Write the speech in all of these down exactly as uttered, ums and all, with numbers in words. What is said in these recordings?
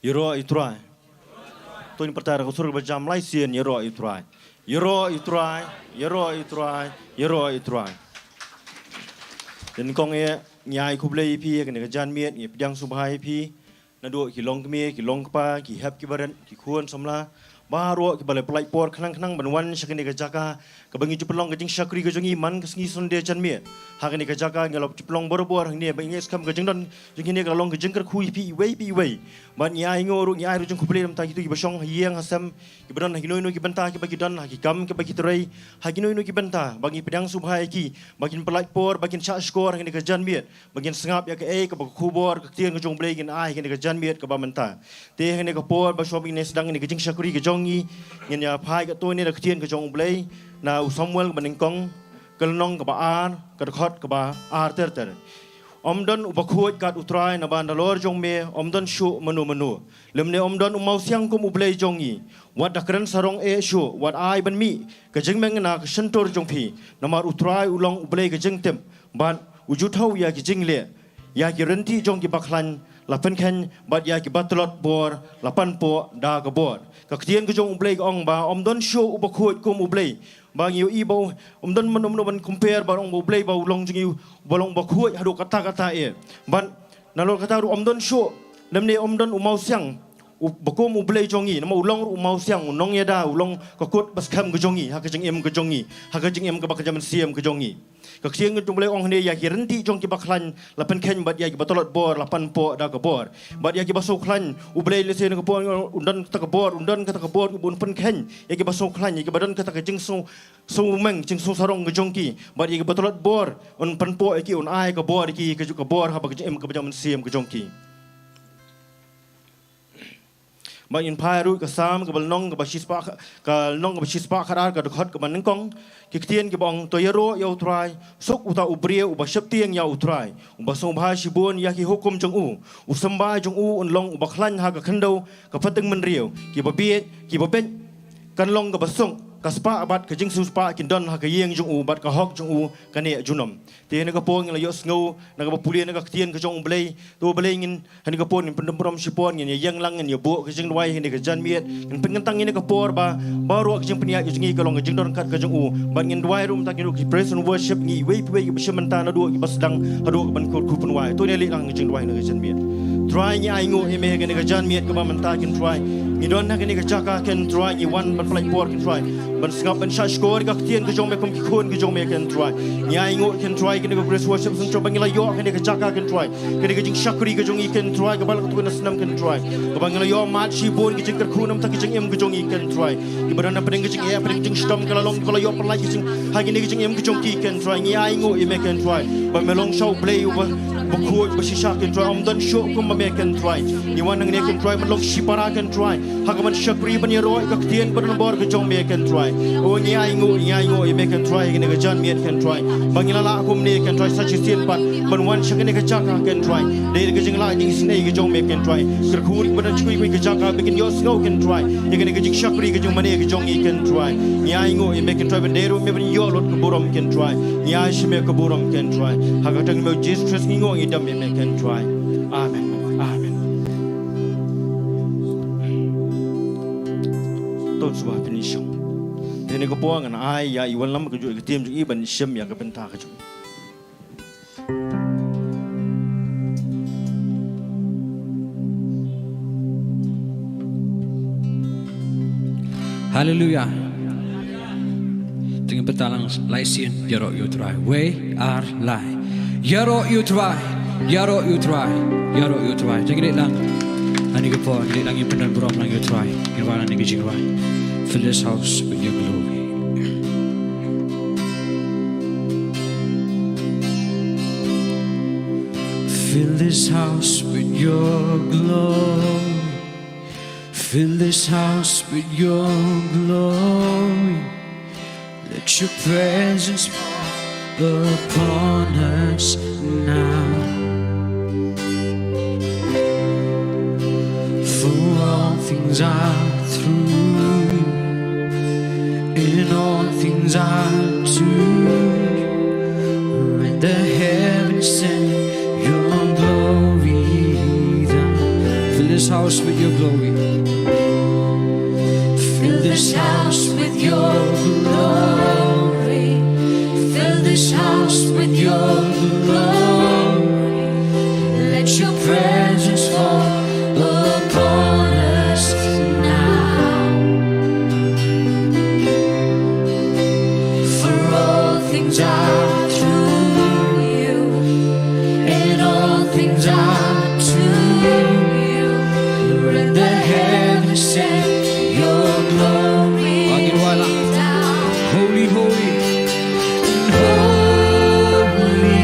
Ïaroh ïa u Trai. To ngin pyrta da ka sur kaba jam lai sien, ïaroh ïa u Trai. Ïaroh ïa u Trai, ïaroh ïa u Trai, ïaroh ïa u Trai. Te nyngkong eh, ngi ai khublei ïa phi, ïa kane ka janmiet, ngi pdiang sngewbha ïa phi. Naduh ki long kmie, ki long kpa, ki hep ki barit, ki khun samla. Baroh kiba la pynlait por khnang khnang ban wan sha kane ka jaka, kaba ngi ju pynlong ka jingshakri ka jong ngi man ka sngi Sunday janmiet. Ha kane ka jaka ngi la ju pynlong barabor hangne, ba ngi ngeit skhem ka jingdon jong kine ka la long ka jingkyrkhu ïa phi iwei pa iwei. Bad ngi ai nguh ruh, ngi ai ruh jingkhublei na bynta kito kiba shong ha ïing ha sem, kiba don ha kino kino ki bynta kiba ki don, ha ki kam kiba ki trei, ha kino kino ki bynta, ba ngi pdiang sngewbha ïa ki ba kin pynlait por, ba kin shah shkor ha kane ka janmiet, ba ngin sngap ïa kaei kaba ka khubor ka ktien ka jong U Blei kin ai ha kane ka janmiet kaba mynta. Te ha kane ka por ba shuwa ba ngin ïa sdang ïa kane ka jingshakri ka jong ngi, ngin ïa phai katto katne da ka ktien ka jong U Blei na u Samuel kaba nyngkong, ka lynnong kaba ar, ka dkhot kaba ar ter ter. Ym don uba khuid kat U Trai, naba nalor jong me ym don shuh mano mano. Lymne ym don u mawsiang kum U Blei jong ngi. Wat da kren sarong eh shuh, wat ai ban mih ka jingmeng na ka shyntur jong phi. Namar U Trai u long U Blei ka jingtip, bad u ju thaw ïa ki jingleh. Ïa ki rynti jong kiba khlaiñ la pynkheiñ, bad ïa kiba tlot bor la panpoh da ka bor. Ka ktien ka jong U Blei ka ong ba ym don shuh uba khuid kum U Blei. Ba ngi ïohi ba ym don mano mano ban compare, ba ong ba U Blei ba u long jong ngi, ba long ba khuid haduh katta katta eh. Bad nalor kata ruh ym don shuh, lymne ym don u mawsiang uba kum U Blei jong ngi, namar u long ruh u mawsiang, u nongïada, u long ka kut ba skhem ka jong ngi, ha ka jingim ka jong ngi, ha ka jingim kaba ka jaman siem ka jong ngi. Ka ktien ka jong U Blei ong hangne, ïa ki rynti jong kiba khlaiñ la pynkheiñ, bad ïa kiba tlot bor la panpoh da ka bor. Bad ïa kiba sngewkhlaiñ, U Blei lehse na ka por un don kata ka bor, un don kata ka bor, un pynkheiñ ïa kiba sngewkhlaiñ, ïa kiba don kata ka jingsngew, sngewmeng, jingsngewsarong ka jong ki. Bad ïa kiba tlot bor un panpoh ïa ki, un ai ka bor ïa ki, ka ju ka bor ha ba ka jingim kaba jaman siem ka jong ki. Ba ngin phai ruh ka Salm kaba lynnong kaba shispah, ka lynnong kaba shispah khatar, ka dkhot kaba nyngkong. Ki ktien kiba ong, to ïaroh ïa U Trai, suk uta u briew uba sheptieng ïa U Trai, uba sngewbha shibun ïa ki hukum jong u. U symbai jong u un long uba khlaiñ ha ka khyndew ka pateng mynriew. Kiba bieit, kiba beit kan long kaba suk, ka spah bad ka jingsiewspah kin don ha ka ïing jong u, bad ka hok jong u ka neh junom. Te ha kane ka por ngin la ïohsngew na kaba pule na ka ktien ka jong U Blei. To U Blei, ngin ha kane ka por ngin pyndem burom shipor, ngin ïa ïeng lang, ngin ïa buh ka jingduwai ha kane ka janmiet. Ngin pynkyntang ïa kane ka por ba baroh ka jingpynïaid ka jong ngi ka long ka jingdon ryngkat ka jong u. Bad ngin duwai ruh mynta, ngin ïa ki praise and worship, ngi iwei pa iwei kiba shim mynta naduh kiba sdang haduh kaban kyrkhu pynwai. To ngin ïa leit lang ka jingduwai na ka janmiet. Trai, ngi ai nguh ïa me ha kane ka janmiet kaba mynta, Kynrad Trai. Ngi don ha kane ka jaka, Kynrad Trai, ngi wan ban pynlait por, Kynrad Trai, ban sngap, ban shahshkor ïa ka ktien ka jong me kum ki khun ka jong me, Kynrad Trai. Ngi ai nguh, Kynrad Trai, kane ka Grace Worship Centre ba ngi la ïoh ha kane ka jaka, Kynrad Trai, kane ka jingshakri ka jong ngi, Kynrad Trai, kaba la katto katne snem, Kynrad Trai, kaba ngi la ïoh mad shibun ki jingkyrkhu na ka bynta ka jingim ka jong ngi, Kynrad Trai. Kiba don hapdeng ka jingeh, hapdeng ka jingshitom, ka la long kaba la ïoh pynlait ka jing, ha kane ka jingim ka jong ki, Kynrad Trai. Ngi ai nguh ïa me, Kynrad Trai, ba me long sha U Blei uba, uba khuid, uba shisha, Kynrad Trai. Ym don shuh kumba me, Kynrad Trai. Ngi wan hangne, Kynrad Trai, ban long shipara, Kynrad Trai, ha kaban shakri, ban ïaroh ïa ka ktien ba donbor ka jong me, Kynrad Trai. O, ngi ai nguh, ngi ai nguh ïa me, Kynrad Trai, ha kane ka janmiet, Kynrad Trai, ba ngi la lah kumne, Kynrad Trai, sa shisien pat ban wan sha kane ka jaka, Kynrad Trai, da ka jinglah jingisynei ka jong me, Kynrad Trai. Kyrkhu ruh ba don sha kiwei kiwei ki jaka ba kin ïohsngew, Kynrad Trai, ïa kane ka jingshakri ka jingmane ka jong ngi, Kynrad Trai. Ngi ai nguh ïa me, Kynrad Trai, ban dei ruh me ban ïoh lut ka burom, Kynrad Trai. Ngi ai sha me ka burom, Kynrad Trai, ha ka kyrteng jong me, U Jisu Khrist, ngi nguh, ngi dem ïa me, Kynrad Trai. Amen. Amen. To sngewbha phin ïashong. Te ha kane ka por ngan ai ïa i Wanlam ka juh ïa ka team jong i ban shim ïa ka bynta ka jong i. Haleluia. Te ngin pynbeit lang lai sien, ïaroh ïa U Trai. Wei, ar, lai. Ïaroh ïa U Trai, ïaroh ïa U Trai, ïaroh ïa U Trai. Te ngin leit lang. Ha kane ka por ngin leit lang, ngin pyndonburom lang ïa U Trai. Ngin rwai lang kane ka jingrwai. Fill this house with your glory. Fill this house with your glory. Fill this house with your glory. Let your presence fall upon us now. For all things are through you, and all things are to you. When the heavens send your glory down, fill this house with your glory. Fill this house with your glory. Fill this house with your glory. Let your presence fall upon us now. For all things are through you, and all things are to you. Let the heavens send your glory down. Holy, holy, and holy,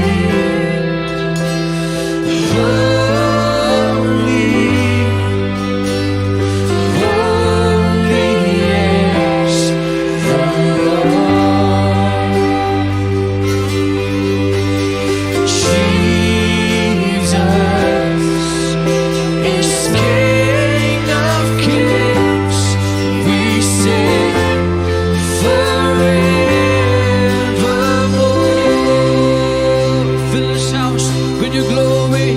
holy, holy is the Lord. Jesus is King of kings. We sing forevermore. Fill this house with your glory.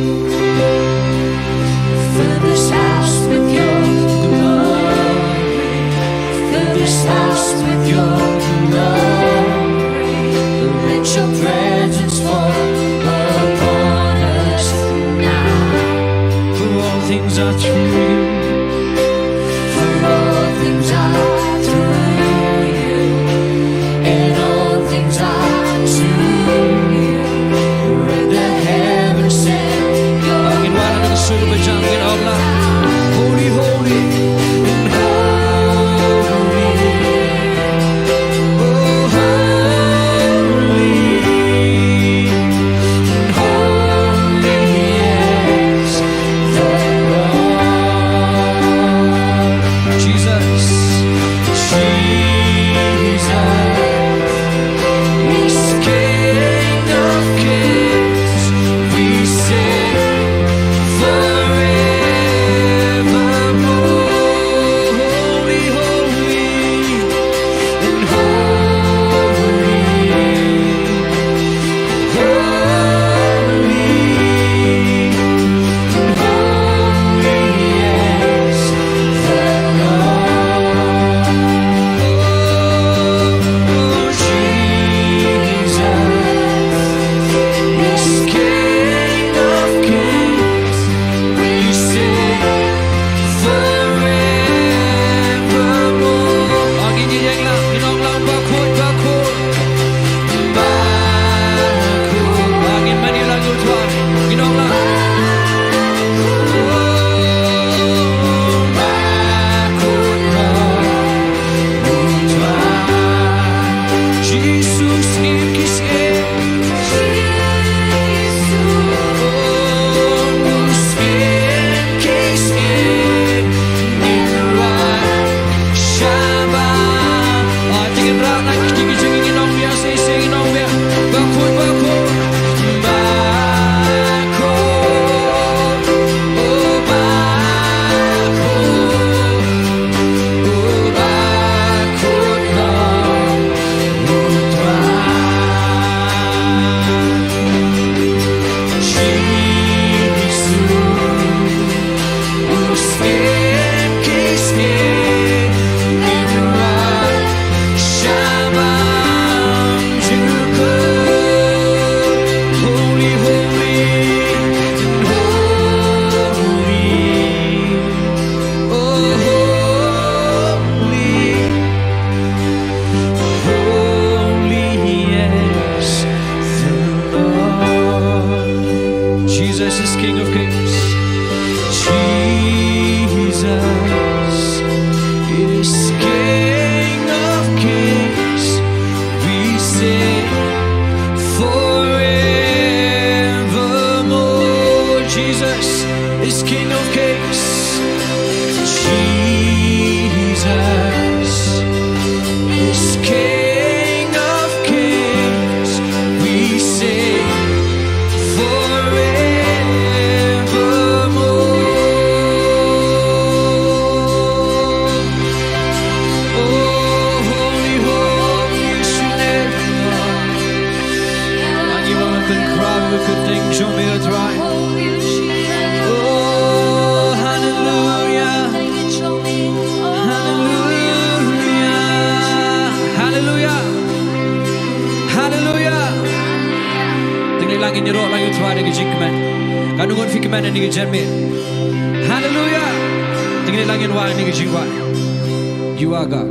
Fill this house with your glory. Fill this house with your glory. Let your presence fall upon us now. For all things are through you. For all things are through you, and all things are to you. Let the heavens send your Holy, holy, and holy, oh, holy, and holy is the Lord. Katno ngut phi kmen ïa kane ka jingmut? Haleluya. Te ngin ïa leit lang ïa kane ka jingmut. You are God.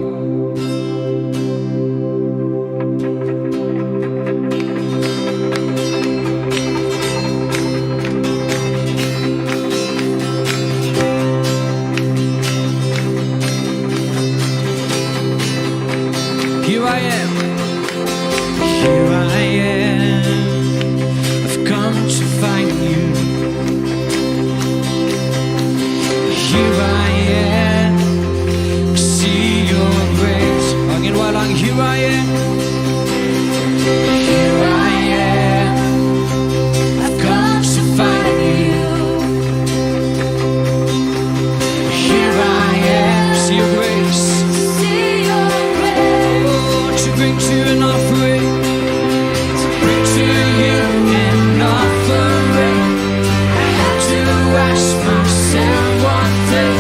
Here I am. Here I am. I've come to find you. Here I am. See your grace. Ong ïa kane, here I am. Here I am. I've come to find you. Here I am. See your grace. See your grace. Oh, to bring to you an offering. To bring to you an offering. I have to ask myself one thing.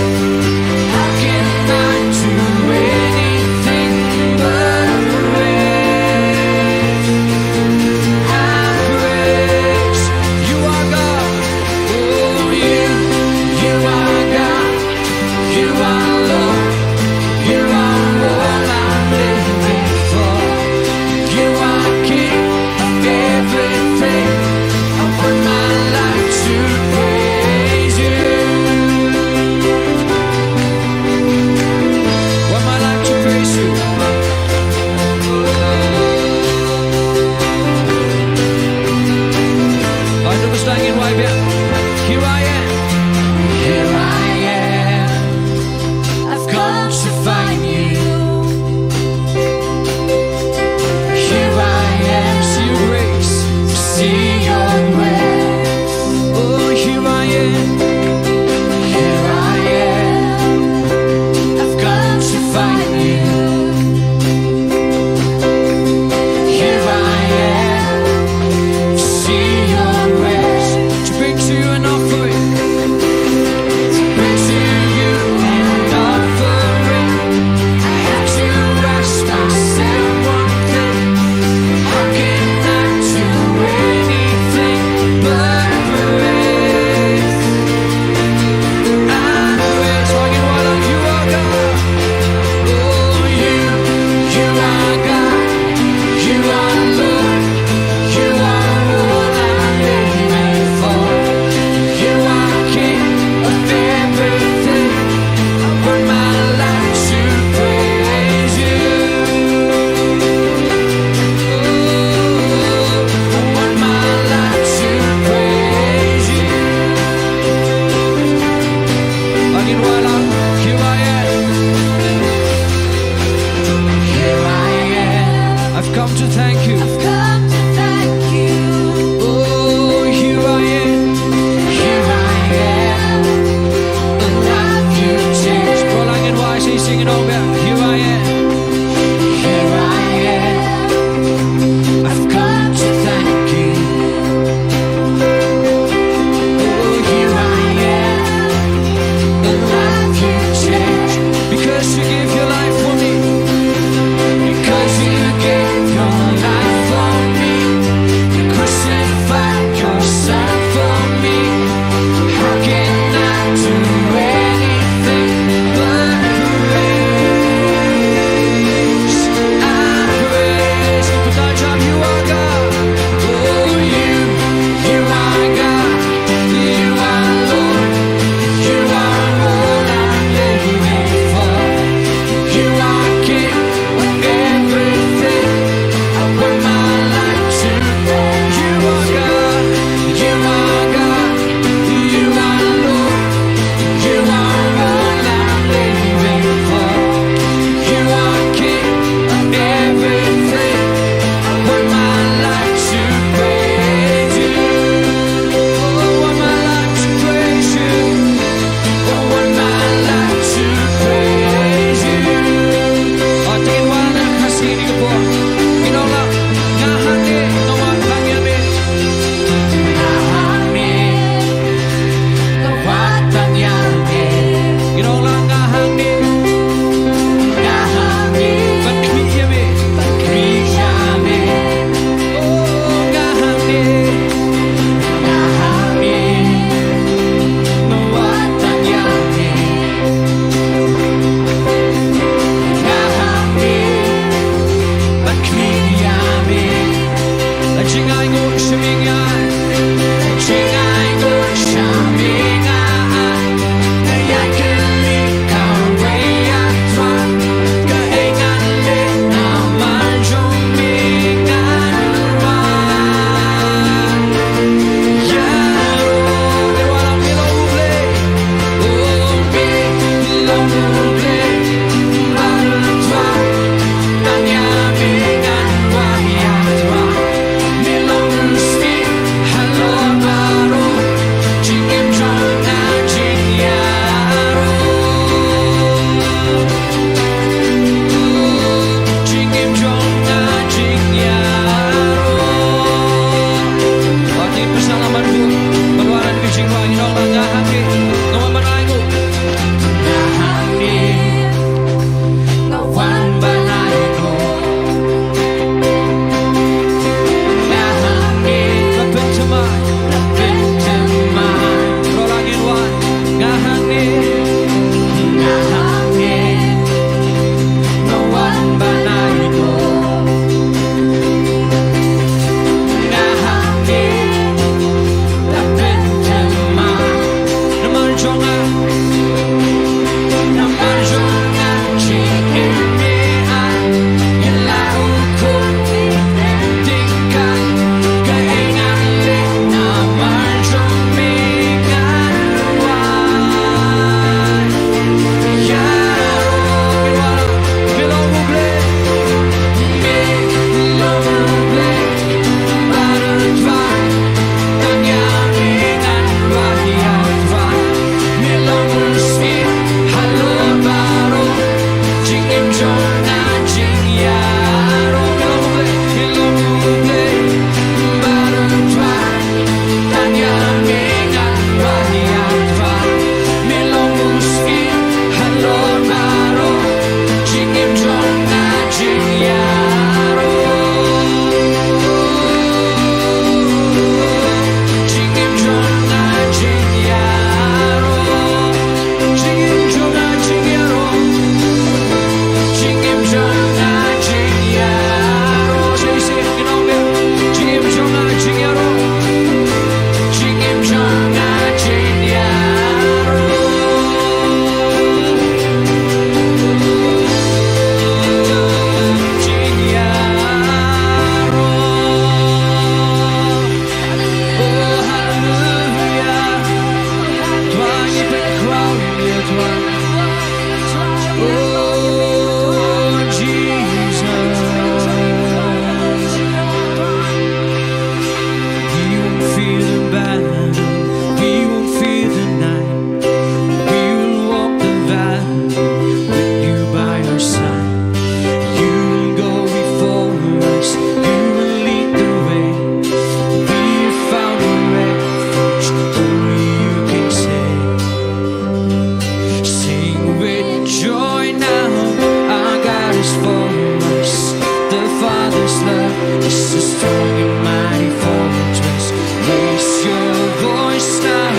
Strong and mighty fortress, raise your voice now.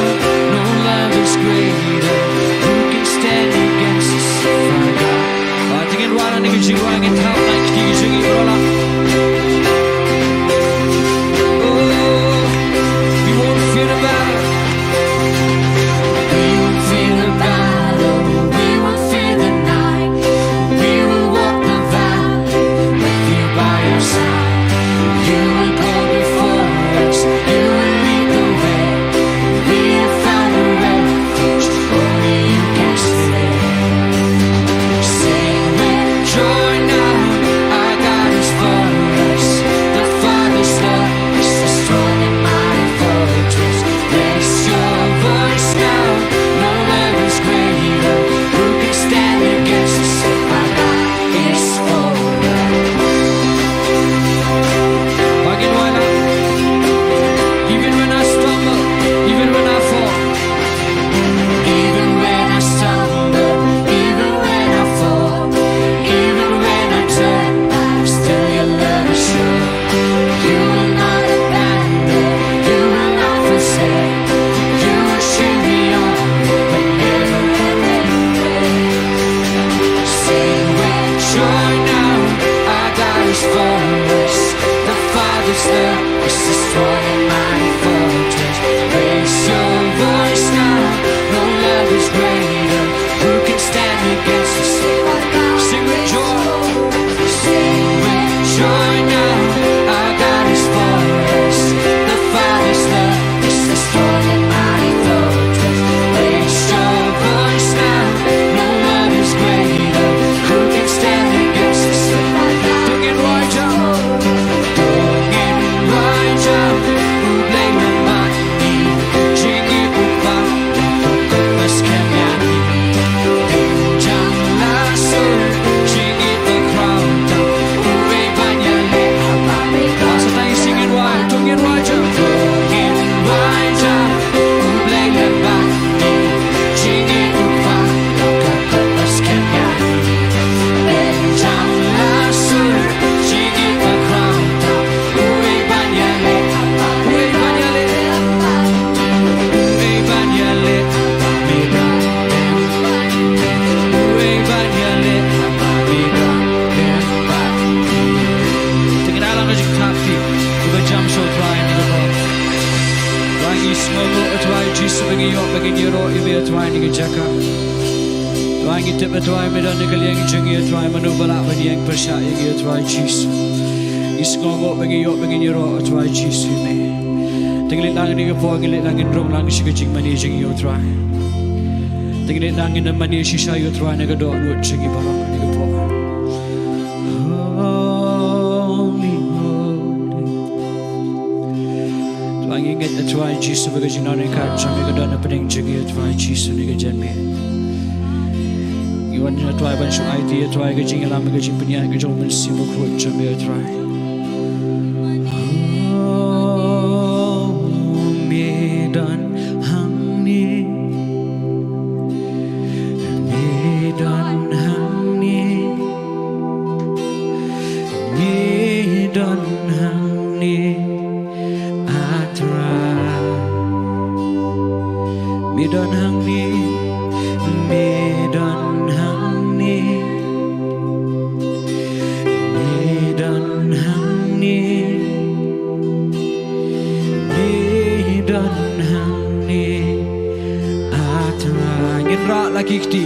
No love is greater. Who can stand against us, our God? Ah, tingin wala ni ka jingwang in tap like ki jing i rola. Oh, we won't fear the battle. We won't fear the battle. We won't fear the night. We will walk the valley with you by our side. You will go before us. You will lead the way. We have found a refuge. Only you can save. Sing with joy now. Our God is for us. The Father's love is the strong and mighty fortress. Raise your voice now. No love is greater. Who can stand against us if our God is for us? Even when I stumble, even when I fall, even when I stumble, even when I fall, even when I turn back, still your love is sure. You will not abandon, you will not forsake. You will cheer me on whenever I'm in pain. Sing with joy now, our God is for us. The Father's love is the strong and mighty fortress. Raise your voice now, no love is greater. Who can stand against us? Sing with joy. Sing with joy now. Our God is for us. The Father's love is the strong and mighty fortress. Raise your voice now. No love is greater. Who can stand against us? Tung in wai jam. Tung in wai jam. U Blei u man. Trai, ngi sngewnguh, A Trai Jisu, ba ngi ïoh ba ngin ïaroh ïa me, A Trai, na ka jaka. Trai, ngi tip, A Trai, me don na ka liang jong ngi, A Trai, mano ba lah ban ïeng pyrshah ïa ngi, A Trai Jisu. Ngi sngewnguh ba ngi ïoh ba ngin ïaroh, A Trai Jisu, ïa me. Te ngi leit lang na ka por, ngi leit lang, ngin rung lang sha ka jingmane jong ngi, A Trai. Te ngi leit lang, ngin ym mane shisha, A Trai, na ka dohnud jong ngi baroh na ka por. Holy, holy. Trai, ngi ngeit, A Trai Jisu, ba ka jingdonkam jong me ka don hapdeng jong ngi, A Trai Jisu, na ka janmiet. Ngi wan, A Trai, ban shu aiti, A Trai, ka jingïalam, ka jingpynïaid ka jong U Mynsiem Bakhuid jong me, A Trai. Oh, me don hangne. Me don hangne. Me don hangne, A Trai. Me don hangne, me don hangne, me don hangne, me don hangne, A Trai. Ngin rah la ki kti,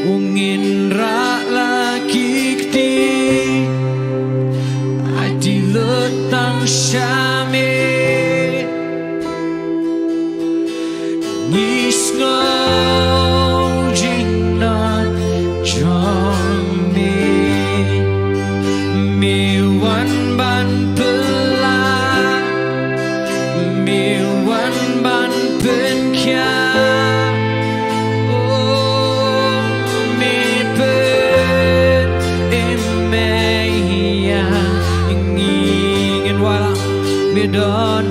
u ngin rah la ki kti. Aiti lut tang sha me. Ngi sngew jingngeit jong me. Me wan ban pynlah, me wan ban pynkhiah. Oh, me pyn, eh, me ïa ngi. Ngin wala, me don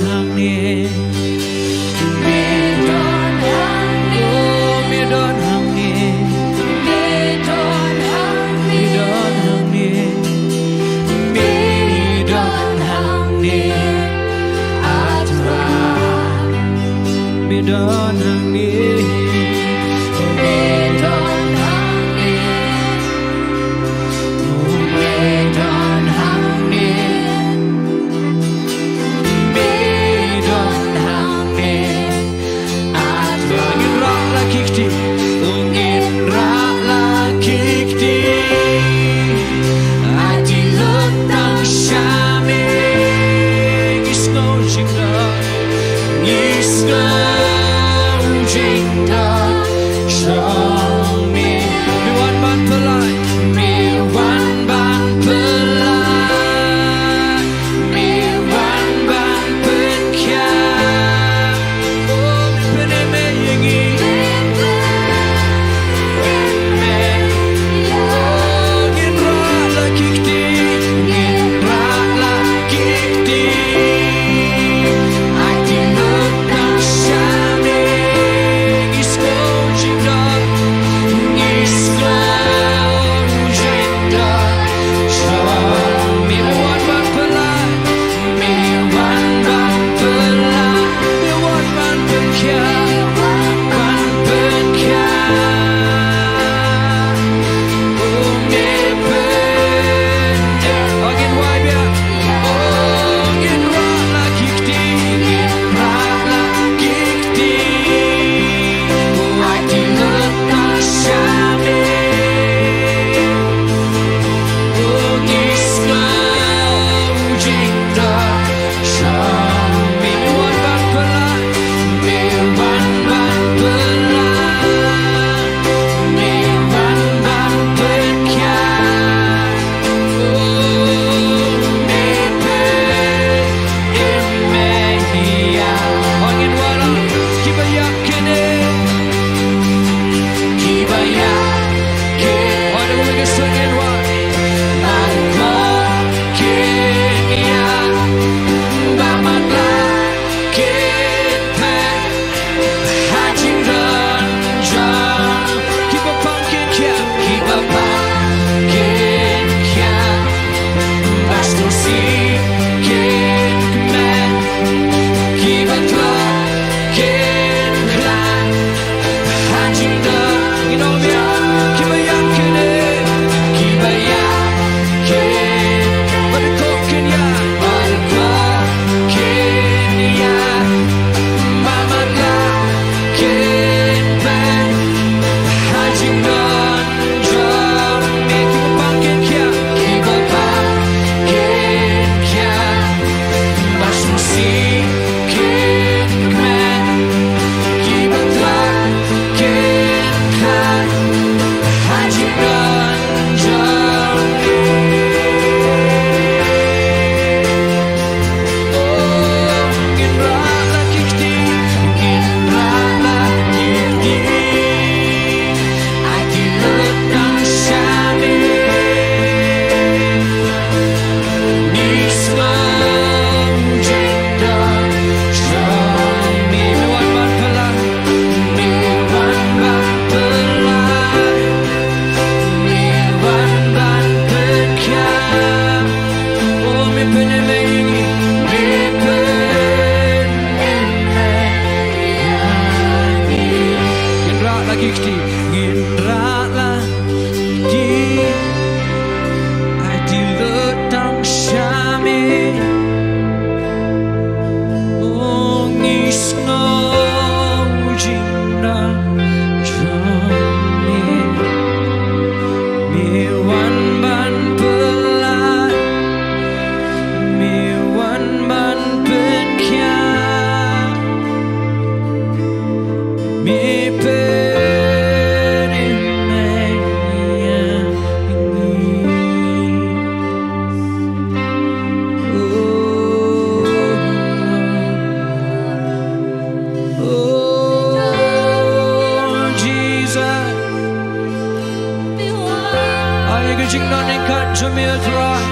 Jong me, Trai.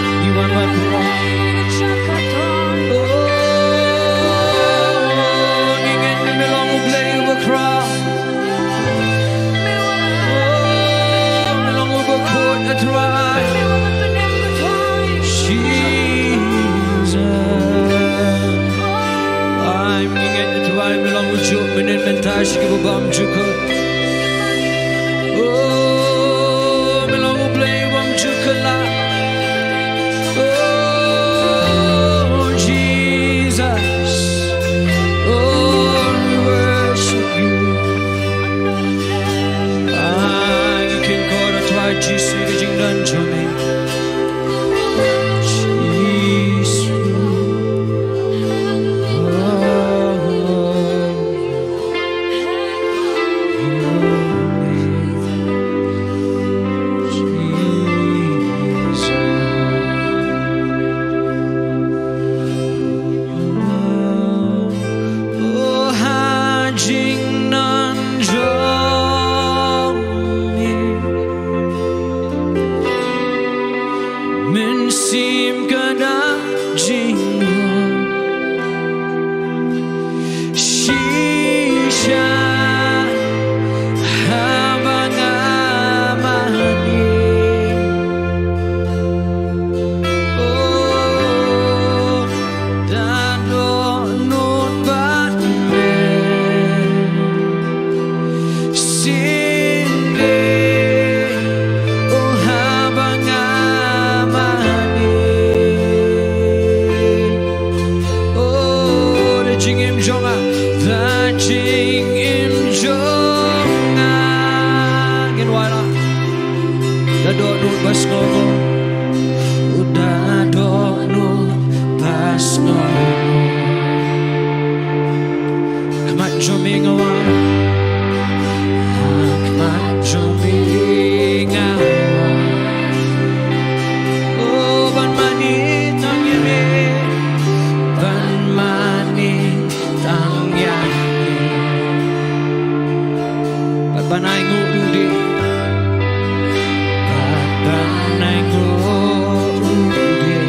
Ngi wan ban burom. Oh, ngi ngeit ba me long U Blei uba khraw. Oh, me long uba khuid, Trai. Jesus. Ai, ngi ngeit, Trai, me long ujuh mynnin mynta sha kiba bymjukut. Oh, me long U Blei bymjukut la. Oh, Jesus. Oh, we worship you. Ah, ngi kynkor, Trai Jisu, ïa ka jingdon jong me. Jisu. Oh. Mynsiem ka dap jingmut. Shisha haba nga mane. Oh, da dohnud bad me. Shisha, oh, haba nga mane. Oh, da jingim jong nga, da jingim jong nga. Ngin wan la. Da dohnud ba sngewbha. Oh, da dohnud ba sngewbha. Khmat jong me nga wan. Khmat jong me nga wan. Oh, ban mane tang ïa me. Ban mane tang ïa me. Bad ban ainguh u dei. Bad ban ainguh u dei.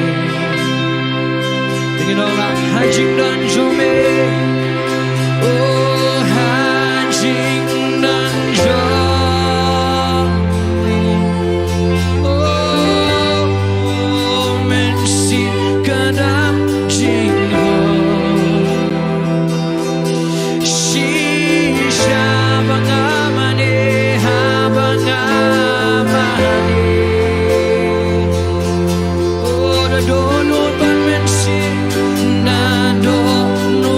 Te ngin ong la ha jingdon jong me. Oh, ha jingdon jong me. Oh, mynsiem ka dap jingmut. Shisha haba nga mane, haba nga mane. Oh, da dohnud ban mynsiem, da dohnud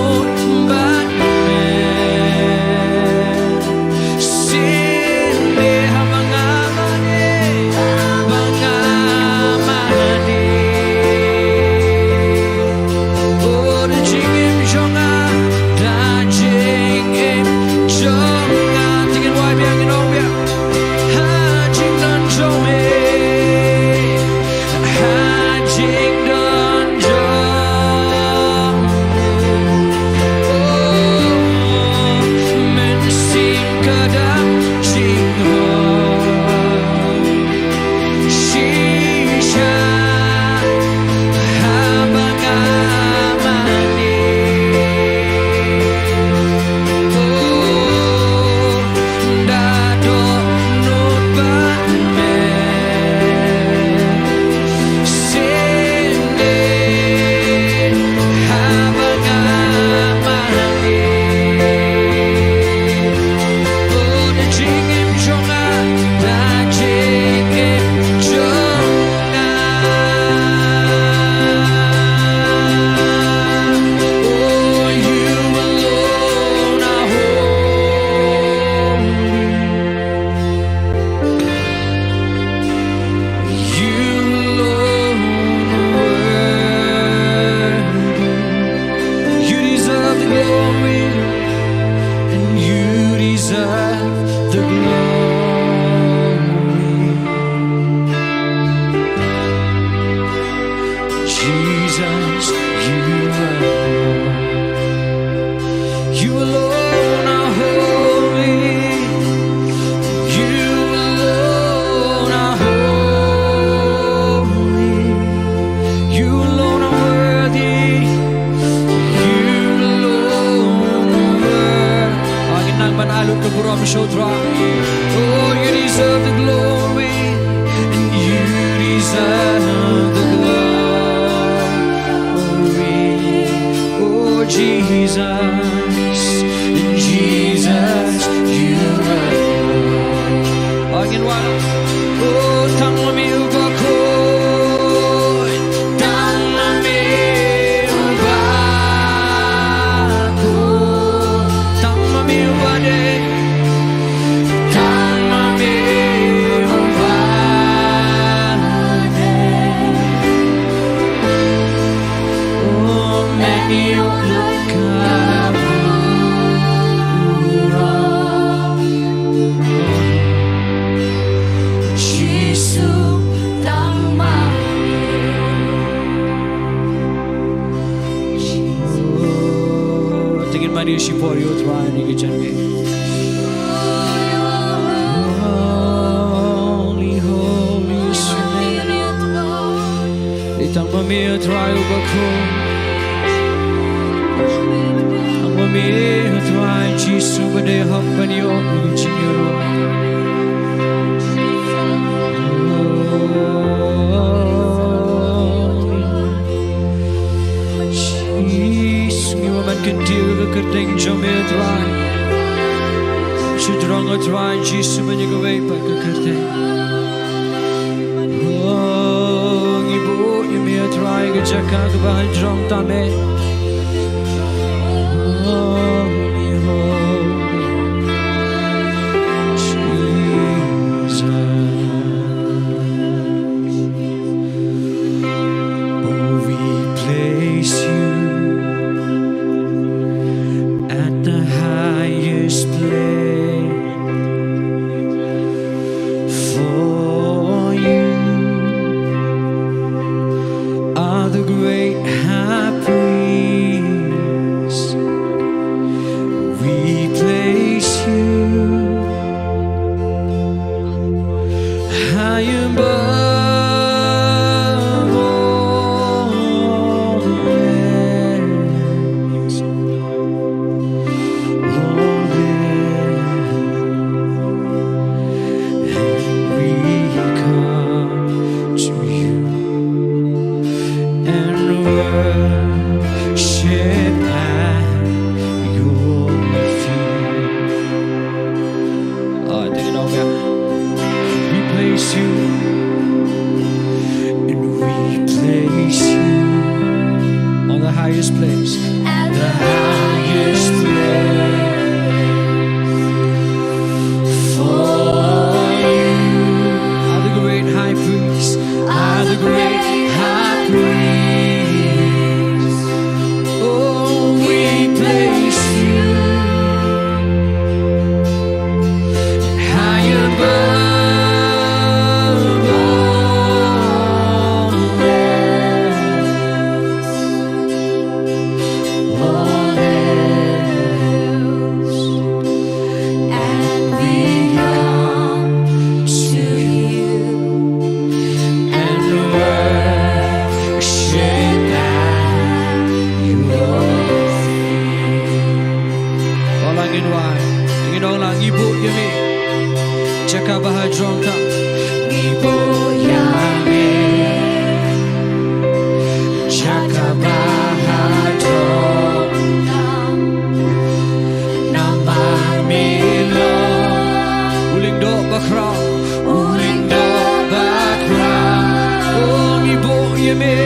Show, try. Oh, you deserve the glory, and you deserve the glory. Oh, Jesus, and Jesus, you are Lord. Again, one. Oh, tang ma me u bakhuid, tang ma me u bakhuid, tang ma me u badei, tang ma me u badei. Oh, many, oh, look up. Jisu, tang ma me. Oh, tang ïa ma me shipor, ïa u Trai, ïa ki jong me. Holy, holy, holy. Tang ma me, Trai u bakhuid. Tang ma me, Trai Jisu, ba dei hok ban ïoh ïa ka jingïaroh. Jisu, ngi wan ban kyntiew ïa ka kyrteng jong me, Trai. Shi jrong, Trai Jisu, ban ïa kawei pat ka kyrteng. Oh, ngi buh ïa me, Trai, ka jaka kaba ha jrong tam, eh. Holy, holy, Jesus. Oh, we place you at the highest place. For you are the great high priest. We place you high above all the rest. All this, and we come to you and worship at your feet. Ah, take it over. We place you and we place you on the highest place. At the highest place. For you are the great high priest. Are the great high priest. Oh, we place you high above all else, all else, and we come to you and worship at your feet. Ong lang, ngin wan, ngin ong lang, ngi buh ïa me. Jaka ba ha jrong tam. Ngi buh ïa me. Jaka ba ha jrong tam. Namar me long u lyngdoh bakhraw. U lyngdoh bakhraw. Oh, ngi buh ïa me.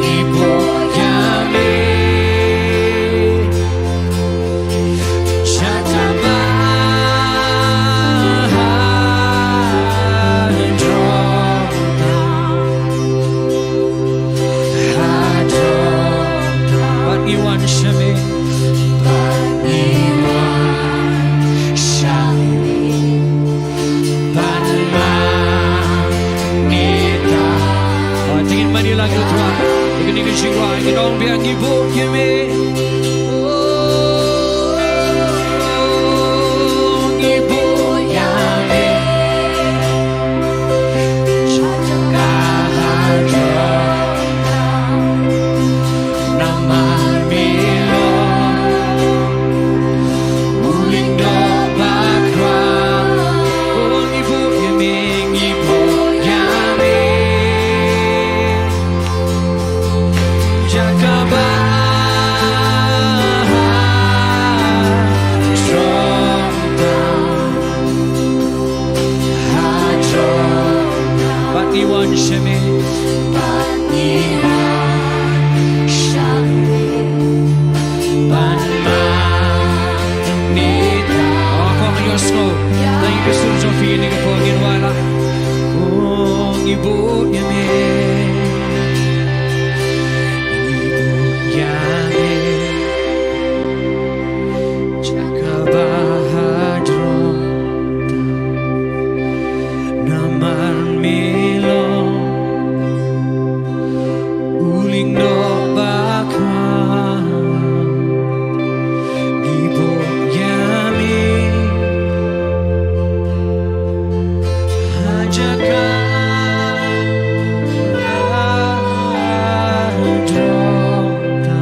Ngi buh ïa me. Jaka ba ha jrong tam. Ha jrong tam. Bad ngi wan sha me. Bad ngi wan sha me. Bad ma me tam. Oh, jingin mani lang ïa u Trai. Wan sha me. Ban ïa sha me. Ban ma nita. Oh, ko ngi ïohsngew. Tang ïa ka sur jong phi ïa kane ka por ngin wan la. Oh, ngi buh ïa me. Ngi buh ïa me. Jaka ba hadrong ta. Namar me long u lyngdoh ba kham. Ngi buh ïa me. Ha jaka hadrong ta.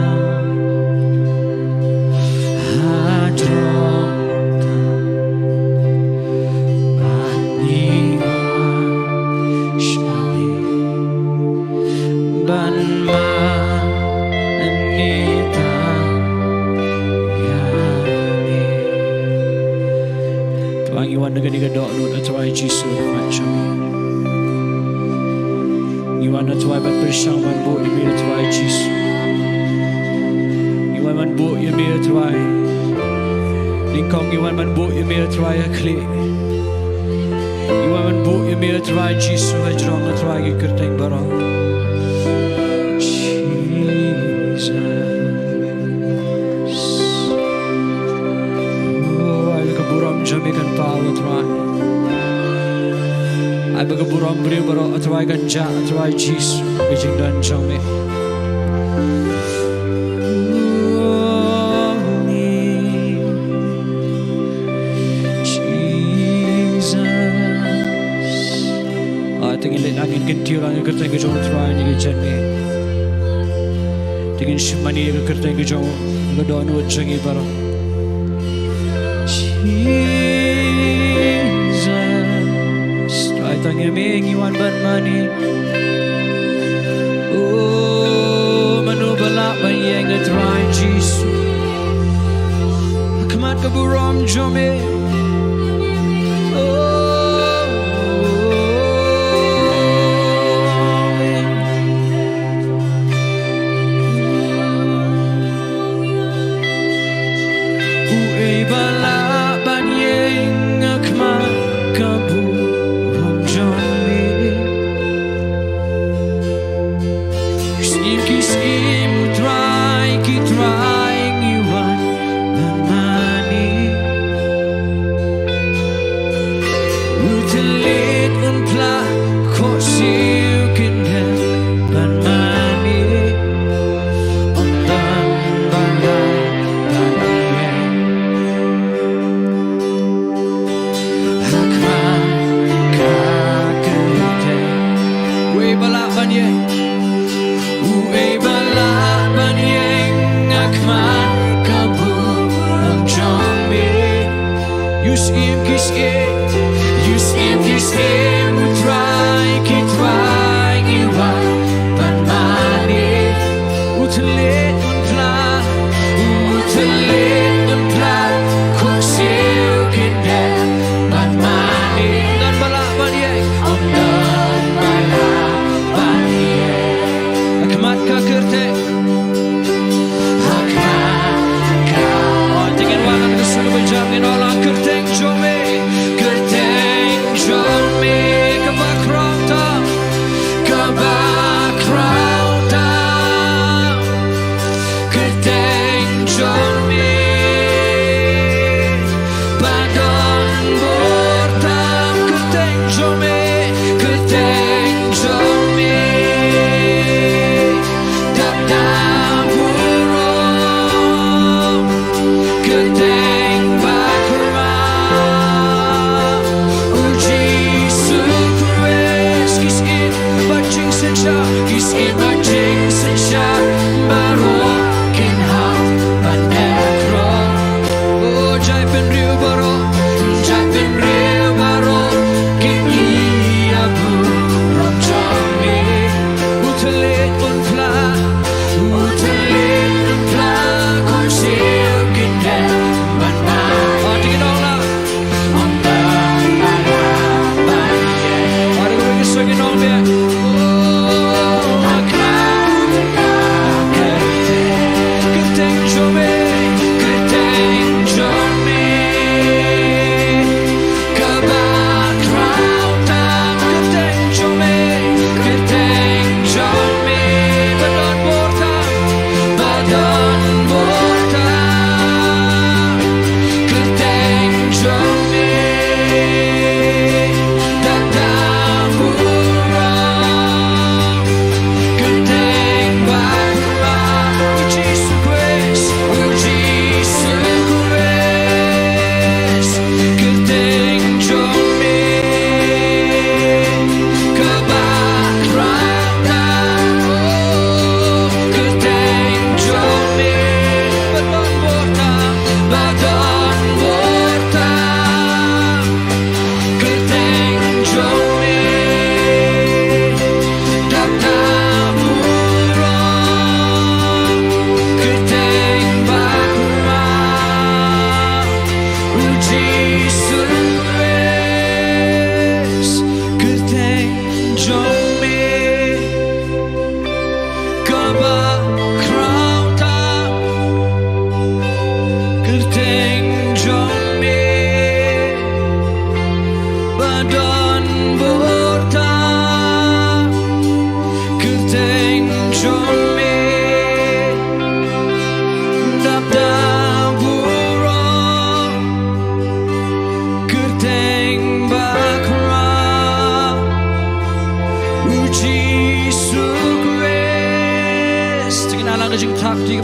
Hadrong ta. Ban ïa sha me. Ban ma nita ïa me. Trai ngi wan na kane ka dohnud, A Trai Jisu, ha khmat jong me. Ngi wan, A Trai, ban pyrshang ban buh ïa me, A Trai Jisu. Ngi wan ban buh ïa me, A Trai. Nyngkong ngi wan ban buh ïa me, A Trai, ha khlieh. Ngi wan ban buh ïa me, A Trai Jisu, hajrong, A Trai, ki kyrteng baroh. Jesus. Oh, ai ba ka burom jong me kan paw, A Trai. Ai ba ka burom briew baroh, A Trai, kan jah, A Trai Jisu, ha ka jingdon jong me. Holy Jesus. Ah, te ngin leit, ngin kyntiew lang ïa ka kyrteng ka jong U Trai ha kane ka janmiet. Te ngin shim mane ïa ka kyrteng ka jong u, ka dohnud jong ngi baroh. Jesus. Trai, tang ïa me ngi wan ban mane. Oh, mano ba lah ban ïeng, A Trai Jisu, ha khmat ka burom jong me? Oh, uei ba lah ban ïeng ha khmat ka burom jong me? Ki syiem, ki syiem, U Trai, ki trai, ngi wan ban mane. U thylliej un phla, khohsiew kyndem ban mane. Ym don ba lah ban ïeng ha khmat ka kyrteng. Uei ba lah ban ïeng? Uei ba lah ban ïeng ha khmat ka burom jong me? Ki syiem, ki syiem, ki syiem, ki syiem, U Trai, ki trai, ngi wan ban mane. U thylliej un phla, u thylliej un phla, khohsiew kyndem ban mane. Ym don ba lah ban ïeng, ym don ba lah ban ïeng ha khmat ka kyrteng. Ha khmat ka. Oh, te ngin wallam ka sur kaba jam, ngin ong la, kyrteng jong me, kyrteng jong me kaba khraw tam.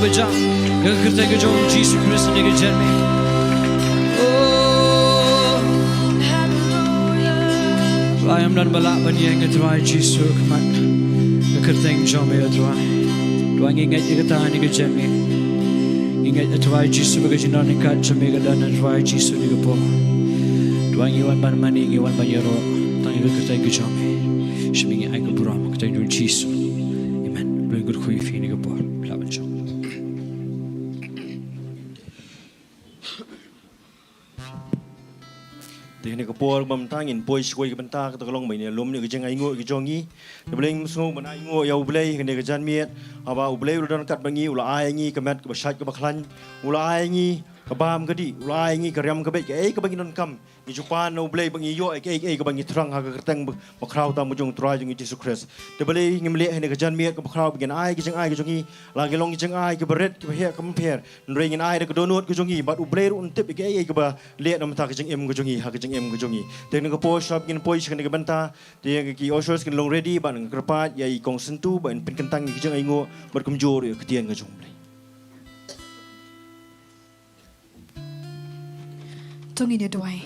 Jam. Ka kyrteng ka jong u Jisu Khrist ha kane ka janmiet. Oh. Trai, ym don ba lah ban ïeng, Trai Jisu, ha khmat ka kyrteng jong me, Trai. Trai, ngi ngeit ïa kata ha kane ka janmiet. Ngi ngeit, Trai Jisu, ba ka jingdon ryngkat jong me ka don, Trai Jisu, ha kane ka por. Trai, ngi wan ban mane, ngi wan ban ïaroh tang ïa ka kyrteng ka jong me. Sha me ngi ai ka burom, ha ka kyrteng jong u Jisu. Amen. Trai, ngi kyrkhu ïa phi ha kane ka por. Lah ban jong. Te ha kane ka por ba mynta ngin poi sha kawei ka bynta, kata ka long ba ngin ïalum ïa ka jingainguh ka jong ngi. Te Blei, ngim sngew ban ainguh ïa U Blei ha kane ka janmiet, haba U Blei u la don ryngkat bad ngi, u la ai ïa ngi ka met kaba shait kaba khlaiñ, u la ai ïa ngi ka bam ka dih, u la ai ïa ngi ka riam ka beit, kaei kaba ngi donkam, ngi ju pan na U Blei ba ngin ïoh ïa kaei kaei kaba ngi thrang ha ka kyrteng ba, bakhraw tam ka jong U Trai jong ngi Jisu Khrist. Te Blei, ngim leh ha kane ka janmiet kaba khraw ba ngin ai ka jingai ka jong ngi, la ka long ka jingai kaba rit, kaba heh, kaba pher. Hynrei ngin ai da ka dohnud ka jong ngi, bad U Blei ruh un tip ïa kaei kaei kaba leh na ka bynta ka jingim ka jong ngi, ha ka jingim ka jong ngi. Te ha kane ka por shwa ngin poi sha kane ka bynta, te ki ushers kin long ready, bad ngan kyrpad ïa i Kong Syntu ba in pynkyntang ïa ka jingainguh, bad kumjuh ruh ïa ka ktien ka jong U Blei. To ngin ïa duwai.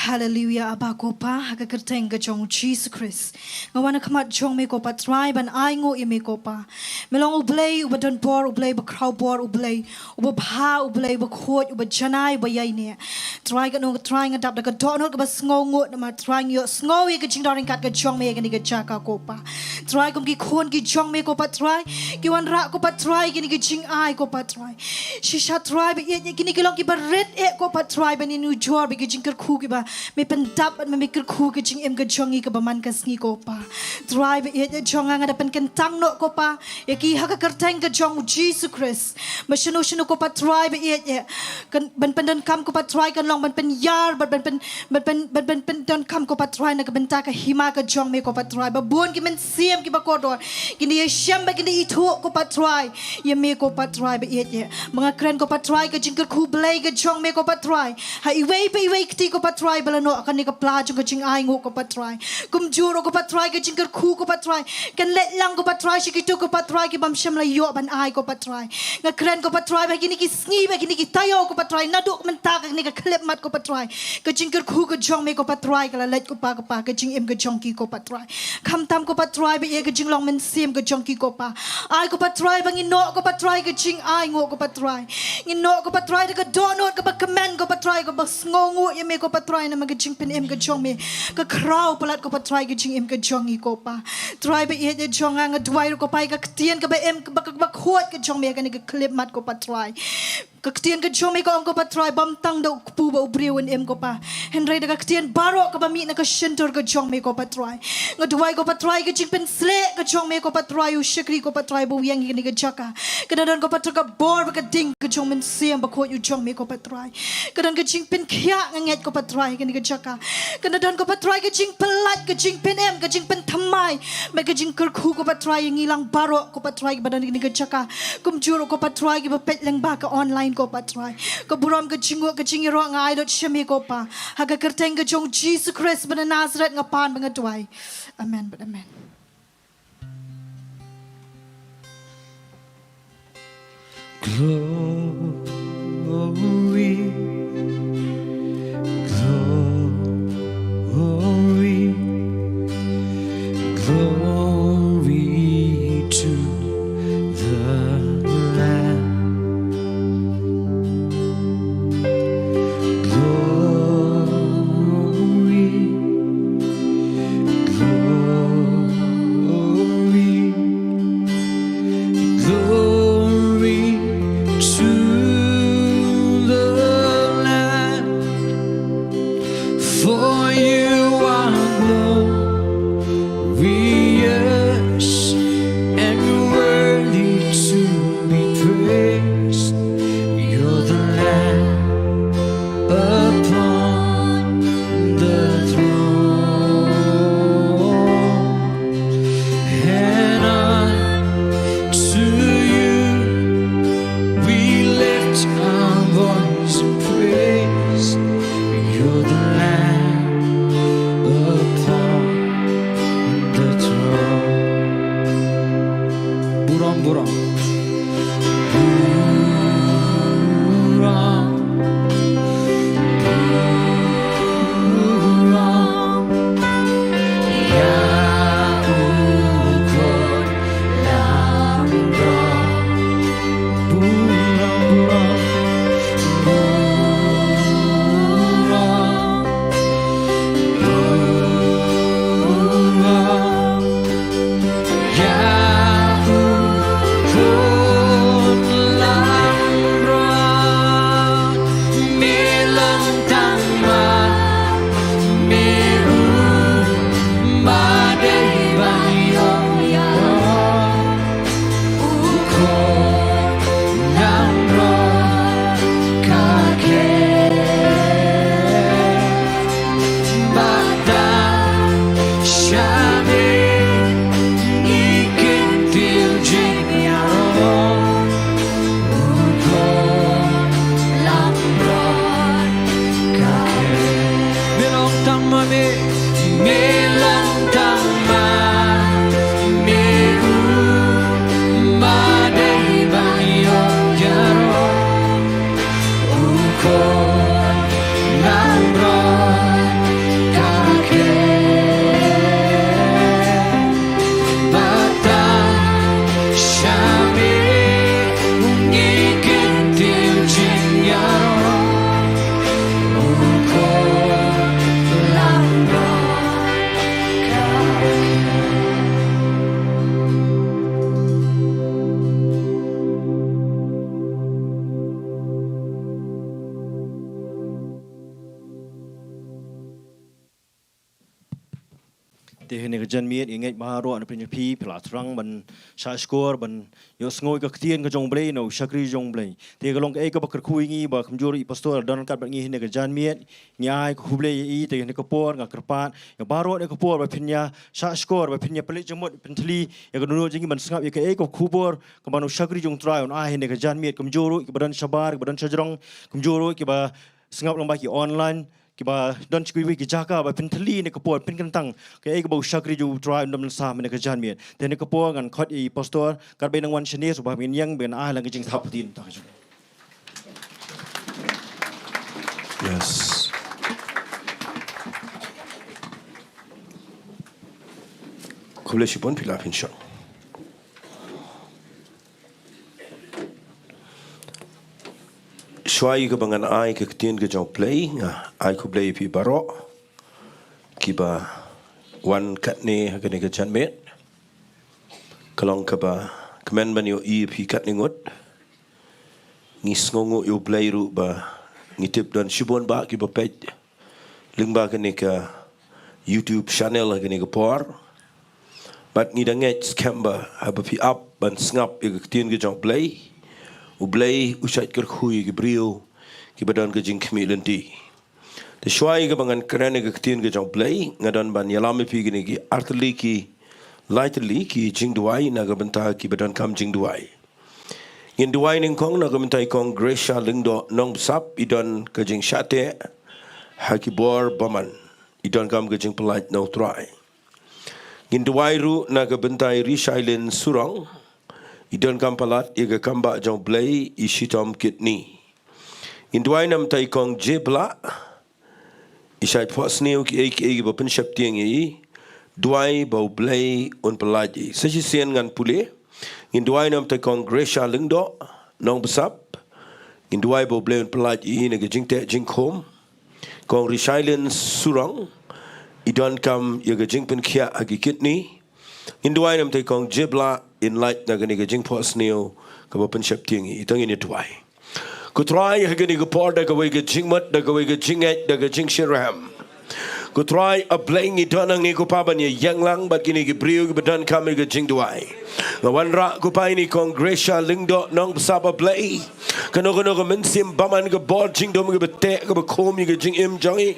Haleluia, Aba ko Pa, ha ka kyrteng ka jong u Jisu Khrist. Nga wan ha khmat jong me ko Pa Trai ban ainguh ïa me ko Pa. Me long U Blei uba don bor, U Blei bakhraw bor, U Blei uba bha, U Blei uba khuid, uba janai, uba ïaineh. Trai, katno Trai nga dap da ka dohnud kaba sngewnguh namar Trai ngi ïohsngew ïa ka jingdon ryngkat ka jong me ha kane ka jaka ko Pa. Trai, kum ki khun ki jong me ko Pa Trai, ki wanrah ko Pa Trai ïa kine ki jingai ko Pa Trai. Shisha Trai ba ïeit, kine ki long kiba rit eh ko Pa Trai ban ïanujor bad ki jingkyrkhu kiba me pyndap bad me kyrkhu ha ka jingim ka jong ngi kaba man ka sngi ko Pa. Trai ba ïeit jong nga, nga da pynkyntang noh ko Pa ïa ki ha ka kyrteng ka jong u Jisu Khrist. Ba shano shano ko Pa Trai ba ïeit, kan, ban pyndonkam ko Pa Trai kan long ban pynïar, ban, ban pyn, ban pyn, ban, ban pyndonkam ko Pa Trai na ka bynta ka hima ka jong me ko Pa Trai. Ba bun ki mynsiem kiba kordor kin ïashem bad kin ithuh ko Pa Trai ïa me ko Pa Trai ba ïeit. Ba nga kren ko Pa Trai ka jingkyrkhu Blei ka jong me ko Pa Trai ha iwei pa iwei kti ko Pa Trai ba la noh ha kane ka pla jong ka jingainguh ko Pa Trai. Kumjuh ruh ko Pa Trai ka jingkyrkhu ko Pa Trai kan leit lang ko Pa Trai sha kito ko Pa Trai ki bym shym la ïoh ban ai ko Pa Trai. Nga kren ko Pa Trai ba kine ki sngi, ba kine ki taïew ko Pa Trai, naduh mynta ka kane ka khyllipmat ko Pa Trai, ka jingkyrkhu ka jong me ko Pa Trai ka la leit ko Pa, ko Pa, ka jingim ka jong ki ko Pa Trai. Khamtam ko Pa Trai ba ïa ka jinglong mynsiem ka jong ki ko Pa. Ai ko Pa Trai ba ngin noh ko Pa Trai ka jingainguh ko Pa Trai. Ngin noh ko Pa Trai da ka dohnud kaba kmen ko Pa Trai, kaba sngewnguh ïa me ko Pa Trai namar ka jingpynim ka jong me ka khraw palat ko Pa Trai ka jingim ka jong ngi ko Pa. Trai ba ïeit jong nga, nga duwai ruh ko Pa ïa ka ktien kaba im, kaba, kaba khuid ka jong me ha kane ka khyllipmat ko Pa Trai. Ka ktien ka jong me ka ong ko Pa Trai, bym tang da u kpu bad u briew un im ko Pa, hynrei da ka ktien baroh kaba mih na ka shyntur ka jong me ko Pa Trai. Nga duwai ko Pa Trai ka jingpynsleh ka jong me ko Pa Trai, u shakri ko Pa Trai ba u ïeng ha kane ka jaka. Ka da don ko Pa Trai ka bor bad ka ding ka jong u Mynsiem Bakhuid u jong me ko Pa Trai. Ka don ka jingpynkhiah nga ngeit ko Pa Trai ha kane ka jaka. Ka da don ko Pa Trai ka jingpyllait, ka jingpynim, ka jingpynthymmai bad ka jingkyrkhu ko Pa Trai ïa ngi lang baroh ko Pa Trai ba don ha kane ka jaka. Kumjuh ruh ko Pa Trai kiba peit lyngba ka online ko Pa Trai. Ka burom, ka jingïaroh, ka jingïaroh nga ai lut sha me ko Pa. Ha ka kyrteng ka jong u Jisu Khrist ba na Nasareth nga pan bad nga duwai. Amen bad amen. Glory, glory, glory to the Lamb. Glory, glory, glory to the Lamb. For you are glorious and worthy to be praised. You're the Lamb upon the throne. And unto you we lift our voice in praise. You're the Lamb Ma me, me long tang ma me u ma dei ba ïoh ïaroh u khun nang roi ka ke. Bad tang sha me u ngi kyntiew jingïaroh. Te ha kane ka janmiet ngi ngeit baroh na pdeng jong phi, phi la thrang ban shahshkor, ban ïohsngew ïa ka ktien ka jong U Blei na u shakri jong U Blei. Te ka long kaei kaba kyrkhu ïa ngi ba kumjuh ruh i pastor don ryngkat bad ngi ha kane ka janmiet. Ngi ai khublei ïa i, te ha kane ka por nga kyrpad ïa baroh ha kane ka por ba phin ïa shahshkor, ba phin ïa pynleit jingmut, pynthylli ïa ka dohnud jong ngi ban sngap ïa kaei ka khubor kaba u shakri jong U Trai un ai ha kane ka janmiet, kumjuh ruh kiba don shabar, kiba don shajrong, kumjuh ruh kiba sngap lyngba ki online, kiba don sha kiwei ki jaka, ba phin thylli ha kane ka por, phin kyntang kaei kaba u shakri jong U Trai un don ban sam ha kane ka janmiet. Te ha kane ka por ngan khot ïa i pastor, katba nang wan shane, sngewbha ngin ïeng, ngin ai lang ka jingthap ktien. Yes. Khublei shibun, phi lah phin shong. Shuwa ïa kaba ngan ai ka ktien ka jong U Blei, nga ai khublei ïa phi baroh kiba wan katne ha kane ka janmiet. Ka long kaba kmen ban ïohi ïa phi katne ngut. Ngi sngewnguh ïa U Blei ruh ba ngi tip don shibun bah kiba peit lyngba kane ka YouTube channel ha kane ka por. Bad ngi da ngeit skhem ba haba phi ap ban sngap ïa ka ktien ka jong U Blei, U Blei u shait kyrkhu ïa ki briew kiba don ka jingkhmih lynti. Te shuwa ïa kaba ngan kren ïa ka ktien ka jong U Blei, nga don ban ïalam ïa phi kine ki artylli ki laitylli ki jingduwai na ka bynta kiba donkam jingduwai. Ngin duwai nyngkong na ka bynta i Kong Gracia Lyngdoh Nongbsap, i don ka jingshah teh ha ki bor bymman, i donkam ka jingpyllait na U Trai. Ngin duwai ruh na ka bynta i Rishailin Surong, i donkam palat ïa ka kam bah jong U Blei, i shitom kidney. Ngin duwai na ka bynta i Kong Jebla, i shait phohsniew kiei kiei kiba pynsheptieng ïa i, duwai ba U Blei un pyllait ïa i. Sa shisien ngan pule, ngin duwai na ka bynta i Kong Gracia Lyngdoh Nongbsap, ngin duwai ba U Blei un pyllait ïa i na ka jingteh jingkhum. Kong Rishailin Surong, i donkam ïa ka jingpynkhiah ha ki kidney. Ngin duwai na ka bynta i Kong Jebla, in lait na kane ka jingphohsniew kaba pynsheptieng ïa i. To ngin ïa duwai. Ko Trai, ha kane ka por da kawei ka jingmut, da kawei ka jingngeit, da ka jingshitrhem, ko Trai, A Blei, ngi don hangne ko Pa ban ïa ïeng lang bad kine ki briew kiba donkam ïa ka jingduwai. Nga wanrah ko Pa ïa i Kong Gracia Lyngdoh Nongbsap, A Blei. Kano kano ka mynsiem bymman, ka bor jingdum kaba teh, kaba khum ïa ka jingim jong i,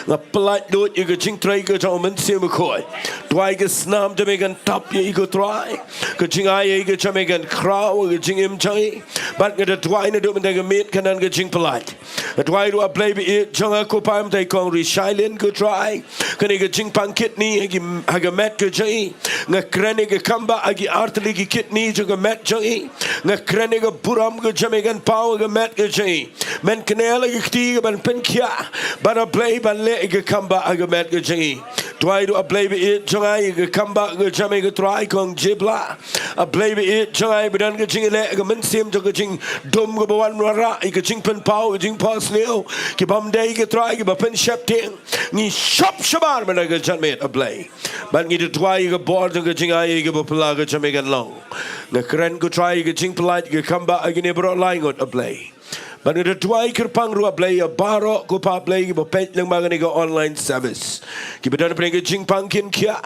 nga pyllait lut ïa ka jingtrei ka jong u Mynsiem Bakhuid. Duwai ka snam jong me kan tap ïa i ko Trai. Ka jingai ïa i ka jong me kan khraw ha ka jingim jong i. Bad nga da duwai naduh mynta ka miet ka don ka jingpyllait. Nga duwai ruh, A Blei ba ïeit jong nga, ko Pa, ïa i Kong Rishailin ko Trai. Kane ka jingpang kidney ha ki, ha ka met ka jong i. Nga kren ïa ka kam bah ha ki artylli ki kidney jong ka met jong i. Nga kren ïa ka burom ka jong me kan paw ha ka met ka jong i. Men kynnoh ïa ka kti kaban pynkhiah, bad A Blei ban leh ïa ka kam bah ha ka met ka jong i. Duwai ruh, A Blei ba ïeit jong nga, ïa ka kam bah ka jong me ko Trai, Kong Jebla. A Blei ba ïeit jong nga, ba don ka jingïaleh ha ka mynsiem jong ka jingdum kaba wan wanrah, ïa ka jingpynpaw, ka jingphohsniew, ki bym dei ko Trai, kiba pynsheptieng. Ngi shop shabar mynta ka janmiet, A Blei. Bad ngi da duwai ïa ka bor jong ka jingai ïa i kaba phylla ka jong me kan long. Nga kren ko Trai ïa ka jingpyllait ïa ka kam bah ha kine baroh lai ngut, A Blei. Bad nga da duwai kyrpang ruh, A Blei, ïa baroh ko Pa, A Blei, kiba peit lyngba kane ka online service. Kiba don hapdeng ka jingpang kynkhia.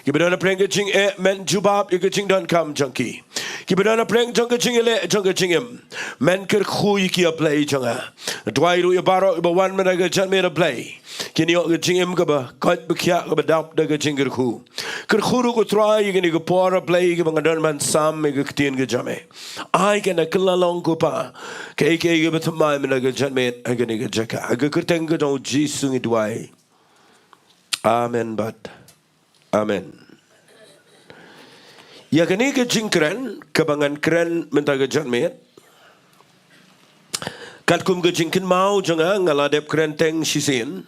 Kiba don hapdeng ka jingeh, men jubab ïa ka jingdonkam jong ki. Kiba don hapdeng jong ka jingïaleh jong ka jingim, men kyrkhu ïa ki, A Blei jong nga. Duwai ruh ïa baroh kiba wan mynta ka janmiet, A Blei. Kin ïoh ka jingim kaba koit ba khiah, kaba dap da ka jingkyrkhu. Kyrkhu ruh ko Trai ïa kane ka por, A Blei, kaba nga don ban sam ïa ka ktien ka jong me. Ai ka na kylla long ko Pa kaei kaei kaba thymmai mynta ka janmiet ha kane ka jaka. Ha ka kyrteng ka jong u Jisu ngi duwai. Amen bad amen. Ïa kane ka jingkren kaba ngan kren mynta ka janmiet, katkum ka jingkynmaw jong nga, nga la dep kren teng shisien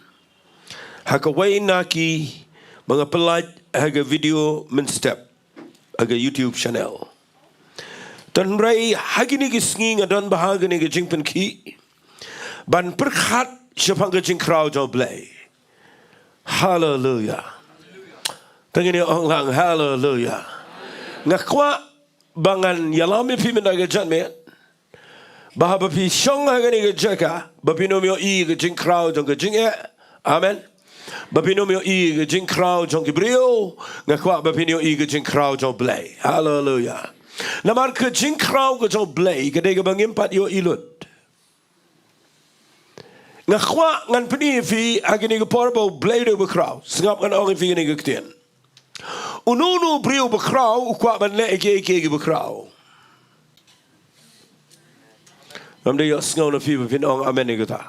ha kawei na ki ba nga pynlait ha ka video mynstep ha ka YouTube channel. Tang hynrei ha kine ki sngi nga don bha kane ka jingpynkhih ban pyrkhat shaphang ka jingkhraw jong U Blei. Haleluya. Tang ngin ong lang haleluya. Nga kwah ba ngan ïalam ïa phi mynta ka janmiet ba haba phi shong ha kane ka jaka ba phin ym ïohi ka jingkhraw jong ka jingeh. Amen. Ba phin ym ïohi ka jingkhraw jong ki briew. Nga kwah ba phin ïohi ka jingkhraw jong U Blei. Haleluya. Namar ka jingkhraw ka jong U Blei ka dei kaba ngim pat ïohi lut. Nga kwah ngan pyni ïa phi ha kine ki por ba U Blei u dei uba khraw. Sngap ngan ong ïa phi kine ki ktien. Uno uno u briew uba khraw u kwah ban leh ïa kiei kiei kiba khraw. Ngam dei ïohsngew na phi ba phin ong amen ïa kata.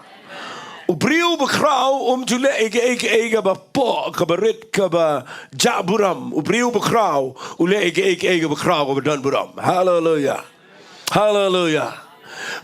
U briew uba khraw um ju leh ïa kiei kiei kaba pop, kaba rit, kaba jah burom. U briew uba khraw u leh ïa kiei kiei kaba khraw, kaba don burom. Haleluya. Haleluya.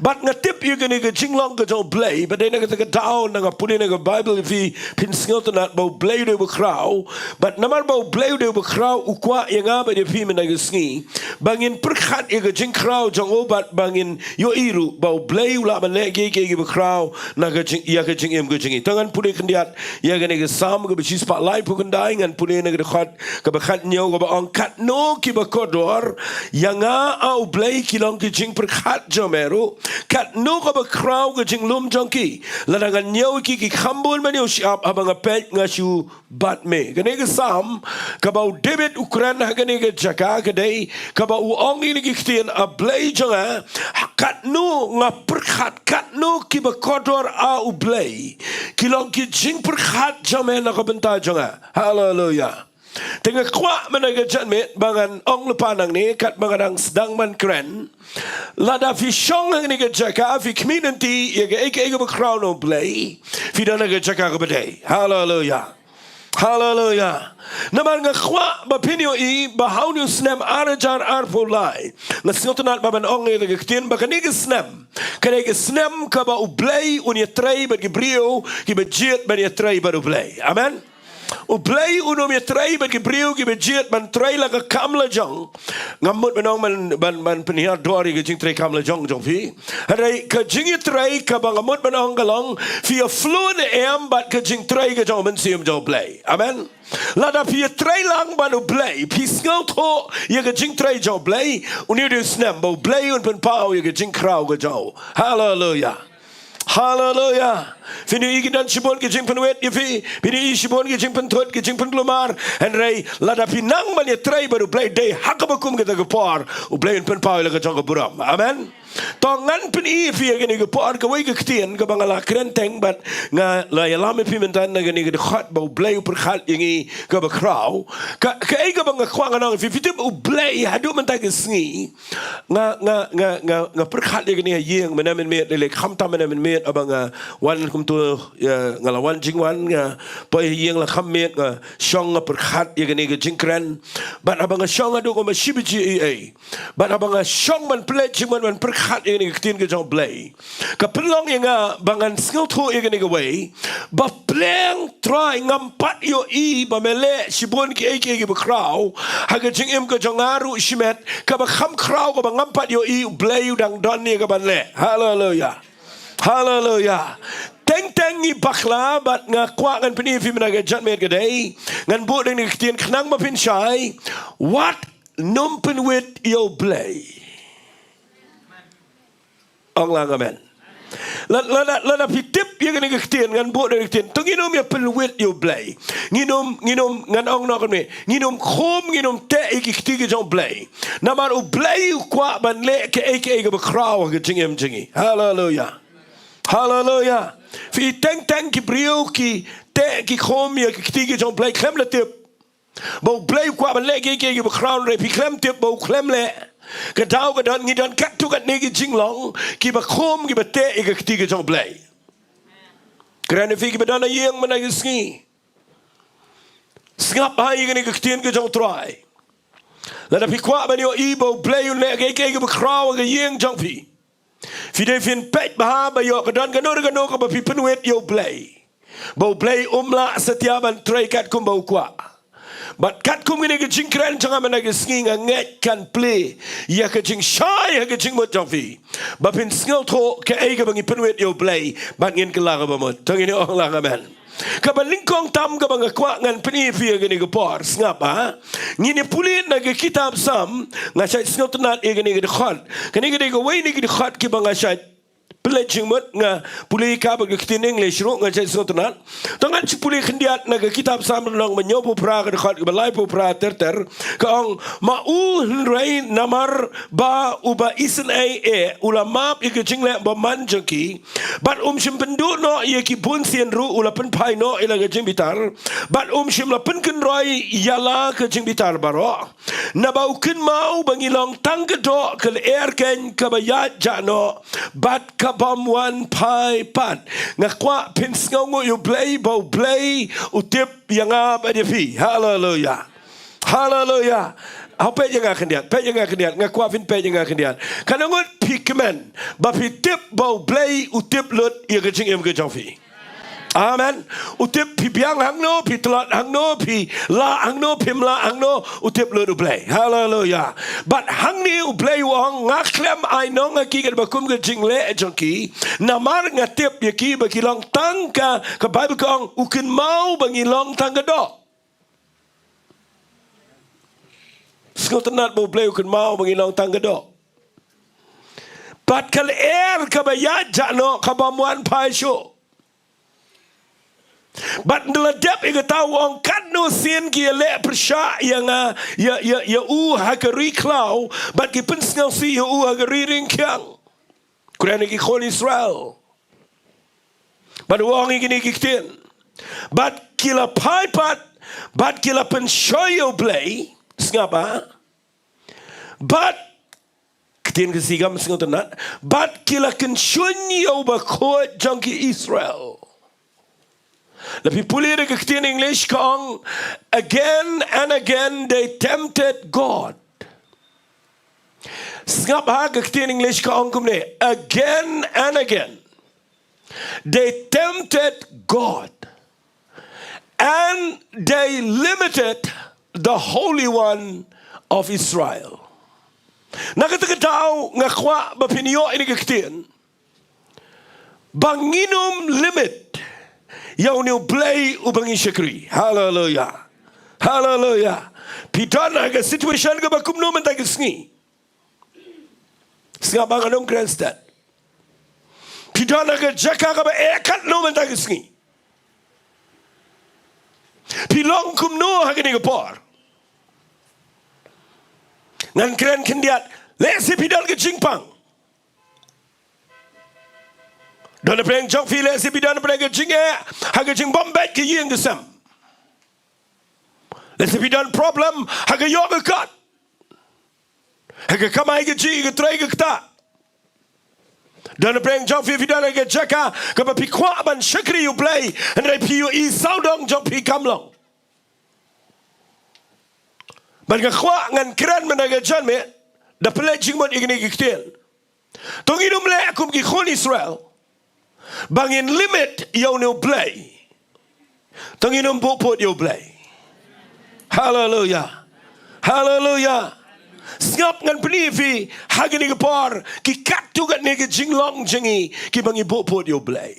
Bad nga tip ïa kane ka jinglong ka jong U Blei, bad dei na kata ka daw na nga pule na ka Baibl ïa phi, phin sngewtynnat ba U Blei u dei uba khraw. Bad namar ba U Blei u dei uba khraw u kwah ïa nga bad ïa phi mynta ka sngi ba ngin pyrkhat ïa ka jingkhraw jong u bad ba ngin ïohi ruh ba U Blei u lah ban leh kiei kiei kiba khraw na ka jing, ïa ka jingim ka jong ngi. To ngan pule khyndiat ïa kane ka Salm kaba shispah laiphew khyndai, ngan pule na ka dkhot kaba khathynñiew kaba ong, katno kiba kordor ïa nga, A U Blei, ki long ki jingpyrkhat jong me ruh, katno kaba khraw ka jinglum jong ki. Lada ngan ñiew ïa ki, ki kham bun ban ïoh shyiap, haba nga peit nga shu bat me. Kane ka Salm kaba u David u kren ha kane ka jaka ka dei kaba u ong ïa kine ki ktien, A Blei jong nga, katno nga pyrkhat, katno kiba kordor, A U Blei, ki long ki jingpyrkhat jong me na ka bynta jong nga. Haleluya. Te nga kwah mynta ka janmiet ba ngan ong lypa nangne katba nga dang sdang ban kren. Lada phi shong hangne ka jaka, phi khmih lynti ïa kaei kaei kaba khraw na U Blei, phi don ha ka jaka kaba dei. Haleluya. Haleluya. Namar nga kwah ba phin ïohi ba ha une u snem ar hajar arphew lai, nga sngewtynnat ba ban ong ïa ka ktien ba kane ka snem ka dei ka snem kaba U Blei un ïatrei bad ki briew kiba jied ban ïatrei bad U Blei. Amen. U Blei un ym ïatrei bad ki briew kiba jied ban trei la ka kam la jong. Ngam mut ban ong ban, ban, ban pynhiar dor ïa ka jingtrei kam la jong jong phi. Hynrei ka jingïatrei kaba nga mut ban ong ka long, phi ïa flow ne em bad ka jingtrei ka jong U Mynsiem jong U Blei. Amen. Lada phi ïatrei lang bad U Blei, phi sngewthuh ïa ka jingtrei jong U Blei, une u dei u snem ba U Blei un pynpaw ïa ka jingkhraw ka jong u. Haleluya. Haleluya. Phin ïohi ki don shibun ki jingpynwit ïa phi, phin ïohi shibun ki jingpynthut, ki jingpynkulmar. Hynrei lada phi nang ban ïatrei bad U Blei, dei ha kaba kum kata ka por U Blei un pynpaw ïa la ka jong ka burom. Amen. To ngan pyni ïa phi ha kane ka por kawei ka ktien kaba nga la kren teng bad nga la ïalam ïa phi mynta na kane ka dkhot ba U Blei u pyrkhat ïa ngi kaba khraw. Ka, kaei kaba nga kwah ngan ong ïa phi, phi tip U Blei haduh mynta ka sngi. Nga, nga, nga, nga, nga pyrkhat ïa kane ha ïing mynne mynmiet, lei lei khamtam mynne mynmiet, haba nga wan kumto, ïa, nga la wan jingwan, nga poi ha ïing la kham miet, nga shong nga pyrkhat ïa kane ka jingkren. Bad haba nga shong haduh kumba shi baje eiei. Bad haba nga shong ban pynleit jingmut ban pyrkhat ïa kane ka ktien ka jong U Blei, ka pynlong ïa nga ba ngan sngewthuh ïa kane kawei, ba pleng Trai ngam pat ïohi ba me leh shibun kiei kiei kiba khraw ha ka jingim ka jong nga ruh shimet, kaba kham khraw kaba ngam pat ïohi U Blei u dang don ïa ka ban leh. Haleluya. Haleluya. Teng teng ngi bakla bad nga kwah ngan pyni ïa phi mynta ka janmiet ka dei, ngan buh dang ïa ka ktien khnang ba phin shai. Wat nym pynwit ïa U Blei. Ong lang amen. La, la, la, lada phi tip ïa kane ka ktien, ngan buh dang ïa ka ktien. To ngin ym ïa pynwit ïa U Blei. Ngin ym, ngin ym, ngan ong noh kumne. Ngin ym khum, ngin ym teh ïa ki kti ki jong U Blei. Namar U Blei u kwah ban leh kaei kaei kaba khraw ha ka jingim jong ngi. Haleluya. Haleluya. Phi teng teng ki briew ki teh ki khum ïa ki kti ki jong U Blei khlem la tip ba U Blei u kwah ban leh kiei kiei kiba khraw, hynrei phi khlem tip ba u khlem leh. Ka daw ka don, ngi don katto katne ki jinglong kiba khum kiba teh ïa ka kti ka jong U Blei. Kren ïa phi kiba don ha ïing mynta ka sngi. Sngap ha ïa kane ka ktien ka jong U Trai. Lada phi kwah ban ïohi ba U Blei un leh kaei kaei kaba khraw ha ka ïing jong phi, phi dei phin peit bha ba ïoh ka don kano kano kaba phi pynwit ïa U Blei, ba U Blei um lah satia ban trei katkum ba u kwah. Bad katkum kane ka jingkren jong nga mynta ka sngi, nga ngeit kan plie ïa ka jingshai ha ka jingmut jong phi, ba phin sngewthuh kaei kaba ngi pynwit ïa U Blei bad ngin kylla kaba mut. To ngin ong lang amen. Kaba nyngkong tam kaba nga kwah ngan pyni ïa phi ha kane ka por, sngap ha. Ngin ïa pule na ka kitab Salm, nga shait sngewtynnat ïa kane ka dkhot. Kane ka dei kawei na ki dkhot kiba nga shait pynleit jingmut, nga pule ïa ka bad ka ktien English ruh, nga shait sngewtynnat. To ngan shu pule khyndiat na ka kitab Salm lynnong ba hynñiewphew phra, ka dkhot kaba laiphew phra ter ter. Ka ong, ma u hynrei namar ba uba isynei eh u la map ïa ka jingleh bymman jong ki, bad um shym pynduh noh ïa ki bun sien ruh, u la pynphai noh ïa la ka jingbitar, bad um shym la pynkynroi ïa la ka jingbitar baroh. Naba u kynmaw ba ngi long tang ka doh, ka lyer keiñ kaba ïaid jah noh bad kabym wan phai pat. Nga kwah phin sngewnguh ïa U Blei ba U Blei u tip ïa nga bad ïa phi. Haleluya. Haleluya. Haw, peit ïa nga khyndiat, peit ïa nga khyndiat. Nga kwah phin peit ïa nga khyndiat. Katno ngut phi kmen ba phi tip ba U Blei u tip lut ïa ka jingim ka jong phi? Amen. U tip phi biang hangno, phi tlot hangno, phi lah hangno, phim lah hangno, u tip lut U Blei. Haleluya. Bad hangne U Blei u ong, nga khlem ai nong ha ki katba kum ka jingleh jong ki, namar nga tip ïa ki ba ki long tang ka, ka Baibl ka ong, u kynmaw ba ngi long tang ka doh. Sngewtynnat ba U Blei u kynmaw ba ngi long tang ka doh. Bad ka lyer kaba ïaid jah noh, kabym wan phai shuh. Bad ynda la dep ïa kata u ong, katno sien ki ïaleh pyrshah ïa nga, ïa, ïa, ïa u ha ka ri khlaw, bad ki pynsngewsih ïa u ha ka ri ringkiang. Kren ïa ki khun Israel. Bad u ong ïa kine ki ktien. Bad ki la phai pat, bad ki la pynshoi ïa U Blei, sngap ha. Bad ktien ka Khasi kam sngewtynnat, bad ki la kynshun ïa U Bakhuid jong ki Israel. Lada phi pule da ka ktien English ka ong, again and again they tempted God. Sngap ha, ka ktien English ka ong kumne, again and again they tempted God and they limited the Holy One of Israel. Na kata ka daw nga kwah ba phin ïoh ïa kane ka ktien, ba ngin ym limit ïa une U Blei uba ngi shakri. Haleluya. Haleluya. Phi don ha ka situation kaba kumno mynta ka sngi? Sngap ba ngan ym kren stet. Phi don ha ka jaka kaba eh katno mynta ka sngi? Phi long kumno ha kane ka por? Ngan kren khyndiat, lehse phi don ka jingpang. Don hapdeng jong phi, lehse phi don hapdeng ka jingeh, ha ka jingbym beit ka ïing ka sem. Lehse phi don problem ha ka ïoh ka kot, ha ka kamai kajih, ka trei ka ktah. Don hapdeng jong phi, phi don ha ka jaka kaba phi kwah ban shakri U Blei, hynrei phi ïohi sawdong jong phi kam long. Bad nga kwah ngan kren mynta ka janmiet da pynleit jingmut ïa kine ki ktien. To ngin ym leh kum ki khun Israel ba ngin limit ïa une U Blei. To ngin ym buh pud ïa U Blei. Haleluya. Haleluya. Sngap, ngan pyni ïa phi ha kine ki por, ki katto katne ki jinglong jong ngi kiba ngi buh pud ïa U Blei.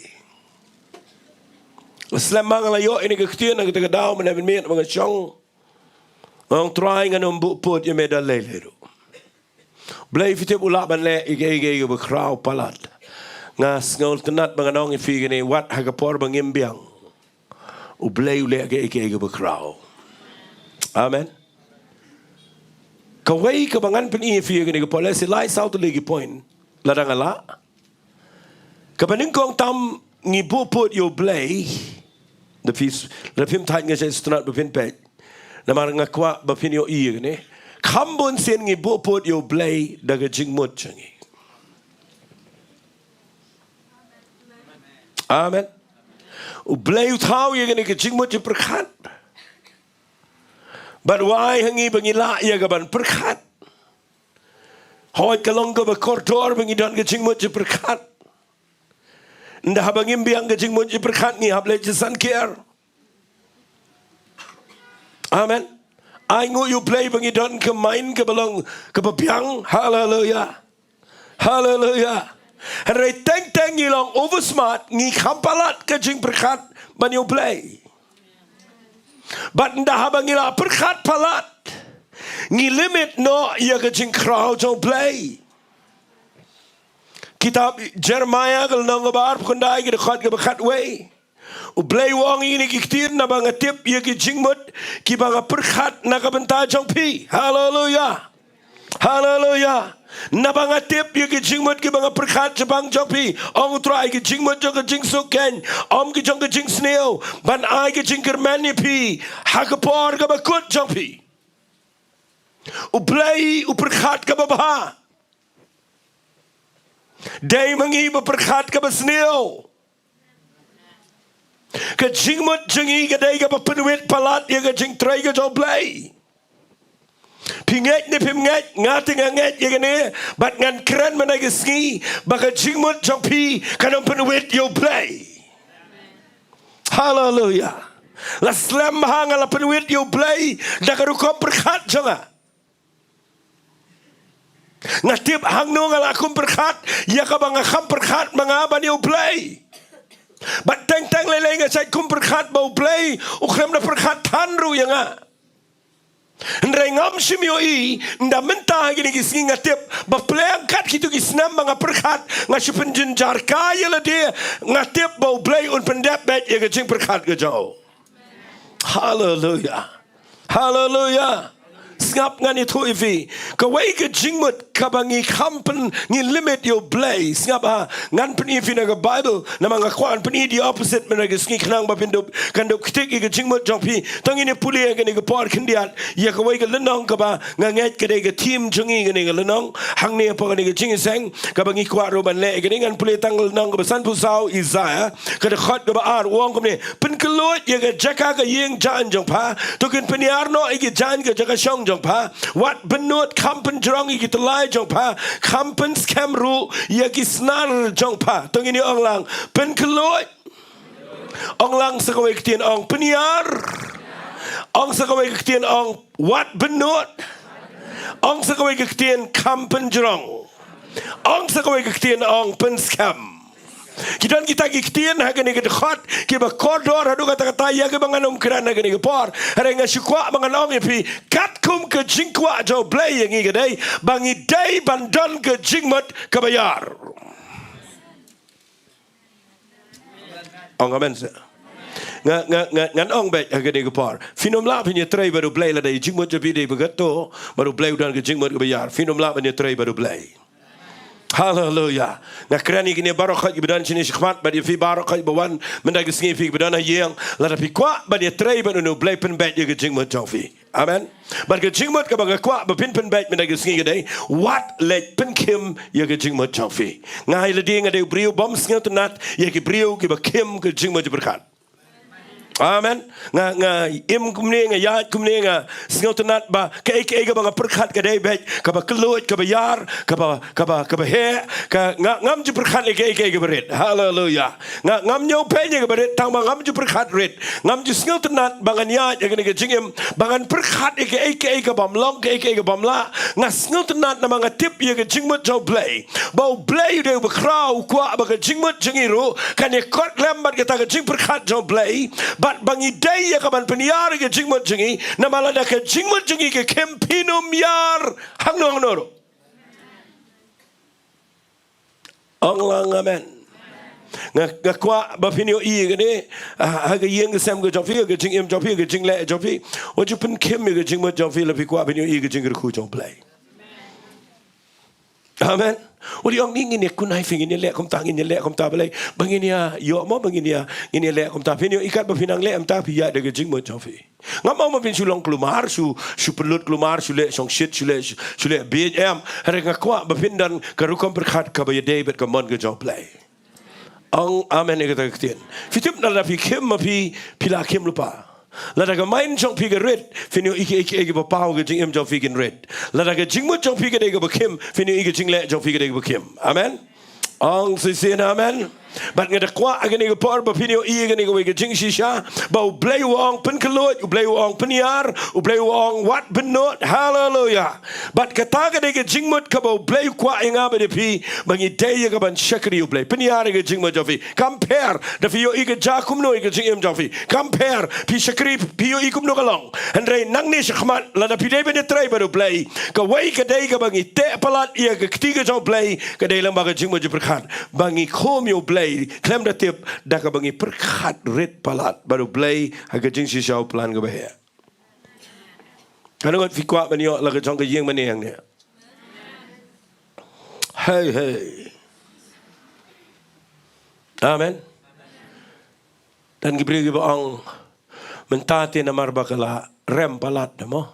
Slem ma nga la ïoh ïa kine ki ktien ha kata ka daw mynne mynmiet ba nga shong. Nga ong, Trai, ngan ym buh pud ïa me da lei lei ruh. Blei, phi tip, u lah ban leh ïa kiei kiei kiba khraw palat. Nga sngewtynnat ba ngan ong ïa phi kane, wat ha ka por ba ngim biang, U Blei u leh kiei kiei kiba khraw. Amen. Kawei kaba ngan pyni ïa phi kane ka por, lehse lai saw tylli ki point lada nga lah. Kaba nyngkong tam, ngi buh pud ïa U Blei. Da phi, da phim thait nga shait sngewtynnat ba phin peit. Namar nga kwah ba phin ïohi ïa kane. Kham bun sien ngi buh pud ïa U Blei da ka jingmut jong ngi. Amen. U Blei u thaw ïa kane ka jingmut jingpyrkhat. Bad wai ha ngi ba ngi lah ïa ka ban pyrkhat. Hooid ka long kaba kordor ba ngi don ka jingmut jingpyrkhat. Ynda haba ngim biang ka jingmut jingpyrkhat ngi hap leit sha san kiar. Amen. Ai nguh ïa U Blei ba ngi don ka mind kaba long kaba biang. Haleluya. Haleluya. Hynrei teng teng ngi long over smart, ngi kham palat ka jingpyrkhat ban ïa U Blei. Bad ynda haba ngi la pyrkhat palat, ngi limit noh ïa ka jingkhraw jong U Blei. Kitab Jeremiah ka lynnong kaba arphew khyndai ka dkhot kaba khatwei. U Blei u ong ïa kine ki ktien, naba nga tip ïa ki jingmut kiba nga pyrkhat na ka bynta jong phi. Haleluya. Haleluya. Naba nga tip ïa ki jingmut kiba nga pyrkhat shaphang jong phi, ong U Trai, ki jingmut jong ka jingsuk keiñ, ym ki jong ka jingsniew, ban ai ka jingkyrmen ïa phi ha ka por kaba kut jong phi. U Blei u pyrkhat kaba bha. Dei ma ngi ba pyrkhat kaba sniew. Ka jingmut jong ngi ka dei kaba pynwit palat ïa ka jingtrei ka jong U Blei. Phi ngeit ne phim ngeit, nga te nga ngeit ïa kane, bad ngan kren mynta ka sngi ba ka jingmut jong phi kan ym pynwit ïa U Blei. Haleluya. La slem bha nga la pynwit ïa U Blei da ka rukom pyrkhat jong nga. Nga tip hangno nga la kum pyrkhat ïa kaba nga kham pyrkhat ma nga ban ïa U Blei. Bad teng teng lei lei nga shait kum pyrkhat ba U Blei u khlem da pyrkhat than ruh ïa nga. Hynrei ngam shym ïohi, ynda mynta ha kine ki sngi nga tip ba pyrshang kat kitu ki snem ba nga pyrkhat, nga shu pynjynjar kai ïa lade, nga tip ba U Blei un pyndep beit ïa ka jingpyrkhat ka jong u. Haleluya. Haleluya. Sngap, ngan ïathuh ïa phi. Kawei ka jingmut kaba ngi kham pyn, ngi limit ïa U Blei. Sngap ha, ngan pyni ïa phi na ka Bible, namar nga kwah ban pyni the opposite mynta ka sngi khnang ba phin dup, kan dup ktik ïa ka jingmut jong phi. To ngin ïa pule ha kane ka por khyndiat ïa kawei ka lynnong kaba nga ngeit ka dei ka theme jong ngi kane ka lynnong. Hangne hapoh kane ka jingïaseng kaba ngi kwah ruh ban leh ïa kane, ngan pule tang ka lynnong kaba sanphew saw Isaiah, ka dkhot kaba ar, u ong kumne: Pynkhlaiñ ïa ka jaka ka ïing jaiñ jong pha, to kin pynïar noh ïa ki jaiñ ka jaka shong jong pha. Wat bynnud, kham pynjrong ïa ki tyllai jong pha, kham pynskhem ruh ïa ki snar jong pha. To ngin ïa ong lang: pynkhlaiñ. Ong lang sa kawei ka ktien, ong pynïar. Ong sa kawei ka ktien, ong wat bynnud. Ong sa kawei ka ktien, kham pynjrong. Ong sa kawei ka ktien, ong pynskhem. Ki don kita ki ktien ha kane ka dkhot kiba kordor haduh katta katta ïa kiba ngan ym kren ha kane ka por. Hynrei nga shu kwah ba ngan ong ïa phi, katkum ka jingkwah jong U Blei ïa ngi ka dei ba ngi dei ban don ka jingmut kaba ïar. Ong amen seh. Nga, nga, nga, ngan ong beit ha kane ka por. Phin ym lah phin ïatrei bad U Blei lada ka jingmut jong phi dei ba khatduh, bad U Blei u don ka jingmut kaba ïar. Phin ym lah ban ïatrei bad U Blei. Haleluya. Nga kren ïa kine baroh khoit kiba don shane shakhmat, bad ïa phi baroh khoit ba wan mynta ka sngi, phi kiba don ha ïing, lada phi kwah ban ïatrei bad une U Blei, pynbeit ïa ka jingmut jong phi. Amen. Bad ka jingmut kaba nga kwah ba phin pynbeit mynta ka sngi ka dei, wat leit pynkhim ïa ka jingmut jong phi. Nga ha lade nga dei u briew bym sngewtynnat ïa ki briew kiba khim ka jingmut jingpyrkhat. Amen. Nga, nga im kumne, nga ïaid kumne, nga sngewtynnat ba kaei kaei kaba nga pyrkhat ka dei beit kaba kylluid, kaba ïar, kaba, kaba, kaba heh, ka, nga, ngam ju pyrkhat ïa kaei kaei kaba rit. Haleluya. Nga, ngam ñiew peit ïa kaba rit, tang ba ngam ju pyrkhat rit. Ngam ju sngewtynnat ba ngan ïaid ïa kane ka jingim ba ngan pyrkhat ïa kaei kaei ka bym long, kaei kaei ka bym lah. Nga sngewtynnat namar nga tip ïa ka jingmut jong U Blei, ba U Blei u dei uba khraw, u kwah ba ka jingmut jong ngi ruh kan ïakot lem bad kata ka jingpyrkhat jong U Blei, bad ba ngi dei ïa ka ban pynïar ïa ka jingmut jong ngi. Namar lada ka jingmut jong ngi ka khim, phin ym ïar hangno hangno ruh. Ong lang amen. Nga, nga kwah ba phin ïohi ïa kane, ah, ha ka ïing ka sem ka jong phi, ha ka jingim jong phi, ha ka jingleh jong phi. Wat ju pynkhim ïa ka jingmut jong phi lada phi kwah ban ïohi ïa ka jingkyrkhu jong U Blei. Amen. Wat ju ong, ngin ïa kunai phi, ngin ïa leh kumta, ngin ïa leh kumta, balei? Ba ngin ïa ïoh mo, ba ngin ïa, ngin ïa leh kumta. Phin ïohi katba phin nang leh kumta, phi ïaid da ka jingmut jong phi. Ngam ong ba phin shu long kulmar, shu, shu pynlut kulmar, shu leh shongshit, shu leh, shu, shu leh bieit, em. Hynrei nga kwah ba phin don ka rukom pyrkhat kaba ïadei bad ka mon ka jong U Blei. Ong amen ïa kata ka ktien. Phi tip, lada phi khim ma phi, phi la khim lypa. Lada ka mind jong phi ka rit, phin ïohi kiei kiei kiba paw, ka jingim jong phi kan rit. Lada ka jingmut jong phi ka dei kaba khim, phin ïohi ka jingleh jong phi ka dei kaba khim. Amen. Ong shisien amen. Bad nga da kwah ha kane ka por ba phin ïohi ha kane kawei ka jingshisha ba U Blei u ong pynkhlaiñ, U Blei u ong pynïar, U Blei u ong wat bynnud. Haleluya. Bad kata ka dei ka jingmut kaba U Blei u kwah ïa nga bad ïa phi, ba ngi dei ïa kaban shakri U Blei. Pynïar ïa ka jingmut jong phi. Kam pher da phi ïohi ka jia kumno ïa ka jingim jong phi. Kam pher phi shakri, phi ïohi kumno ka long. Hynrei nangne shakhmat lada phi dei ban ïatrei bad U Blei, kawei ka dei kaba ngi teh palat ïa ka kti ka jong U Blei, ka dei lyngba ka jingmut jingpyrkhat. Ba ngi khum ïa U Blei khlem da tip da kaba ngi pyrkhat rit palat bad U Blei ha ka jingshisha, u plan kaba heh. Katno ngut phi kwah ban ïoh la ka jong ka ïing mane hangne? Hei, hei. Amen. Don ki briew kiba ong, mynta te namar ba ka la rem palat, mo,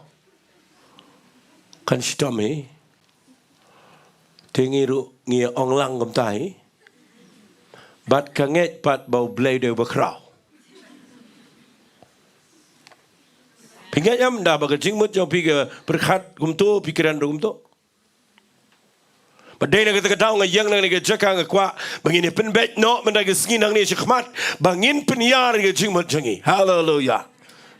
kan shitom hi. Te ngi ruh ngi ong lang kumta hi. Bad ka ngeit pat ba U Blei u dei uba khraw. Phi ngeit em, da ba ka jingmut jong phi ka pyrkhat kumto, phi kren ruh kumto? Ba dei na kata ka daw nga ïeng na kane ka jaka, nga kwah ba ngin ïa pynbeit noh mynta ka sngi nangne shakhmat, ba ngin pynïar ïa ka jingmut jong ngi. Haleluya.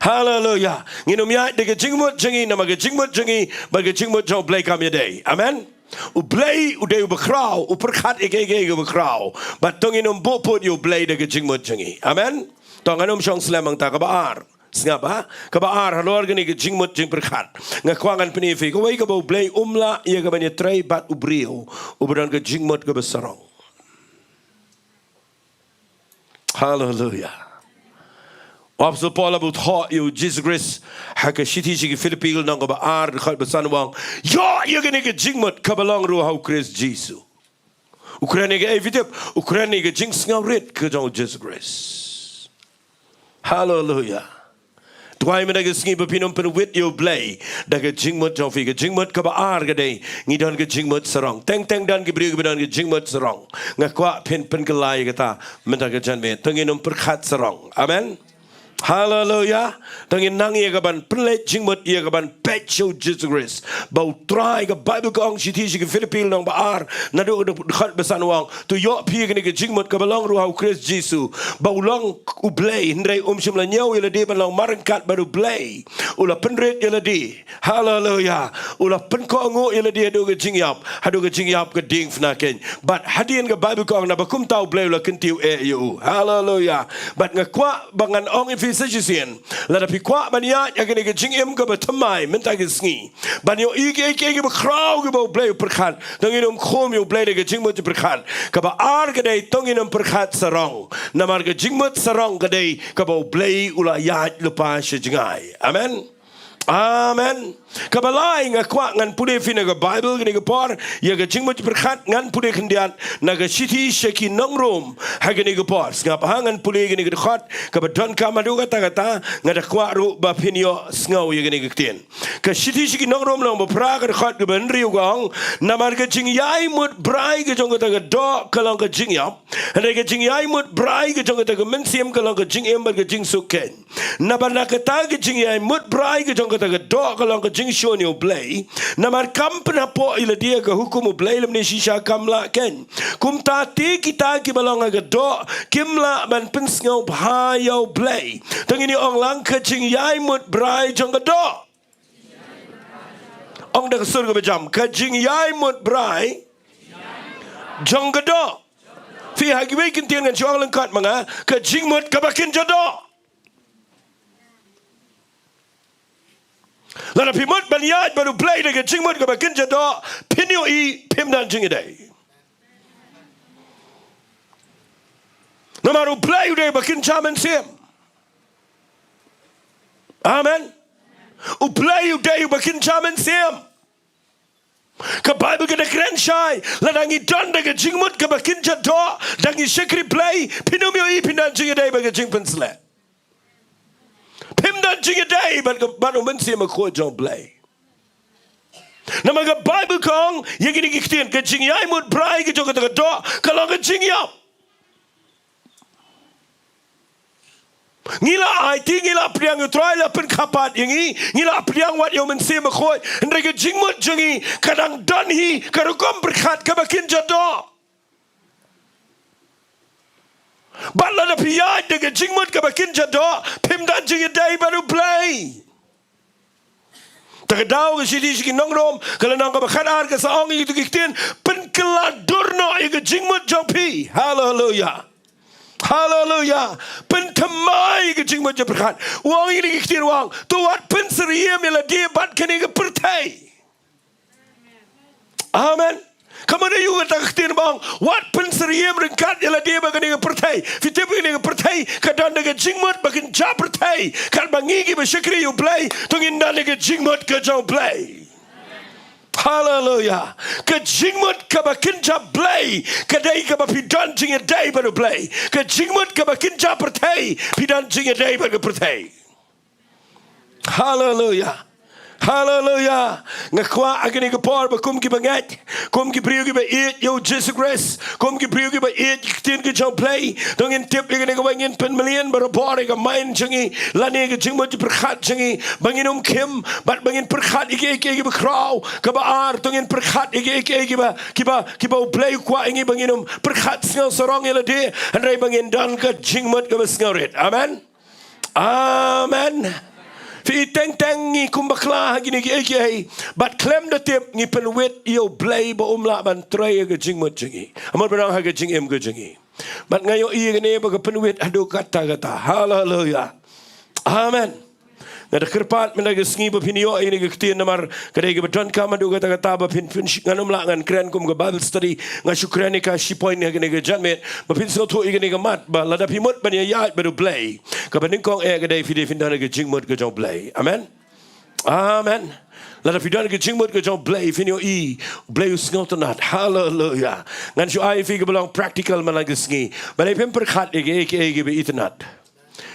Haleluya. Ngin ym ïaid da ka jingmut jong ngi, namar ka jingmut jong ngi bad ka jingmut jong U Blei kam ïadei. Amen. U Blei u dei uba khraw, u pyrkhat ïa kiei kiei kiba khraw. Bad to ngin ym buh pud ïa U Blei da ka jingmut jong ngi. Amen. To ngan ym shong slem hangta. Kaba ar. Sngap, ha? Kaba ar halor kane ka jingmut jingpyrkhat, nga kwah ngan pyni ïa phi kawei kaba U Blei um lah ïa kaban ïatrei bad u briew uba don ka jingmut kaba sarong. Haleluya. U Apostol Paul u thoh ïa U Jisu Khrist ha ka shithi sha ki Philippi lynnong kaba ar, dkhot ba san, u ong, ïoh ïa kane ka jingmut kaba long ruh ha U Khrist Jisu. U kren ïa kaei, phi tip? U kren ïa ka jingsngewrit ka jong U Jisu Khrist. Haleluya. Duwai mynta ka sngi ba phin ym pynwit ïa U Blei da ka jingmut jong phi. Ka jingmut kaba ar ka dei, ngi don ka jingmut sarong. Teng teng don ki briew kiba don ka jingmut sarong. Nga kwah phin pynkylla ïa kata mynta ka janmiet. To ngin ym pyrkhat sarong. Amen. Haleluya. To ngin nang ïa kaban pynleit jingmut, ïa kaban peit sha U Jisu Khrist. Ba U Trai, ka Baibl ka ong shithi sha ki Philippi lynnong ba ar, naduh dkhot ba san, u ong, to ïoh phi ïa kane ka jingmut kaba long ruh ha U Khrist Jisu, ba u long U Blei, hynrei um shym la ñiew ïa lade ban long marryngkat bad U Blei. U la pynrit ïa lade. Haleluya. U la pynkohnguh ïa lade haduh ka jingïap, haduh ka jingïap ka diengphna keiñ. Bad hadien, ka Baibl ka ong, naba kumta U Blei u la kyntiew eh ïa u. Haleluya. Bad nga kwah ba ngan ong ïa phi sa shisien, lada phi kwah ban ïaid ha kane ka jingim kaba thymmai mynta ka sngi, ban ïohi kiei kiei kiba khraw kiba U Blei u pyrkhat, to ngin ym khum ïa U Blei da ka jingmut jingpyrkhat. Kaba ar ka dei, to ngin ym pyrkhat sarong. Namar ka jingmut sarong ka dei kaba U Blei u la ïaid lypa sha jngai. Amen. Amen. Kaba lai, nga kwah ngan pule ïa phi na ka Baibl kane ka por, ïa ka jingmut jingpyrkhat, ngan pule khyndiat na ka shithi sha ki nong Rom ha kane ka por. Sngap, ha, ngan pule ïa kane ka dkhot kaba donkam haduh katta katta, nga da kwah ruh ba phin ïohsngew ïa kane ka ktien. Ka shithi sha ki nong Rom lynnong ba phra, ka dkhot kaba hynriew, ka ong, namar ka jingïaimut brai ka jong kata ka doh ka long ka jingïap, hynrei ka jingïaimut brai ka jong kata ka mynsiem ka long ka jingim bad ka jingsuk keiñ. Naba na kata ka jingïaimut brai ka jong kata ka doh ka long ka jingshun ïa U Blei. Namar kam pynhapoh ïa lade ha ka hukum U Blei, lymne shisha kam lah keiñ. Kumta te kita kiba long ha ka doh kim lah ban pynsngewbha ïa U Blei. To ngin ïa ong lang, ka jingïaimut brai jong ka doh. Ong da ka sur kaba jam, ka jingïaimut brai jong ka doh. Phi, ha kiwei ki ktien ngan shu ong lyngkot ma nga, ka jingmut kaba kynja doh. Lada phi mut ban ïaid bad U Blei da ka jingmut kaba kynja doh, phin ïohi phim don jingïadei. Namar U Blei u dei uba kynja mynsiem. Amen. U Blei u dei uba kynja mynsiem. Ka Baibl ka da kren shai, lada ngi don da ka jingmut kaba kynja doh, da ngi shakri Blei, phin ym ïohi phin don jingïadei bad ka jingpynshlur. Phim don jingïadei bad ka, bad u Mynsiem Bakhuid jong U Blei. Namar ka Baibl ka ong ïa kine ki ktien, ka jingïaimut brai ka jong kata ka doh ka long ka jingïap. Ngi la aiti, ngi la pdiang ïa u Trai, la pynkhapat ïa ngi, ngi la pdiang wat ïa u Mynsiem Bakhuid. Hynrei ka jingmut jong ngi ka dang don hi ka rukom pyrkhat kaba kynja doh. Bad lada phi ïaid da ka jingmut kaba kynja doh, phim don jingïadei bad U Blei. Ta ka daw ka shithi sha ki nong Rom, ka lynnong kaba khatar ka sa ong ïa kito ki ktien, pynkylla dur noh ïa ka jingmut jong phi. Haleluya. Haleluya. Pynthymmai ïa ka jingmut jingpyrkhat. U ong ïa kine ki ktien u ong, to wat pynsyriem ïa lade bad kane ka pyrthei. Amen. Ka mut aïu kata ka ktien ba ong, wat pynsyriem ryngkat ïa lade bad kane ka pyrthei. Phi tip kane ka pyrthei ka don da ka jingmut ba kynja pyrthei. Katba ngi kiba shakri ïa U Blei, to ngin don da ka jingmut ka jong U Blei. Haleluya. Ka jingmut kaba kynja Blei ka dei kaba phi don jingïadei bad U Blei. Ka jingmut kaba kynja pyrthei, phi don jingïadei bad ka pyrthei. Haleluya. Haleluya. Nga kwah ha kane ka por ba kum ki bangeit, kum ki briew kiba ïeit ïa U Jisu Khrist, kum ki briew kiba ïeit ïa ka ktien ka jong U Blei, to ngin tip ïa kane kawei, ngin pynmlien barabor ïa ka mind jong ngi lane ka jingmut jingpyrkhat jong ngi, ba ngin ym khim bad ba ngin pyrkhat ïa kiei kiei kiba khraw. Kaba ar, to ngin pyrkhat ïa kiei kiei kiba, kiba, kiba U Blei u kwah ïa ngi ba ngin ym pyrkhat sngewsarong ïa lade, hynrei ba ngin don ka jingmut kaba sngewrit. Amen. Amen. Phi teng teng ngi kum bakla ha kine kiei kiei, bad khlem da tip ngi pynwit ïa U Blei ba um lah ban trei ïa ka jingmut jong ngi, ha mut ba dang ha ka jingim ka jong ngi. Bad nga ïohi ïa kane ba ka pynwit haduh katta katta. Haleluya. Amen. Nga da kyrpad mynta ka sngi ba phin ïoh ïa kane ka ktien namar ka dei kaba donkam haduh katta katta ba phin, phin, ngan ym lah ngan kren kum ka Bible study. Nga shu kren ïa ka shi point ha kane ka janmiet ba phin sngewthuh ïa kane ka mat ba lada phi mut ban ïaid bad U Blei, kaba nyngkong eh ka dei phi dei phin don ka jingmut ka jong U Blei. Amen. Amen. Lada phi don ka jingmut ka jong U Blei, phin ïohi U Blei u sngewtynnat. Haleluya. Ngan shu ai phi kaba long practical mynta ka sngi. Balei phim pyrkhat ïa kiei kiei kiba itynnat?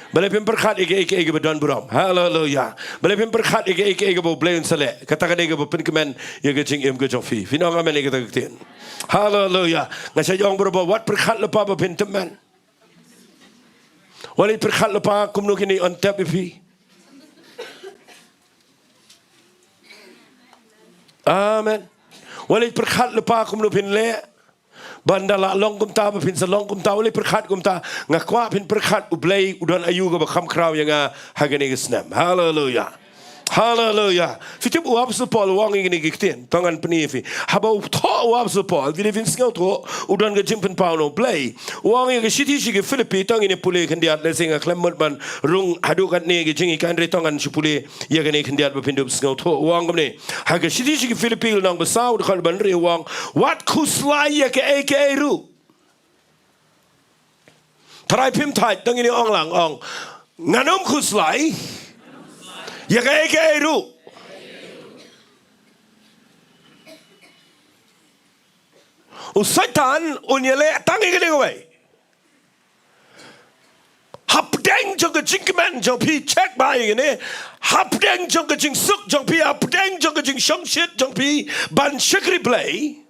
Balei phim pyrkhat ïa kiei kiei kiba don burom? Haleluya. Balei phim pyrkhat ïa kiei kiei kiba U Blei un sa leh? Kata ka dei kaba pynkmen ïa ka jingim ka jong phi. Phin ong amen ïa kata ka ktien? Haleluya. Nga sa ong barabor, wat pyrkhat lypa ba phin tymmen. Wat leit pyrkhat lypa kumno kin ïa on tep ïa phi. Amen. Wat leit pyrkhat lypa kumno phin leh ban da lah long kumta, ba phin sa long kumta. Wat leit pyrkhat kumta. Nga kwah phin pyrkhat U Blei u don aïu kaba kham khraw ïa nga ha kane ka snem. Haleluya. Haleluya. Phi tip u Apostol Paul u ong ïa kine ki ktien, to ngan pyni ïa phi. Haba u thoh u Apostol Paul, phi dei phin sngewthuh u don ka jingpynpaw na U Blei. U ong ïa ka shithi sha ki Philippi, to ngin ïa pule khyndiat, lehse nga khlem mut ban rung haduh katne ka jingïakhun, hynrei to ngan shu pule ïa kane khyndiat ba phin dup sngewthuh. U ong kumne, ha ka shithi sha ki Philippi lynnong ba saw dkhot ba hynriew u ong, wat khuslai ïa kaei kaei ruh. Tharai phim thait, to ngin ïa ong lang, ong, ngan ym khuslai ïa kaei kaei ruh. U Soitan un ïaleh tang ïa kane kawei. Hapdeng jong ka jingkmen jong phi, check bha ïa kane, hapdeng jong ka jingsuk jong phi, hapdeng jong ka jingshongshit jong phi ban shakri Blei,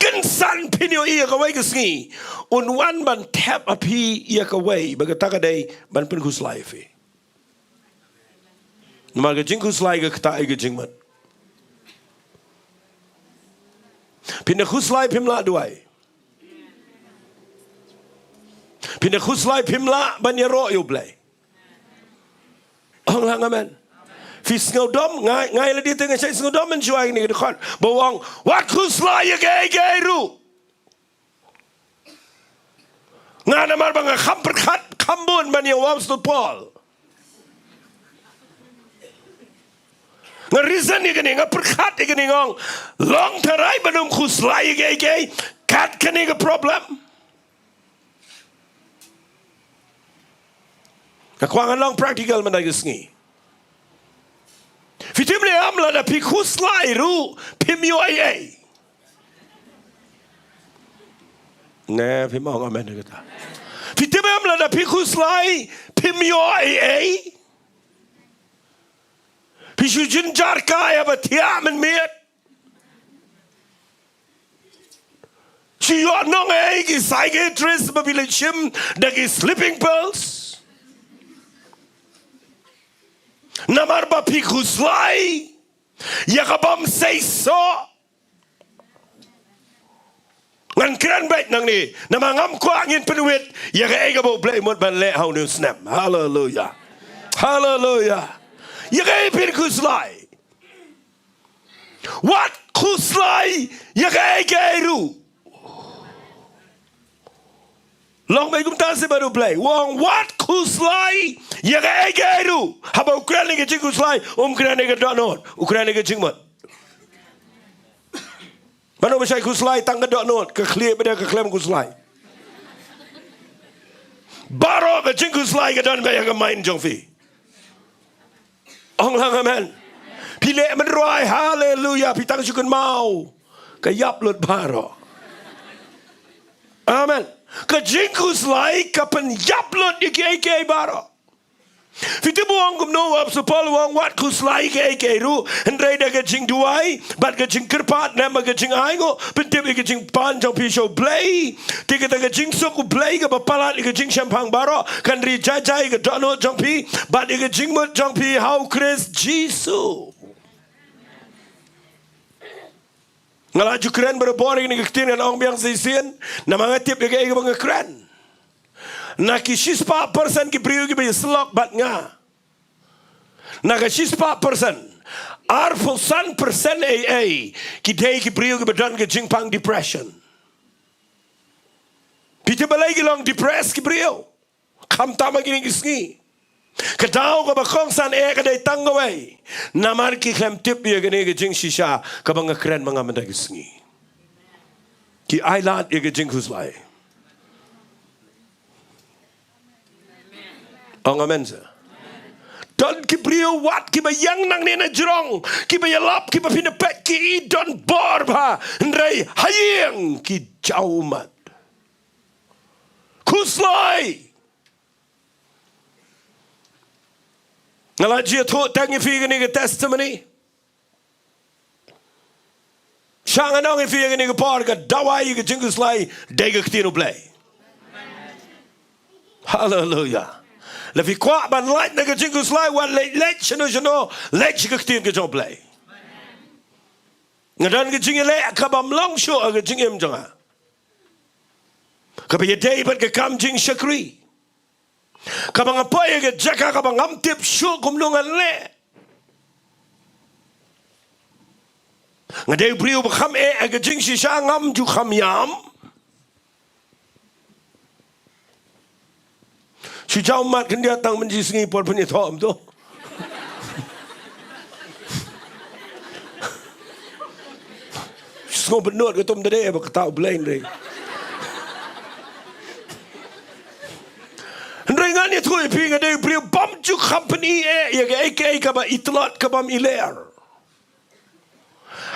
kynsan phin ïohi ïa kawei ka sngi un wan ban thep ha phi ïa kawei, ba kata ka dei ban pynkhuslai ïa phi. Namar ka jingkhuslai ka ktah ïa ka jingmut. Phin da khuslai phim lah duwai. Phin da khuslai phim lah ban ïaroh ïa U Blei. Ong lang amen. Phi sngewdom, nga, nga ïa lade te nga shait sngewdom mynshuwa ïa kane ka dkhot ba u ong, wat khuslai ïa kaei kaei ruh. Nga namar ba nga kham pyrkhat kham bun ban ïa u Apostol Paul. Nga reason ïa kane, nga pyrkhat ïa kane, nga ong, long tharai ban ym khuslai ïa kaei kaei, kat kane ka problem. Nga kwah ngan long practical mynta ka sngi. Phi tip ne em, lada phi khuslai ruh phim ïoh ei ei. Ne, phim ong amen kata. Phi tip em, lada phi khuslai phim ïoh ei ei. Phi shu jynjar kai haba thiah mynmiet. Ki ïoh nong ei ki psychiatrist ba phi leit shim da ki sleeping pills? Namar ba phi khuslai ïa ka bym seisoh. Ngan kren beit nangne, namar ngam kwah ngin pynwit ïa kaei kaba U Blei mut ban leh ha une u snem. Haleluia. Haleluia. Ïa kaei phi khuslai? Wat khuslai ïa kaei kaei ruh. Long beit kumta seh bad U Blei. U ong wat khuslai ïa kaei kaei ruh. Haba u kren ïa ka jingkhuslai, um kren ïa ka dohnud, u kren ïa ka jingmut. Mano ba shait khuslai tang ka dohnud, ka khlieh bad ka khlem khuslai. Baroh ka jingkhuslai ka don ka ïa ka mind jong phi. Ong lang amen. Phi leh mynrwai, haleluia, phi tang shu kynmaw, ka ïap lut baroh. Amen. Ka jingkhuslai ka pynïap lut ïa kiei kiei baroh. Phi tip u ong kumno u apostol Paul u ong wat khuslai kiei kiei ruh, hynrei da ka jingduwai bad ka jingkyrpad ne ma ka jingainguh, pyntip ïa ka jingpan jong phi sha U Blei. Te kata ka jingsuk U Blei kaba palat ïa ka jingshemphang baroh kan ri jai jai ïa ka dohnud jong phi bad ïa ka jingmut jong phi ha U Khrist Jisu. Nga la ju kren barabor ïa kane ka ktien, ngan ong biang shisien namar nga tip ïa kaei kaba nga kren. Na ki shispah percent ki briew kiba ïasyllok bad nga, na ka shispah percent, arphew san percent ei ei ki dei ki briew kiba don ka jingpang depression. Phi tip balei ki long depressed ki briew? Khamtam ha kine ki sngi. Ka daw kaba kongsan eh ka dei tang kawei. Namar ki khlem tip ïa kane ka jingshisha kaba nga kren ma nga mynta ki sngi. Ki ailad ïa ka jingkhuslai. Ong amen seh. Don ki briew wat kiba ïeng nangne na jrong, kiba ïalap, kiba phin peit ki i don bor bha, hynrei ha ïing ki jaw ummat. Khuslai. Nga la ju ïathuh tang ïa phi kane ka testimony. Sha ngan ong ïa phi ïa kane ka por, ka dawai ïa ka jingkhuslai dei ka ktien U Blei. Haleluia. Lada phi kwah ban lait na ka jingkhuslai, wat leit leit shano shano, leit sha ka ktien ka jong U Blei. Nga don ka jingïaleh kaba ym long shuh ha ka jingim jong nga, kaba ïadei bad ka kam jingshakri, kaba nga poi ha ka jaka kaba ngam tip shuh kumno ngan leh. Nga dei u briew ba kham eh ha ka jingshisha, ngam ju kham ïam. Shu jaw ummat khyndiat tang mynji sngi por pynïathoh um to. Sngewbha nud ka tum da dei ba kata U Blei hynrei. Hynrei ngan ïathuh ïa phi, nga dei u briew bym ju kham pyni eh ïa kaei kaei kaba i tlot, kaba ym i ler.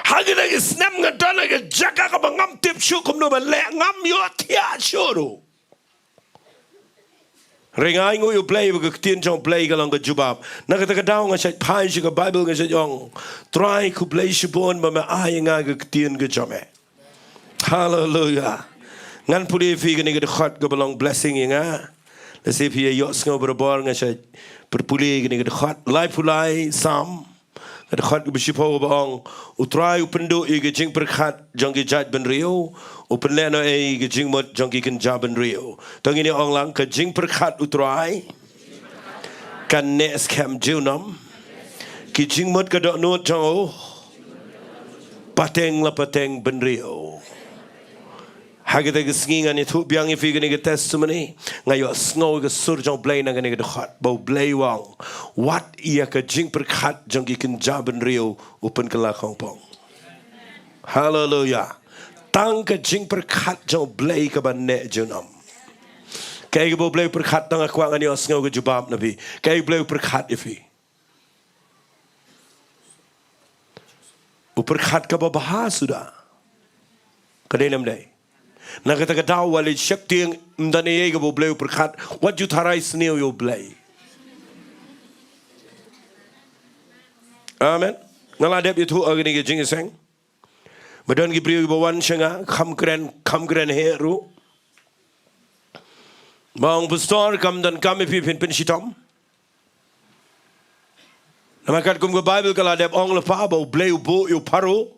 Ha kane ka snem nga don ha ka jaka kaba ngam tip shuh kumno ban leh, ngam ïohthiah shuh ruh. Hynrei nga ainguh ïa U Blei ba ka ktien jong U Blei ka long ka jubab. Na kata ka daw nga shait phai sha ka Baibl, nga shait ong, Trai khublei shibun ba me ai ïa nga ka ktien ka jong me. Haleluia. Ngan pule ïa phi kane ka dkhot kaba long blessing ïa nga. Lehse phi ïohsngew barabor, nga shait pule ïa kane ka dkhot. Laiphew lai Salm, ka dkhot kaba shiphew kaba ong, U Trai u pynduh ïa ka jingpyrkhat jong ki jaitbynriew, u pynlehnohei ïa ka jingmut jong ki kynja bynriew. To ngin ïa ong lang, ka jingpyrkhat U Trai kan neh skhem junom, ki jingmut ka dohnud jong u pateng la pateng bynriew. Ha kata ka sngi ngan ïathuh biang ïa phi kane ka testimony. Nga ïohsngew ïa ka sur jong U Blei na kane ka dkhot ba U Blei u ong, wat ïa ka jingpyrkhat jong ki kynja bynriew u pynkylla khongpong. Haleluia. Tang ka jingpyrkhat jong U Blei kaba neh junom. Kaei kaba U Blei u pyrkhat, tang nga kwah ngan ïohsngew ka jubab na phi. Kaei U Blei u pyrkhat ïa phi? U pyrkhat kaba bha suda. Ka dei ne ym dei? Na kata ka daw wat leit sheptieng, ym don eiei kaba U Blei u pyrkhat, wat ju tharai sniew ïa U Blei. Amen. Nga la dep ïathuh ha kane ka jingïaseng. Ba don ki briew ba wan sha nga, kham kren, kham kren heh ruh. Ba ong, Pastor, kam don kam ïa phi phin pynshitom. Namar katkum ka Baibl ka la dep ong lypa ba U Blei u buh ïa u Pharaoh,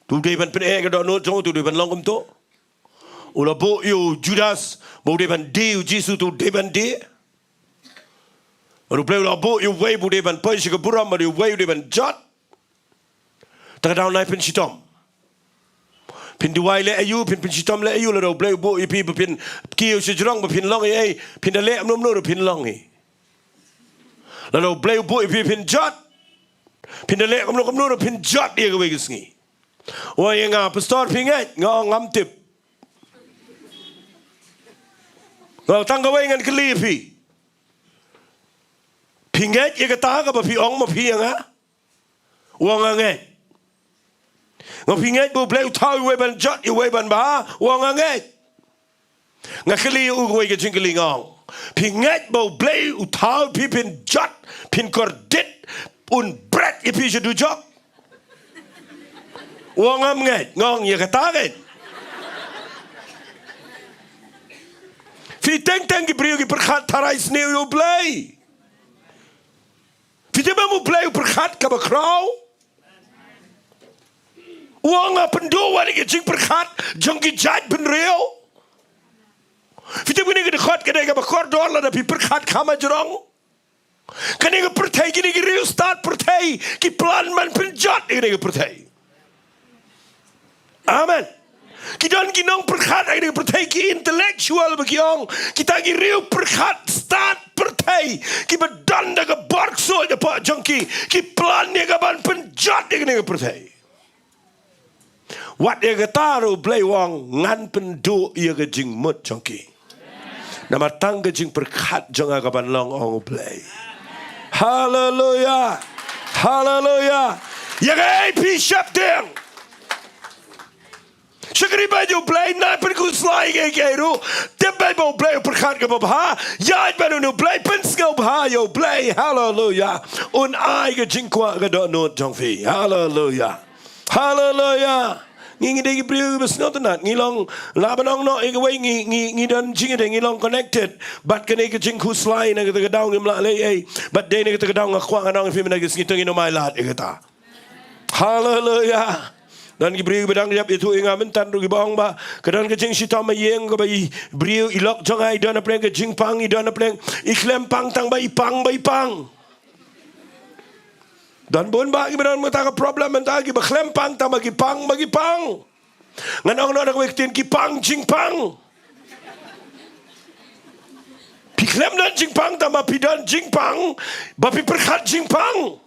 te u dei ban pyneh ka dohnud jong u, te u dei ban long kumto. U la buh ïa u Judas ba u dei ban die ïa u Jisu, te u dei ban die. Bad U Blei u la buh ïa uwei ba u dei ban poi sha ka burom, bad ïa uwei u dei ban jot. Te ka daw nai pynshitom. Phin duwai leh aïu, phin pynshitom leh aïu, lada U Blei u buh ïa phi ba phin kiew sha jrong ba phin long ei ei, phin da leh kumno kumno ruh phin long hi. Lada U Blei u buh ïa phi phin jot, phin da leh kumno kumno ruh phin jot ïa kawei ka sngi. Wan ïa nga, Pastor, phi ngeit? Nga ong, ngam tip. Nga ong, tang kawei ngan kylli ïa phi. Phi ngeit ïa kata kaba phi ong ma phi ïa nga? Wan, nga ngeit. Nga ong, phi ngeit ba U Blei u thaw ïa uwei ban jot, ïa uwei ban bha? Wan, nga ngeit. Nga kylli ïa u kawei ka jingkylli, nga ong, phi ngeit ba U Blei u thaw ïa phi phin jot, phin kordit, un bret ïa phi sha dujok? Wan, ngam ngeit. Nga ong, ïa kata ngeit. Phi, teng teng ki briew ki pyrkhat tharai sniew ïa U Blei. Phi tip ba U Blei u pyrkhat kaba khraw. U ong, nga pynduh wat ïa ka jingpyrkhat jong ki jaitbynriew. Phi tip kane ka dkhot ka dei kaba kordor lada phi pyrkhat kham hajrong. Kane ka pyrthei, kine ki riewstad pyrthei ki plan ban pynjot ïa kane ka pyrthei. Amen. Ki don ki nongpyrkhat ha kane ka pyrthei, ki intellectual ba ki ong, kita ki riew pyrkhat stad pyrthei kiba don da ka bor ksuid hapoh jong ki, ki plan ïa ka ban pynjot ïa kane ka pyrthei. Wat ïa kata ruh U Blei u ong, ngan pynduh ïa ka jingmut jong ki. Namar tang ka jingpyrkhat jong nga ka ban long, ong U Blei. Haleluya. Haleluya. Ïa kaei phi sheptieng? Shakri beit ïa U Blei, nai pynkhuslai ïa kiei kiei ruh. Tip beit ba U Blei u pyrkhat kaba bha. Ïaid bad U Blei, pynsngewbha ïa U Blei. Haleluya. Un ai ka jingkwah ka dohnud jong phi. Haleluya. Haleluya. Ngi, ngi dei ki briew ba sngewtynnat, ngi long, lah ban ong noh ïa kawei, ngi, ngi, ngi don jingïadei, ngi long connected. Bad kane ka jingkhuslai na kata ka daw ngim lah leh ei. Bad dei na kata ka daw nga kwah ngan ong ïa phi mynta ka sngi, to ngin ym ailad ïa kata. Haleluya. Don ki briew ba dang ïap ïathuh ïa nga mynta ruh kiba ong ba ka don ka jingshitom ha ïing kaba i briew, i lok jong nga i don hapdeng ka jingpang, i don hapdeng, i khlem pang tang ba i pang, ba i pang. Don bun bah kiba don mynta ka problem mynta, kiba khlem pang tang ba ki pang, ba ki pang. Ngan ong noh da kawei ka ktien, ki pang jingpang. Phi khlem don jingpang tang ba phi don jingpang, ba phi pyrkhat jingpang.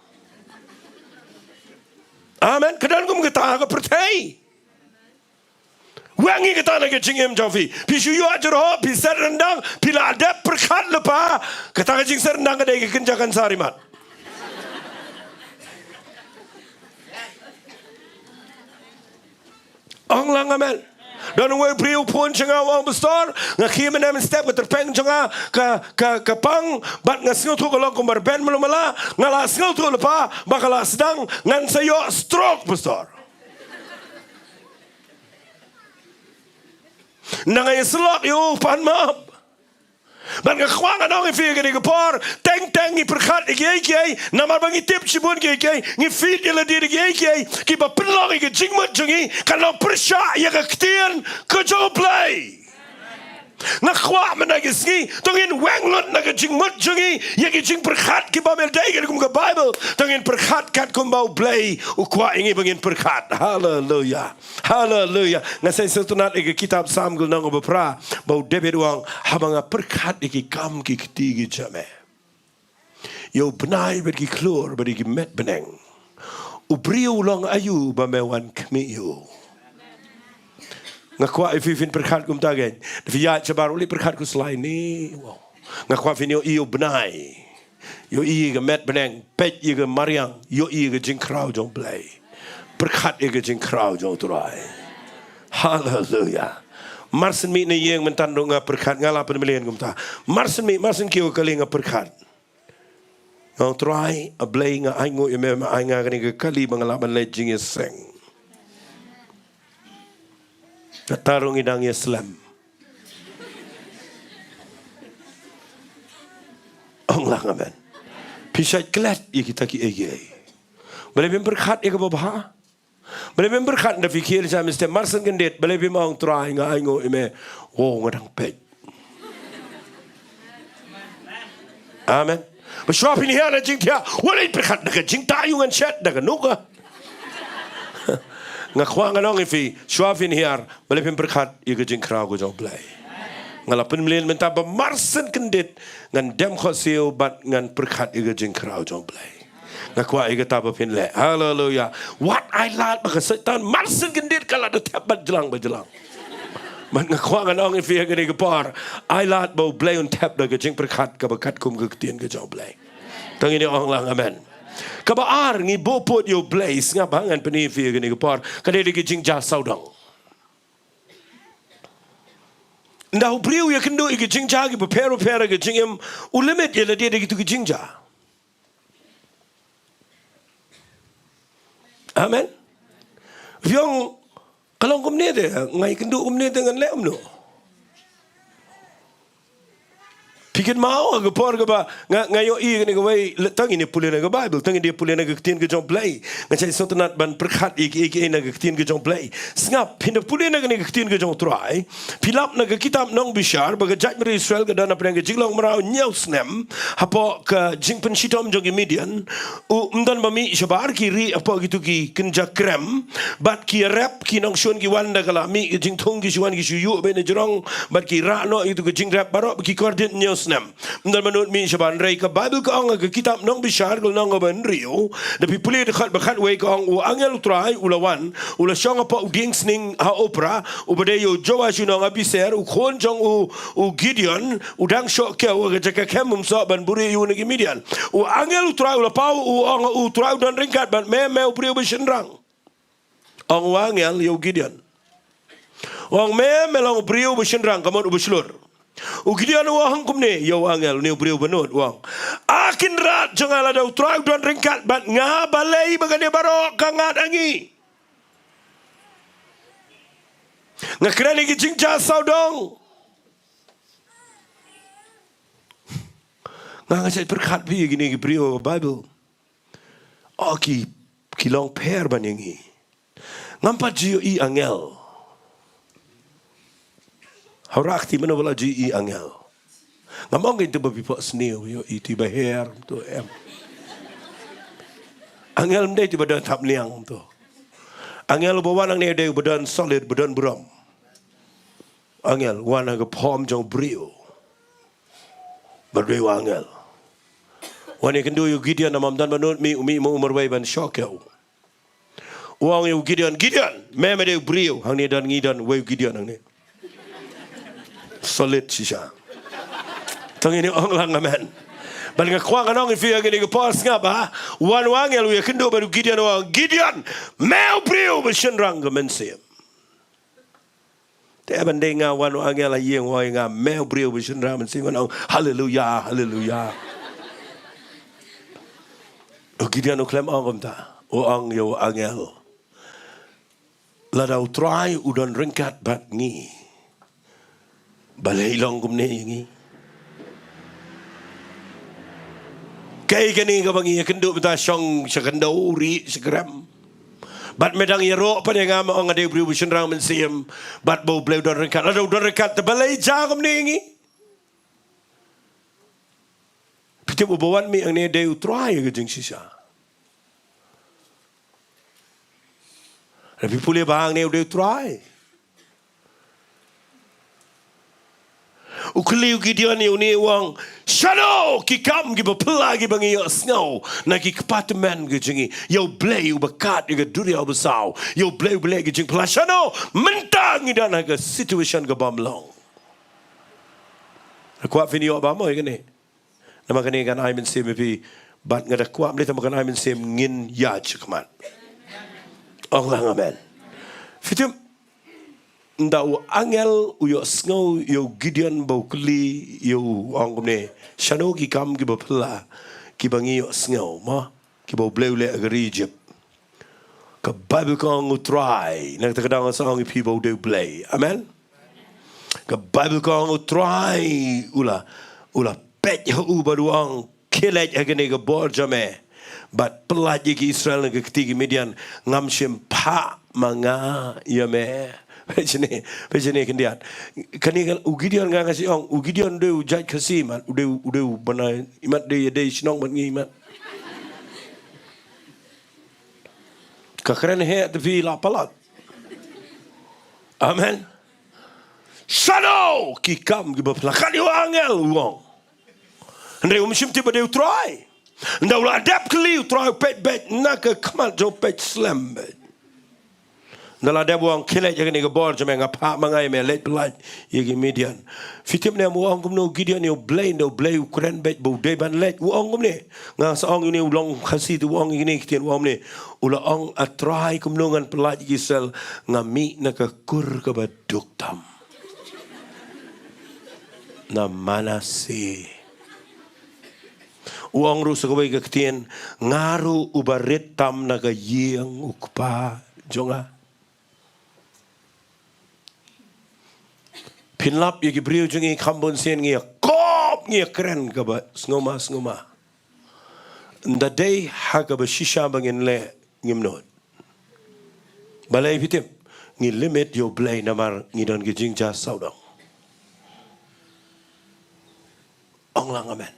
Amen. Ka don kum kata ha ka pyrthei. Weng ïa kata na ka jingim jong phi. Phi shu ïoh jyrhoh, phi set ryndang, phi la dep pyrkhat lypa. Kata ka jingset ryndang ka dei ka kynja cancer, i mat. Ong lang amen. Don uwei u briew u phone sha nga u ong, Pastor, nga khie mynne mynstep, ka tyrpeng jong nga ka, ka, ka pang, bad nga sngewthuh ka long kumba rben malu mala, nga la sngewthuh lypa ba ka la sdang, ngan sa ïoh stroke, Pastor. Nang ïa syllok ïa u pan map. Bad nga kwah ngan ong ïa phi ha kane ka por, teng teng ngi pyrkhat ïa kiei kiei, namar ba ngi tip shibun kiei kiei, ngi feed ïa lade da kiei kiei kiba pynlong ïa ka jingmut jong ngi kan long pyrshah ïa ka ktien ka jong U Blei. Nga kwah mynta ka sngi to ngin weng lut na ka jingmut jong ngi ïa ki jingpyrkhat kiba ym dei, katkum ka Baibl, to ngin pyrkhat katkum ba U Blei u kwah ïa ngi ba ngin pyrkhat. Haleluya. Haleluya. Nga sngewtynnat ïa ka kitab Salm ka lynnong kaba phra, ba u David u ong, haba nga pyrkhat ïa ki kam ki kti ki jong me, ïa u bnai bad ki khlur bad ïa ki met bneng, u briew u long aïu ba me wan khmih ïa u? Nga kwah ïa phi phin pyrkhat kumta kein. Da phi ïaid shabar, u leh pyrkhat khuslai ne, wow. Nga kwah phin ïohi ïa u bnai, ïohi ïa ka met bneng, peit ïa ka mariang, ïohi ïa ka jingkhraw jong U Blei. Pyrkhat ïa ka jingkhraw jong U Trai. Haleluya. Mar shen mih na ïing mynta ruh nga pyrkhat, nga la pynmlien kumta. Mar shen mih, mar shen kiew kali nga pyrkhat. Nga ong, Trai, A Blei, nga ainguh ïa me, me ai nga kane ka kali ba nga lah ban leit jingïaseng. Kata ruh ngi dang ïa slem. Ong lang amen. Phi shait klet ïa kita ki ei ei. Balei phim pyrkhat ïa kaba bha? Balei phim pyrkhat da phi khie sha mynstep mar shen kyndit? Balei phim ong Trai nga ai nguh ïa me? Wow, nga dang peit. Amen. Ba shuwa phin hiar na jingthiah, wat leit pyrkhat da ka jingtah ïa u ngan shet da ka nuk ka. Nga kwah ngan ong ïa phi, shuwa phin hiar, balei phim pyrkhat ïa ka jingkhraw ka jong U Blei? Nga la pynmlien mynta ba mar shen kyndit ngan dem khohsiew bad ngan pyrkhat ïa ka jingkhraw jong U Blei. Nga kwah ïa kata ba phin leh. Haleluya. Wat ai lad ba ka Soitan mar shen kyndit ka la da thep bad jlang ba jlang. Bad nga kwah ngan ong ïa phi ha kane ka por, ai lad ba U Blei un thep da ka jingpyrkhat kaba katkum ka ktien ka jong U Blei. To ngin ong lang amen. Kaba ar, ngi buh pud ïa U Blei, sngap ha, ngan pyni ïa phi ha kane ka por. Ka dei da ka jingjia sawdong. Ynda u briew u ïakynduh ïa ki jingjia kiba pher bapher ha ka jingim, u limit ïa lade da kito ki jingjia. Amen. Phi ong, ka long kumne te, nga ïakynduh kumne te ngan leh kumno? Phi kynmaw ha ka por kaba nga, nga ïohi kane kawei, tang ngin ïa pule na ka Baibl, tang ngin ïa pule na ka ktien ka jong U Blei. Nga shait sngewtynnat ban pyrkhat ïa kiei kiei na ka ktien ka jong U Blei. Sngap, phin da pule na kane ka ktien ka jong U Trai. Phi lap na ka kitab Nongbishar ba ka jaitbynriew Israel ka don hapdeng ka jinglong mraw hynñiew snem hapoh ka jingpynshitom jong ki Midian. U, ym don ba mih shabar, ki rieh hapoh kito ki kynja krem. Bad ki ïarep, ki nongshun ki wan da ka la mih ka jingthung, ki shu wan ki shu ïuh beit na jrong. Bad ki rah noh ïa kito ki jingrep baroh, ki kordit hynñiew snem. Ym don ba nud mih shabar. Hynrei ka Baibl ka ong ha ka kitab Nongbishar ka lynnong kaba hynriew, da phi pule dkhot ba khatwei ka ong, u angel U Trai u la wan, u la shong hapoh u dieng sning ha Ophrah, uba dei ïa u Joash u nong Abieser, u khun jong u, u Gideon, u dang shoh kew ha ka jaka kem, um soh ban buhrieh ïa u na ki Midian. U angel U Trai u la paw, u ong, U Trai u don ryngkat bad me, me u briew ba shynrang. Ong u angel ïa u Gideon. U ong me, me long u briew ba shynrang, ka mut uba shlur. U Gideon u ong kumne ïa u angel, une u briew ba nud, u ong, A Kynrad jong nga, lada U Trai u don ryngkat bad nga, balei ba kane baroh ka ngat ha ngi? Nga kren ïa ki jingjia sawdong. Nga, nga shait pyrkhat phi ïa kine ki briew ha ka Baibl. Oh, ki, ki long pher ban ïa ngi. Ngam pat ju ïohi angel. Hawra kti, mano ba la ju ïohi angel? Ngam ong ïa ito ba phi phohsniew, ïohi ito ba her, to em. Angel ym dei ito ba don thapniang to. Angel uba wan hangne dei uba don solid, ba don burom. Angel wan ha ka form jong u briew. Bad u dei u angel. Wan ïakynduh ïa u Gideon namar ym don ba nud mih, u mih ma u marwei ban shoh kew. U ong ïa u Gideon, Gideon, me, me dei u briew. Hangne don, ngi don wei u Gideon hangne. Solid shisha. To ngin ong lang amen. Bad nga kwah ngan ong ïa phi ha kane ka por, sngap, ha. Wan u angel u ïakynduh bad u Gideon, u ong, Gideon, me u briew ba shynrang ka mynsiem. Te ban dei nga, wan u angel ha ïing, u ong ïa nga, me u briew ba shynrang mynsiem, ngan ong, Haleluya, haleluya. U Gideon u khlem ong kumta. U ong ïa u angel, Lada U Trai u don ryngkat bad ngi, balei long kumne ïa ngi? Kaei kane kaba ngi ïakynduh mynta, shong sha khyndew, rieh sha krem? Bad me dang ïaroh pat ïa nga, me ong nga dei u briew ba shynrang mynsiem, bad ba U Blei u don ryngkat. Lada u don ryngkat, te balei jia kumne ïa ngi? Phi tip, uba wan mih hangne dei U Trai ha ka jingshisha. Lada phi pule ba hangne u dei U Trai. U kylli u Gideon ïa une, u ong, shano ki kam kiba phylla kiba ngi ïohsngew na ki kpa tymmen ki jong ngi, ïa U Blei uba kad ïa ka duriaw basaw, ïa U Blei uba leh ki jingphylla? Shano mynta ngi don ha ka situation ka bym long? Kwah phin ïoh ba mo ïa kane. Namar kane kan ai mynsiem ïa phi, bad nga da kwah mynta ba kan ai mynsiem ngin ïaid shakhmat. Ong lang amen. Phi tip, ynda u angel u ïohsngew ïa u Gideon ba u kylli ïa u, ong kumne, shano ki kam kiba phylla kiba ngi ïohsngew, mo, kiba U Blei u leh ha ka ri Ijipt? Ka Baibl ka ong u Trai, na kata ka daw nga sa ong ïa phi ba u dei u Blei. Amen. Ka Baibl ka ong u Trai u la, u la peit ha u bad u ong, khie leit ha kane ka bor jong me bad pyllait ïa ki Israel na ka kti ki Midian, ngam shym phah ma nga ïa me. Peit shane, peit shane khyndiat. Kane ka, u Gideon nga nga shu ong, u Gideon u dei u jait Khasi mat, u dei, u dei u bnai, imat dei, dei shnong bad ngi mat. Ka kren heh te phi la palat. Amen. Shadow, ki kam kiba pynlait ïa u angel u ong. Hynrei um shym tip ba dei u Trai. Ynda u la dep kylli u Trai u peit beit na ka khmat jong u peit slem beit. Ynda la dep u ong khie leit ha kane ka bor jong me, ngam phah ma nga ïa me, leit pyllait ïa ki Midian. Phi tip ne em u ong kumno u Gideon ïa u Blei, ynda u Blei u kren beit ba u dei ban leit, u ong kumne. Nga sa ong ïa une u long Khasi te u ong ïa kine ki ktien, u ong kumne. U la ong, A Trai, kumno ngan pyllait ïa ki Israel, nga mih na ka kur kaba duk tam. Na Manase. U ong ruh sa kawei ka ktien, nga ruh uba rit tam na ka ïing u kpa jong nga. Phin lap ïa ki briew jong ngi kham bun sien ngi ïa kop ngi ïa kren kaba sngewma sngewma. Ynda dei ha kaba shisha ba ngin leh ngim nud. Balei phi tip? Ngi limit ïa u Blei namar ngi don ki jingjia sawdong. Ong lang amen.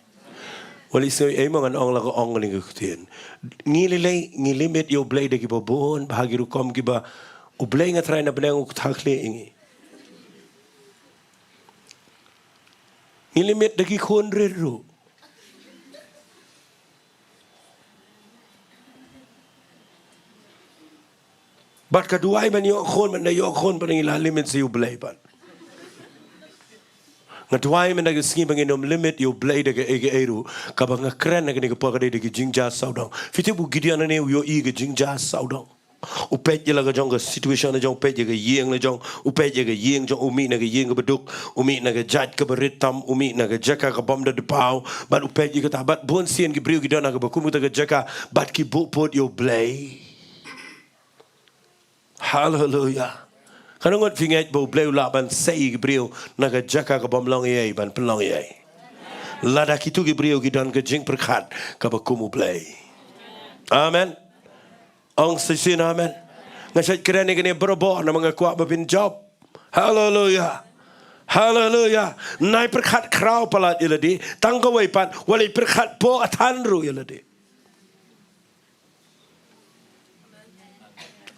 Wat leh sngew ei mo ngan ong la ka ong kane ka ktien. Ngi lei lei ngi limit ïa u Blei da kiba bun bha ki rukom kiba u Blei nga Trai na bneng u kthah khlieh ïa ngi. Ngi limit da ki khun rit ruh. Bad ka duwai ban ïoh khun, ban da ïoh khun, ban da ngi la limit sa ïa u Blei bad. Nga duwai mynta ka sngi ba ngin ym limit ïa u Blei da kaei kaei ruh, kaba nga kren ha kane ka por ka dei da ki jingjia sawdong. Phi tip u Gideon ne u ïohi ka jingjia sawdong. U peit ïa la ka jong ka situation la jong, u peit ïa ka ïing la jong, u peit ïa ka ïing jong u, u mih na ka ïing kaba duk, u mih na ka jait kaba rit tam, u mih na ka jaka ka bym da dpaw, bad u peit ïa kata, bad bun sien ki briew ki don ha kaba kum kata ka jaka, bad ki buh pud ïa u Blei. Haleluya. Katno ngut phi ngeit ba u Blei u lah ban sei ïa ki briew na ka jaka ka bym long ei ei ban pynlong ei ei. Lada kito ki briew ki don ka jingpyrkhat kaba kum u Blei. Amen. Ong shisien amen. Nga shait kren ïa kane barabor namar nga kwah ba phin jop. Haleluya. Haleluya. Nai pyrkhat khraw palat ïa lade, tang kawei pat, wat leit pyrkhat poh than ruh ïa lade.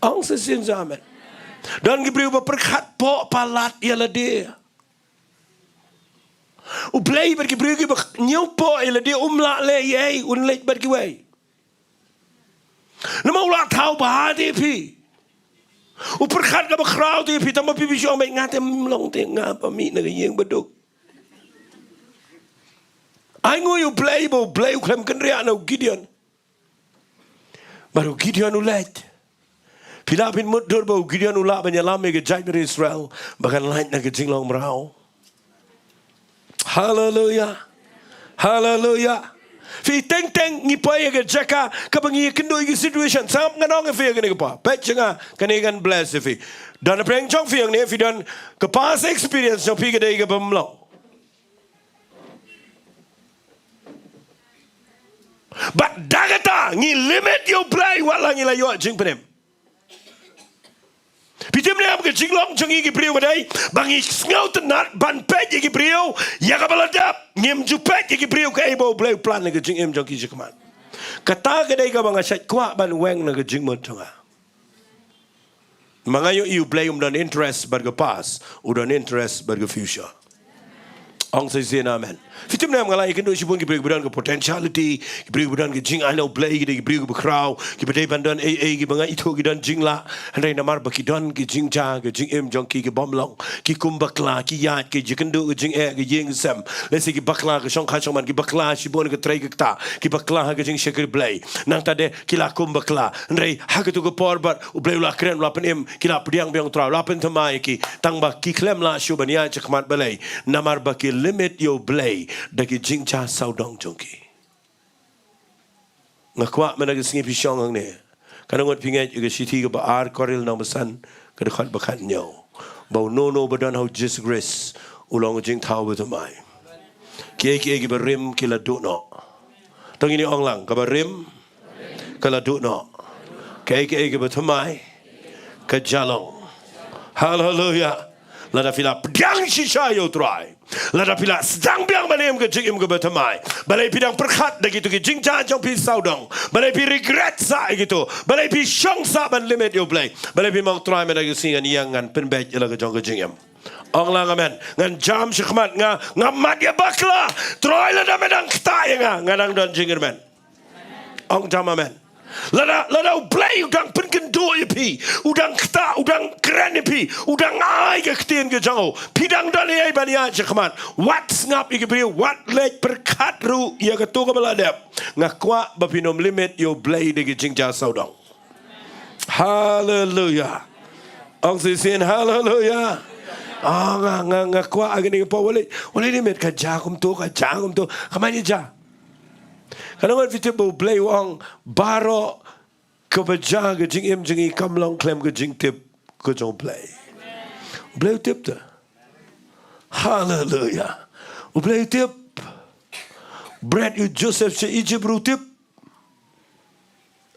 Ong shisien sa amen. Don ki briew ba pyrkhat poh palat ïa lade. U Blei bad ki briew kiba ñiew poh ïa lade um lah leh ei ei, un leit bad kiwei. Namar u la thaw bha te phi. U pyrkhat kaba khraw te phi, tang ba phi phi shu ong ba nga te ym long te, nga ba mih na ka ïing ba duk. Ai ngui u Blei ba u Blei u khlem kynriah na u Gideon. Bad u Gideon u leit. Phi lah phin mutdur ba u Gideon u lah ban ïalam ïa ka jaitbynriew Israel ba kan lait na ka jinglong mraw. Haleluya. Haleluya. Phi, teng teng ngi poi ïa ka jaka kaba ngi ïakynduh ïa ka situation. Sngap ngan ong ïa phi ïa kane ka por. Peit sha nga, kane kan bless ïa phi. Don ha pdeng jong phi hangne, phi don ka past experience jong phi ka dei kaba ym long. Bad da kata ngi limit ïa u Blei wat la ngi la ïoh jingpynim. Phi tip ne em, ka jinglong jong ngi ki briew ka dei ba ngi sngewtynnat ban peit ïa ki briew ïa kaba la dep. Ngim ju peit ïa ki briew kaei ba u Blei u plan na ka jingim jong ki shakhmat. Kata ka dei kaba nga shait kwah ban weng na ka jingmut jong nga. Ma nga ïohi u Blei um don interest bad ka past, u don interest bad ka future. Ong shisien amen. Phi tip ne em, nga la ïakynduh shibun ki briew kiba don ka potentiality, ki briew kiba don ka jingai na u Blei, ki dei ki briew kiba khraw, kiba dei ban don ei ei, kiba nga ithuh ki don jinglah. Hynrei namar ba ki don ki jingjia, ki jingim jong ki ki bym long, ki kum bakla, ki ïaid, ki ïakynduh ka jingeh, ka ïing ka sem. Lehse ki bakla ka shongkha shongman, ki bakla shibun ka trei ka ktah, ki bakla ha ka jingshakri Blei. Nangta de ki la kum bakla. Hynrei ha katu ka por bad u Blei u la kren, u la pynim, ki la pdiang biang u Trai, u la pynthymmai ïa ki. Tang ba ki khlem lah shuh ban ïaid shakhmat balei? Namar ba ki limit ïa u Blei da ki jingjia sawdong jong ki. Nga kwah mynta ka sngi phi shong hangne. Katno ngut phi ngeit ïa ka shithi kaba ar Korinth lynnong ba san ka dkhot ba khathynñiew, ba uno uno ba don ha u Jisu Khrist u long jingthaw bathymmai. Kiei kiei kiba rim ki la duh noh. To ngin ong lang, kaba rim ka la duh noh. Kiei kiei kiba thymmai ka jia long. Haleluya. Lada phi la pdiang shisha ïa u Trai, lada phi la sdang biang ban im ka jingim kaba thymmai, balei phi dang pyrkhat da kito ki jingjia jong phi sawdong? Balei phi regret sah ïa kito? Balei phi shong sah ban limit ïa u Blei? Balei phi ong, Trai, mynta ka sngi ngan ïeng, ngan pynbeit ïa la ka jong ka jingim. Ong lang amen. Ngan jam shakhmat, nga, nga mat ïa bakla. Trai, lada me dang ktah ïa nga, nga dang don jingkyrmen. Ong jam amen. Lada, lada u Blei u dang pynkynduh ïa phi, u dang ktah, u dang kren ïa phi, u dang ai ka ktien ka jong u, phi dang don ei ei ban ïaid shakhmat? Wat sngap ïa ki briew, wat leit pyrkhat ruh ïa kato kaba la dep. Nga kwah ba phin ym limit ïa u Blei da ki jingjia sawdong. Haleluya. Ong shisien haleluya. Ah, nga, nga, nga kwah ha kane ka por, wat leit, wat leit limit, ka jia kumto, ka jia kumto. Ka man ïa jia. Katno ngut phi tip ba u Blei u ong baroh kaba jia ha ka jingim jong ngi kam long khlem ka jingtip ka jong u Blei? U Blei u tip te. Haleluya. U Blei u tip. Bret ïa u Joseph sha Egypt ruh u tip.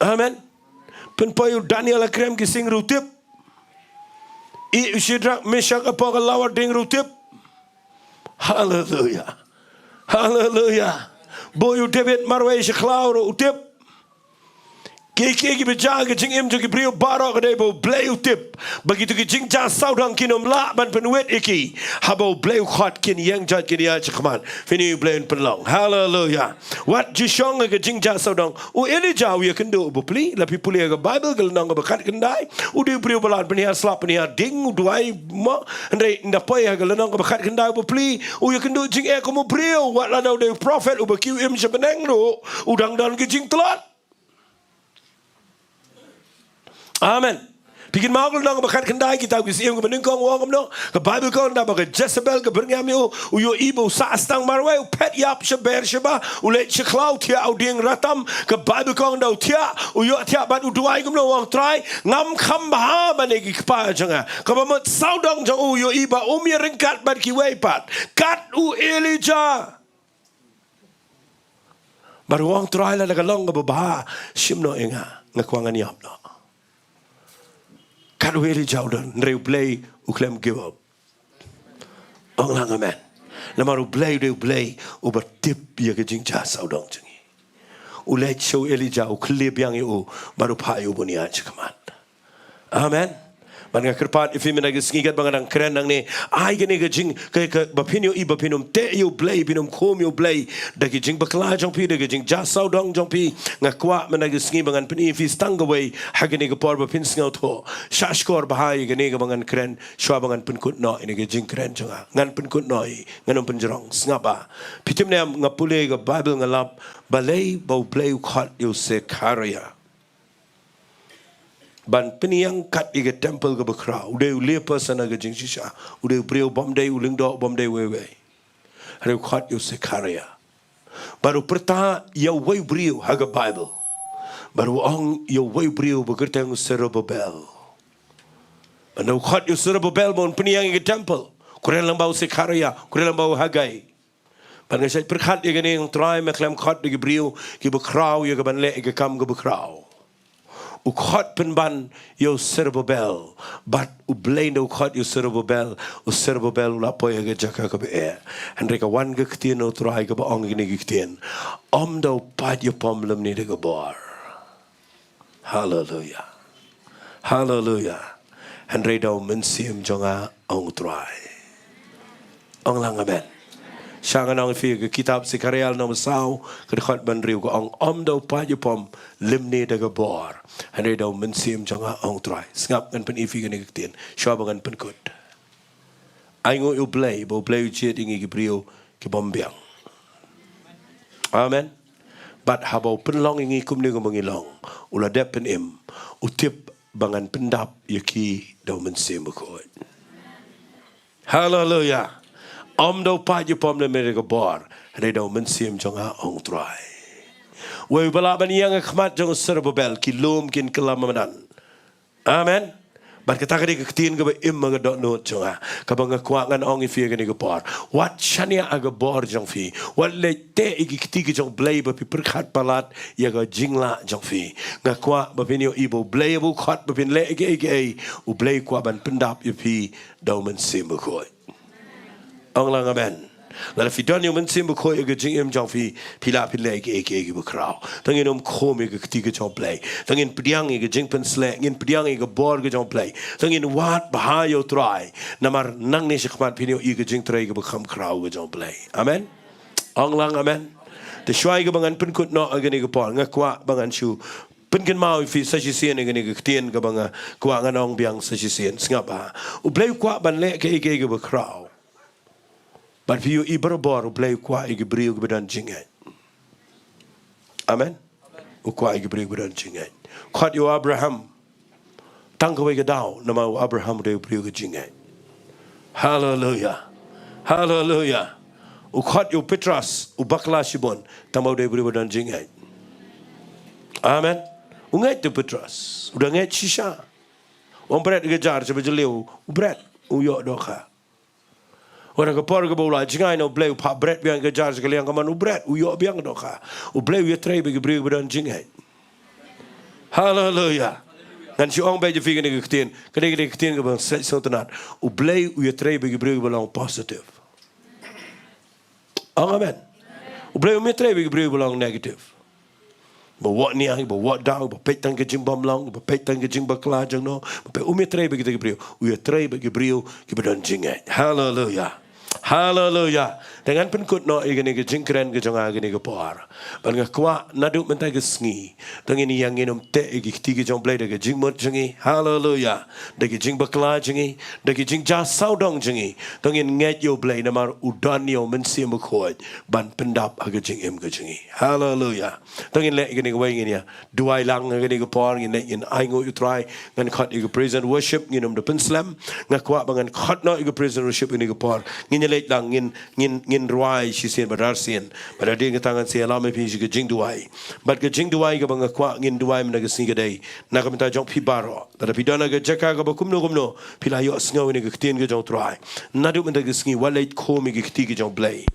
Amen. Pynpoi ïa u Daniel ha krem ki sing ruh u tip. Ïa u Shadrach, Meshach hapoh ka lawar ding ruh u tip. Haleluya. Haleluya. Buh ïa u David marwei sha khlaw ruh u tip. Kiei kiei kiba jia ha ka jingim jong ki briew baroh ka dei ba u Blei u tip. Ba kito ki jingjia sawdong kin ym lah ban pynwit ïa ki. Haba u Blei u khot kin ïeng jait, kin ïaid shakhmat. Phin ïohi u Blei un pynlong. Haleluya. Wat ju shong ha ka jingjia sawdong. U Elijah u ïakynduh bapli, la phi pule ha ka Baibl ka lynnong kaba khatkhyndai. U dei u briew ba la pynhiar slap pynhiar ding, u duwai mo. Hynrei ynda poi ha ka lynnong kaba khatkhyndai bapli, u ïakynduh jingeh kum u briew, wat lada u dei u prophet uba kiew im sha bneng ruh, u dang don ki jingtlot. Amen. Phi kynmaw ka lynnong kaba khatkhyndai, kita ki syiem kiba nyngkong u ong kumno? Ka Baibl ka ong ynda ba ka Jezebel ka byrngem ïa u, u ïohi ba u sah sdang marwei, u phet ïap sha Beersheba, u leit sha khlaw u thiah ha u dieng ratam. Ka Baibl ka ong ynda u thiah, u ïoh thiah bad u duwai kumno, u ong, Trai, ngam kham bha ban ïa ki kpa jong nga. Kaba mut sawdong jong u u ïohi ba um ïaryngkat bad kiwei pat, kat u Elijah. Bad u ong, Trai, lada ka long kaba bha, shim noh ïa nga, nga kwah ngan ïap noh. Kat u Elijah u don, hynrei u Blei u khlem give up. Ong lang amen. Namar u Blei u dei u Blei uba tip ïa ka jingjia sawdong jong ngi. U leit sha u Elijah, u khlieh biang ïa u, bad u phah ïa u ban ïaid shakhmat. Amen. Bad nga kyrpad ïa phi mynta ka sngi katba nga dang kren nangne, ai kane ka jing, ka, ka, ba phin ïohi ba phin ym teh ïa u Blei, phin ym khum ïa u Blei da ki jingbakla jong phi, da ki jingjia sawdong jong phi. Nga kwah mynta ka sngi ba ngan pyni ïa phi tang kawei ha kane ka por ba phin sngewthuh. Shah shkor bha ïa kane kaba ngan kren shuwa ba ngan pynkut noh ïa kane ka jingkren jong nga. Ngan pynkut noh hi, ngan ym pynjrong. Sngap bha. Phi tip ne em, nga pule ka Baibl nga lap balei ba u Blei u khot ïa u Sekhariah ban pynïeng kat ïa ka temple kaba khraw. U dei u layperson ha ka jingshisha. U dei u briew, bym dei u lyngdoh, bym dei uwei uwei. Hynrei u khot ïa u Sekhariah. Bad u pyrta ïa uwei u briew ha ka Baibl. Bad u ong ïa uwei u briew ba kyrteng u Serubabel. Bad u khot ïa u Serubabel ba un pynïeng ïa ka temple. U kren lang ba u Sekhariah, u kren lang ba u Haggai. Bad nga shait pyrkhat ïa kane, ong Trai, me khlem khot da ki briew kiba khraw ïa ka ban leh ïa ka kam kaba khraw. U khot pynban ïa u Serubabel. Bad u Blei ynda u khot ïa u Serubabel, u Serubabel u la poi ha ka jaka kaba eh. Hynrei ka wan ka ktien na u Trai kaba ong ïa kine ki ktien, ym da u paid ïapom lymne da ka bor. Haleluya. Haleluya. Hynrei da u Mynsiem jong nga, ong u Trai. Ong lang amen. Sha ngan ong ïa phi ka kitab Sekhariah lynnong ba saw, ka dkhot ba hynriew ka ong, ym da u paid ïapom lymne da ka bor, hynrei da u Mynsiem jong nga, ong u Trai. Sngap, ngan pyni ïa phi kane ka ktien shuwa ba ngan pynkut. Ainguh ïa u Blei ba u Blei u jied ïa ngi ki briew ki bym biang. Amen. Bad haba u pynlong ïa ngi kumne kumba ngi long, u la dep pynim, u tip ba ngan pyndap ïa ki da u Mynsiem Bakhuid. Haleluya. Ym da u paid ïapom lymne da ka bor, hynrei da u Mynsiem jong nga, ong u Trai. Wei ba lah ban ïeng ha khmat jong u Serubabel, ki lum kin kylla madan. Amen. Bad kata ka dei ka ktien kaba im ha ka dohnud jong nga, kaba nga kwah ngan ong ïa phi ha kane ka por. Wat shaniah ha ka bor jong phi. Wat leit teh ïa ki kti ki jong u Blei ba phi pyrkhat palat ïa ka jinglah jong phi. Nga kwah ba phin ïohi ba u Blei haba u khot ba phin leh kaei kaei, u Blei u kwah ban pyndap ïa phi da u Mynsiem Bakhuid. Ong lang amen. Lada phi don ïa u Mynsiem Bakhuid ha ka jingim jong phi, phi lah phin leh kiei kiei kiba khraw. Tang ngin ym khum ïa ka kti ka jong u Blei. Tang ngin pdiang ïa ka jingpynsleh, ngin pdiang ïa ka bor ka jong u Blei. Tang ngin wad bha ïa u Trai. Namar nangne shakhmat phin ïohi ka jingtrei kaba kham khraw ka jong u Blei. Amen. Ong lang amen. Te shuwa ïa kaba ngan pynkut noh ha kane ka por, nga kwah ba ngan shu pynkynmaw ïa phi sa shisien ïa kane ka ktien kaba nga kwah ngan ong biang sa shisien. Sngap bha. U Blei u kwah ban leh kiei kiei kiba khraw. Bad phi ïohi barabor, u Blei u kwah ïa ki briew kiba don jingngeit. Amen. U kwah ïa ki briew kiba don jingngeit. Khot ïa u Abraham tang kawei ka daw, namar u Abraham u dei u briew ka jingngeit. Haleluya. Haleluya. U khot ïa u Petros, u bakla shibun, tang ba u dei u briew ba don jingngeit. Amen. U ngeit u Petros, u da ngeit shisha. U ong bret ïa ka jar sha ba jylliew, u bret, u ïoh dohkha. Wat ha ka por kaba u la jngai na u Blei, u phah bret biang ïa ka jar sha ka liang kamon, u bret, u ïoh biang dohkha. U Blei u ïatrei bad ki briew kiba don jingngeit. Haleluya. Ngan shu ong beit ïa phi kane ka ktien, kane ka ktien kaba sngewtynnat. U Blei u ïatrei bad ki briew kiba long positive. Ong amen. U Blei um ïatrei bad ki briew kiba long negative. Ba wad nia, ba wad daw, ba peit tang ka jingbymlong, ba peit tang ka jingbakla jong no, ba peit, um ïatrei bad kita ki briew, u ïatrei bad ki briew kiba don jingngeit. Haleluya. Haleluya. Te ngan pynkut noh ïa kane ka jingkren ka jong nga ha kane ka por. Bad nga kwah naduh mynta ka sngi, to ngin ïa ngin ym teh ïa ki kti ki jong u Blei da ka jingmut jong ngi. Haleluya. Da ki jingbakla jong ngi, da ki jingjia sawdong jong ngi. To ngin ngeit ïa u Blei namar u don ïa u Mynsiem Bakhuid ban pyndap ha ka jingim ka jong ngi. Haleluya. To ngin leh ïa kane kawei, ngin ïa duwai lang ha kane ka por, ngin leh, ngin ainguh ïa u Trai. Ngan khot ïa ka praise and worship, ngin ym da pynslem. Nga kwah ba ngan khot noh ïa ka praise and worship ha kane ka por. Ngin ïa leit lang, ngin, ngin, ngin rwai shisien bad arsien. Bad hadien kata ngan sa ïalam ïa phi sha ka jingduwai. Bad ka jingduwai kaba nga kwah ngin duwai mynta ka sngi ka dei na ka bynta jong phi baroh. Lada phi don ha ka jaka kaba kumno kumno, phi la ïohsngew ïa ka ktien ka jong u Trai. Naduh mynta ka sngi wat leit khum ïa ki kti ki jong u Blei.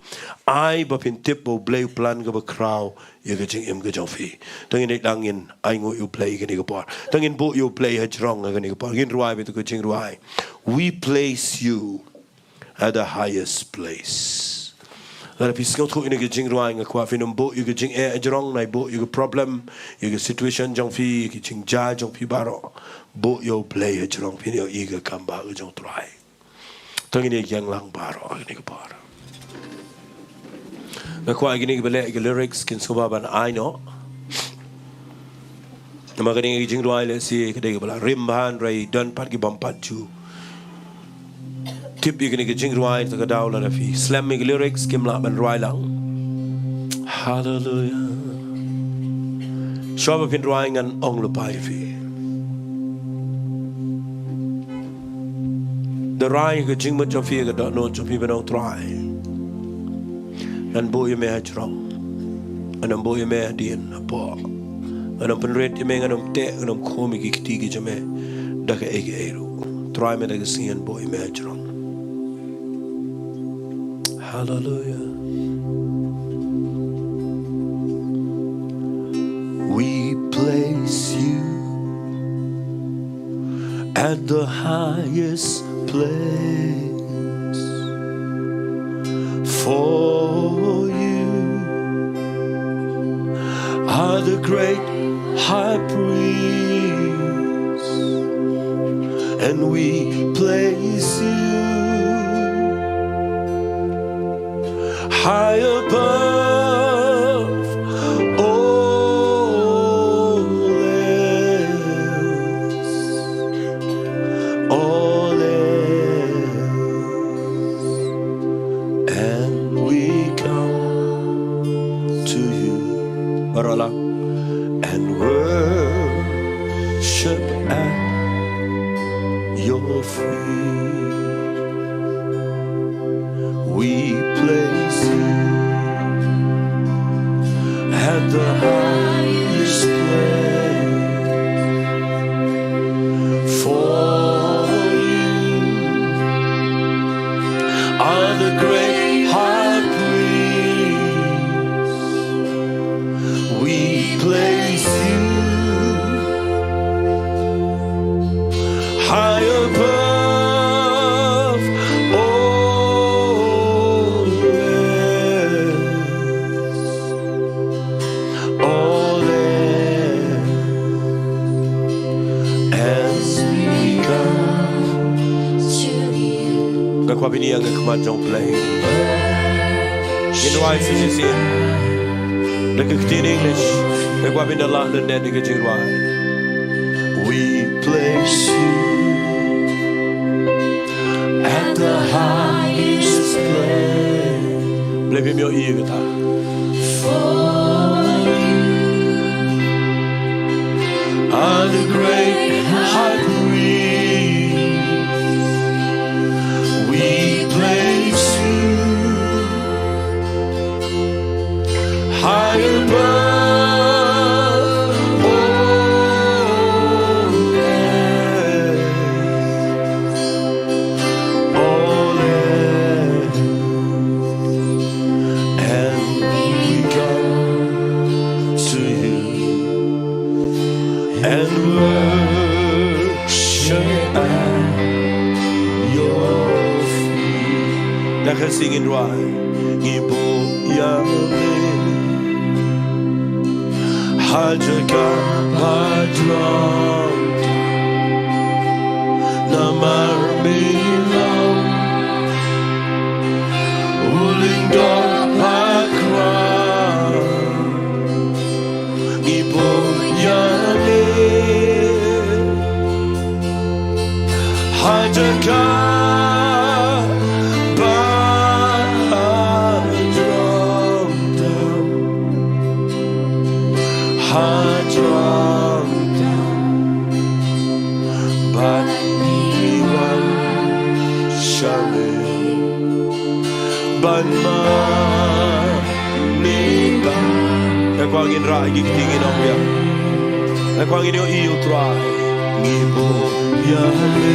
Ai ba phin tip ba u Blei u plan kaba khraw ïa ka jingim ka jong phi. To ngin leit lang, ngin ainguh ïa u Blei ha kane ka por. To ngin buh ïa u Blei hajrong ha kane ka por. Ngin rwai beit ïa ka jingrwai, "We place you at the highest place." Lada phi sngewthuh ïa kane ka jingrwai, nga kwah phin ym buh ïa ka jingeh hajrong, nai buh ïa ka problem, ïa ka situation jong phi, ïa ka jingjia jong phi baroh. Buh ïa u Blei hajrong, phin ïohi ïa ka kam ba ka jong u Trai. To ngin ïa ïeng lang baroh ha kane ka por. Nga kwah ïa kine kiba leh ïa ka lyrics kin sngewbha ban ai noh. Namar kane ka jingrwai lehse ka dei kaba la rim bha, hynrei don pat ki bym pat ju tip ïa kane ka jingrwai, te ka daw lada phi slem ïa ka lyrics kim lah ban rwai lang. Haleluya. Shuwa ba phin rwai ngan ong lypa ïa phi. Da rwai ïa ka jingmut jong phi, ïa ka dohnud jong phi ban ong, Trai, ngan buh ïa me hajrong. Ngan ym buh ïa me hadien hapoh. Ngan ym pynrit ïa me, ngan ym teh, ngan ym khum ïa ki kti ki jong me da kaei kaei ruh. Trai, mynta ka sngi ngan buh ïa me hajrong. Haleluya. We place you at the highest place. For you are the great high priest, and we place you high above all else, all else, and we come to you, baroh lang, and worship at your feet. We place you at the highest ïa ka khmat jong U Blei. Ngin rwai sa shisien da ka ktien English. Nga kwah ba phin da lah lyndet ïa ka jingrwai. We place you at the highest place. Blei, phim ïohi ïa kata. For you are the great high priest. We place you high above all else, all else. And we come to you and worship at your feet. Na ka singin rwai, ngi buh ïa me ha jaka ba jrong, namar me long u lyngdoh ba khraw. Ngi buh ïa me ha jaka ba jrong tam, ha jrong tam, bad ngi wan sha me ban mane ba. Nga kwah ngin rah ïa ki kti, ngin ong ïa. Nga kwah ngin ïohi ïa U Trai. Ngi buh ïa me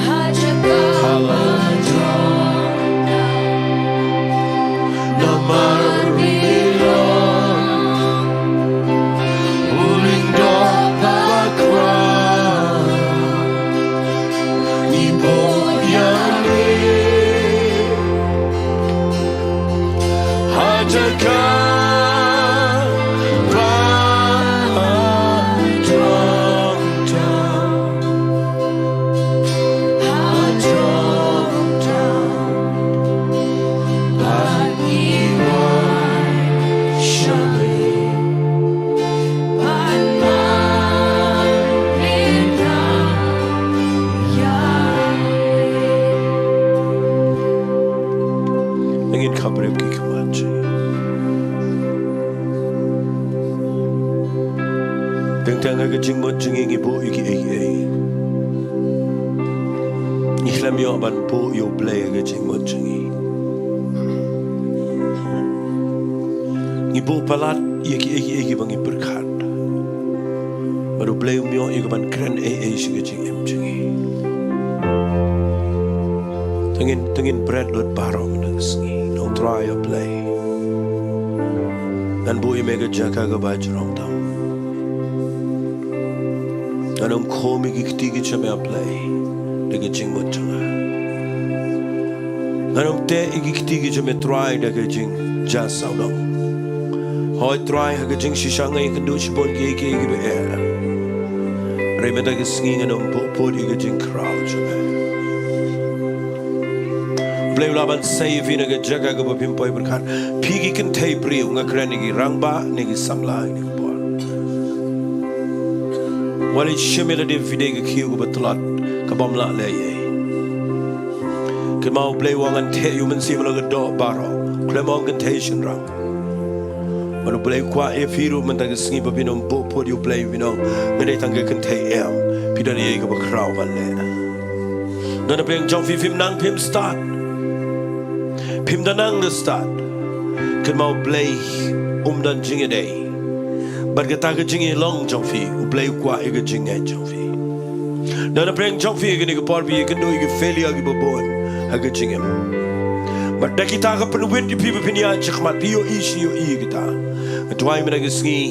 ha jaka ba jrong, namar me long u lyngdoh ba khraw. Ngi buh ïa me ha jaka ba jrong tam, ha jrong tam, bad ngi wan sha me ban mane ba ïa me. Ngin khapbriew ki khmat. Teng teng ha ka jingmut jong ngi ngi buh ïa kiei kiei. Ngi khlem ïoh ban buh ïa U Blei ha ka jingmut jong ngi. Ngi buh palat ïa kiei kiei kiba ngi pyrkhat. Bad U Blei um ïoh ïa ka ban kren ei ei sha ka jingim jong ngi. Te ngin, te ngin bret lut baroh mynta ka sngi. Ong Trai, A Blei, ngan buh ïa me ha ka jaka kaba jrong tam. Ngan ym khum ïa ki kti ki jong me, A Blei, da ka jingmut jong nga. Ngan ym teh ïa ki kti ki jong me, Trai, da ka jingjia sawdong. Hooid Trai, ha ka jingshisha nga ïakynduh shibun kiei kiei kiba eh. Hynrei mynta ka sngi ngan ym buh pud ïa ka jingkhraw jong me. Blei u lah ban sei ïa phi na ka jaka kaba phim poi pyrkhat. Phi ki kynthei briew, nga kren ïa ki rangbah ne ki samla ne ki bor. Wat leit shim ïa lade phi dei ka khiew kaba tlot, kaba ym lah leh ei ei. Kynmaw U Blei u ong ngan theh ïa u Mynsiem la ka doh baroh. Khlem ong kynthei shynrang. Bad U Blei u kwah ïa phi ruh mynta ka sngi ba phin ym buh pud ïa U Blei, phin ong nga dei tang ka kynthei, em. Phi don ei ei kaba khraw ban leh. Don ha pdeng jong phi, phim nang phim stad. Phim da nang da stad. Kynmaw U Blei um don jingïadei. Bad kata ka jingïalong jong phi, U Blei u kwah ïa ka jingngeit jong phi. Don ha pdeng jong phi ha kane ka por phi ïakynduh ïa ki failure kiba bun ha ka jingim. Bad da kita ka pynwit ïa phi ba phin ïaid shakhmat, phi ïohi shi ïohi ïa kita. Nga duwai mynta ka sngi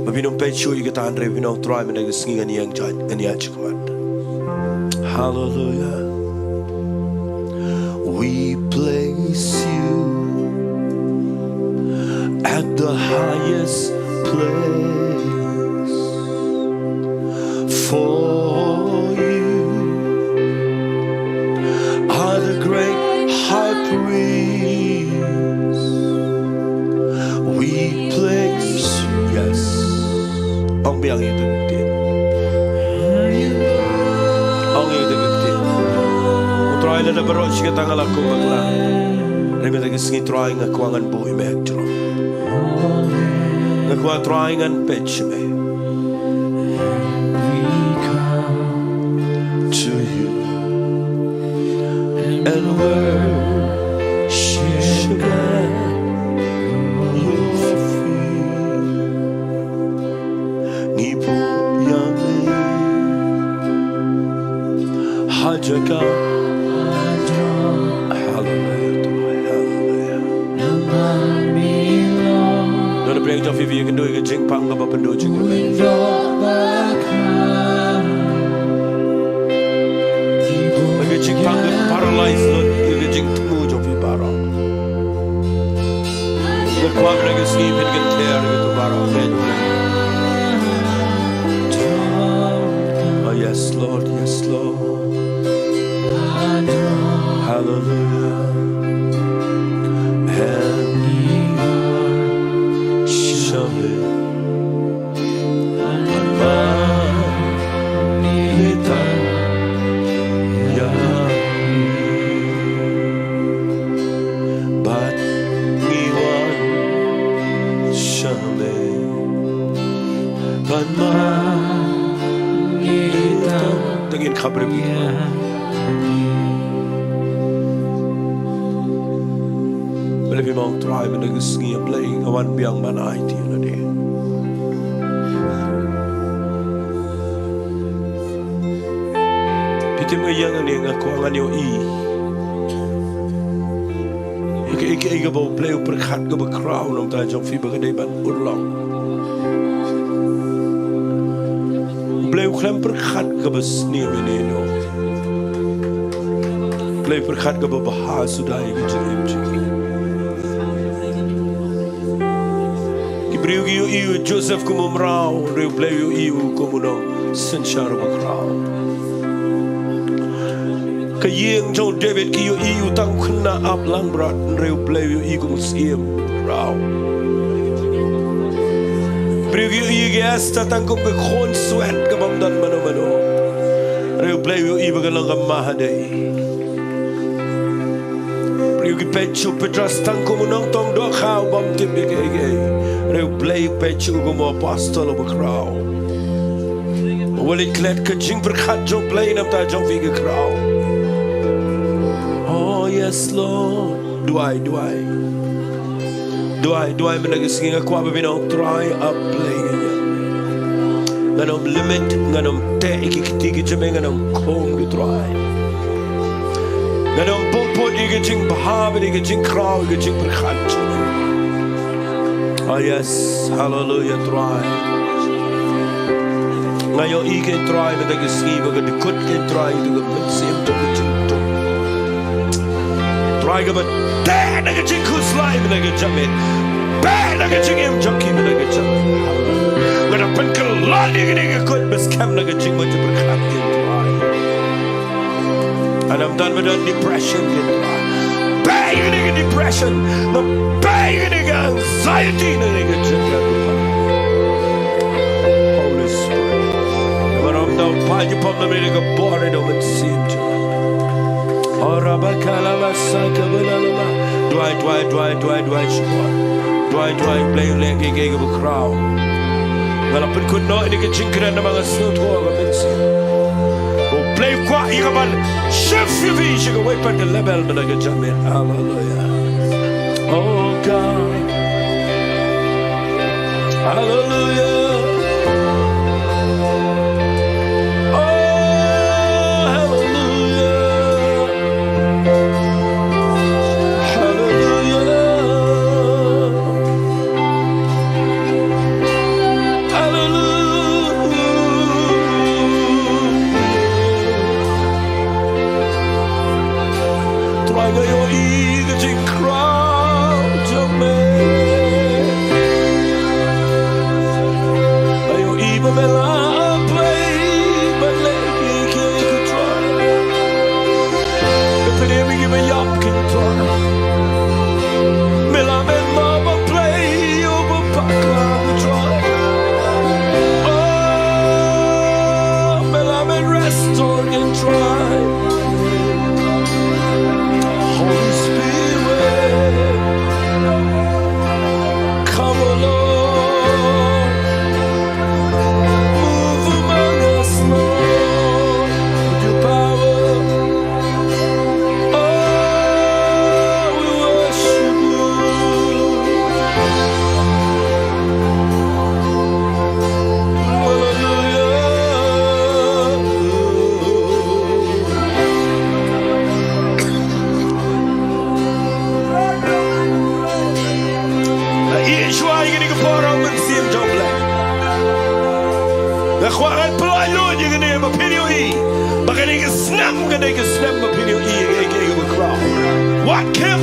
ba phin ym peit shuh ïa kita, hynrei phin ong Trai mynta ka sngi ngan ïeng jait, ngan ïaid shakhmat. Hallelujah. We place you at the highest place. For you Place. Yes. Ong biang ïa ka ktien. Ong ïa ka ktien. U Trai, lada baroh shi katta nga la kum bakla, hynrei mynta ka sngi Trai nga kwah ngan buh ïa me ha ka jrong. Nga kwah Trai ngan peit ïa me. We come to you and worship at your feet. Ngi buh ïa me ha jaka. Hallelujah, hallelujah. Don na pdeng jong phi, phi ïakynduh ïa ka jingpang kaba pynduh jingkyrmen. Ïa ka jingpang ka paralyze lut ïa ka jingthmu jong phi baroh. Nga kwah ba ka sngi phin kynther ïa kito baroh. Oh yes, Lord, yes, Lord. Hallelujah. And we worship you. Bad ngi wan sha me. Bad ma ngi tam. Tang ïa ka briew ngi. Balei phi ong Trai mynta ka sngi, A Blei nga wan biang ban aiti ïa lade. Phi tip nga ïa nga ne nga kwah ngan ïohi ïa kaei kaei kaba U Blei u pyrkhat kaba khraw na ka bynta jong phi ba ka dei ban urlong. U Blei u khlem pyrkhat kaba sniew ïa ne no. U Blei u pyrkhat kaba bha suda ïa ka jingim jong phi. Ki briew ki ïohi ïa u Joseph kum u mraw, hynrei U Blei u ïohi ïa u kum u nongsynshar uba khraw. Ka ïing jong u David ki ïohi ïa u tang u khynnah ap langbrot, hynrei U Blei u ïohi kum u syiem khraw. Briew ki ïohi ïa ka Esther tang kum ka khun swet kabym don mano mano, hynrei U Blei u ïohi ba ka long ka mahadei. Briew ki peit sha u Petros tang kum u nongtong dohkha ubym tip ïa kiei kiei, hynrei U Blei u peit sha u kum u apostol uba khraw. Wat leh klet ka jingpyrkhat jong U Blei na ka bynta jong phi ka khraw. Oh yes, Lord. Duwai, duwai. Duwai, duwai mynta ka sngi, nga kwah ba phin ong Trai A Blei, ngan ym limit, ngan ym teh ïa ki kti ki jingmut, ngan ym khum, ko Trai. Ngan ym pynput ïa ka jingbha bad ïa ka jingkhraw, ïa ka jingpyrkhat. Oh yes, hallelujah, Trai. Nga ïohi kein Trai mynta ka sngi ba ka dkut kein Trai ïa ka mynsiem jong ka jingtuh. Trai kaba teh na ka jingkhuslai mynta ka janmiet. Beh na ka jingim jong ki mynta ka janmiet. Nga da pynkylla ïa kane ka kut ba skhem na ka jingmut jingpyrkhat kein Trai. Ngan ym don ba don depression kein Trai. Beh ïa kane ka depression. Nga beh ïa kane ka anxiety na kane ka jingim. Holy Spirit. Ba ym don pa jingpom na kane ka bor ïa ka mynsiem jong nga. Ora ba ka la ba sa ka ba la la ba. Duwai, duwai, duwai, duwai, duwai, shuwa. Duwai, duwai, Blei u leh kiei kiei kiba khraw. Nga la pynkut noh ïa ka jingkren namar nga sngewthuh ka mynsiem. U Blei u kwah ïa ka ban shift ïa phi sha kawei pat ka level mynta ka janmiet. Hallelujah. Oh God. Hallelujah. Oh, hallelujah. Hallelujah. Hallelujah. Trai, nga ïohi ka jingkhraw jong me. Oh, may lament restore and dry. Holy Spirit, come, O Lord, move among us, Lord, with your power. Oh, we worship you. Hallelujah. Nga ïeit shuwa ïa kane ka por ha u Mynsiem jong U Blei. Nga kwah ngan pynlait lut ïa kane ba phin ïohi ba kane ka snem, kane ka snem ba phin ïohi ïa kaei kaei kaba khraw. Wat khim,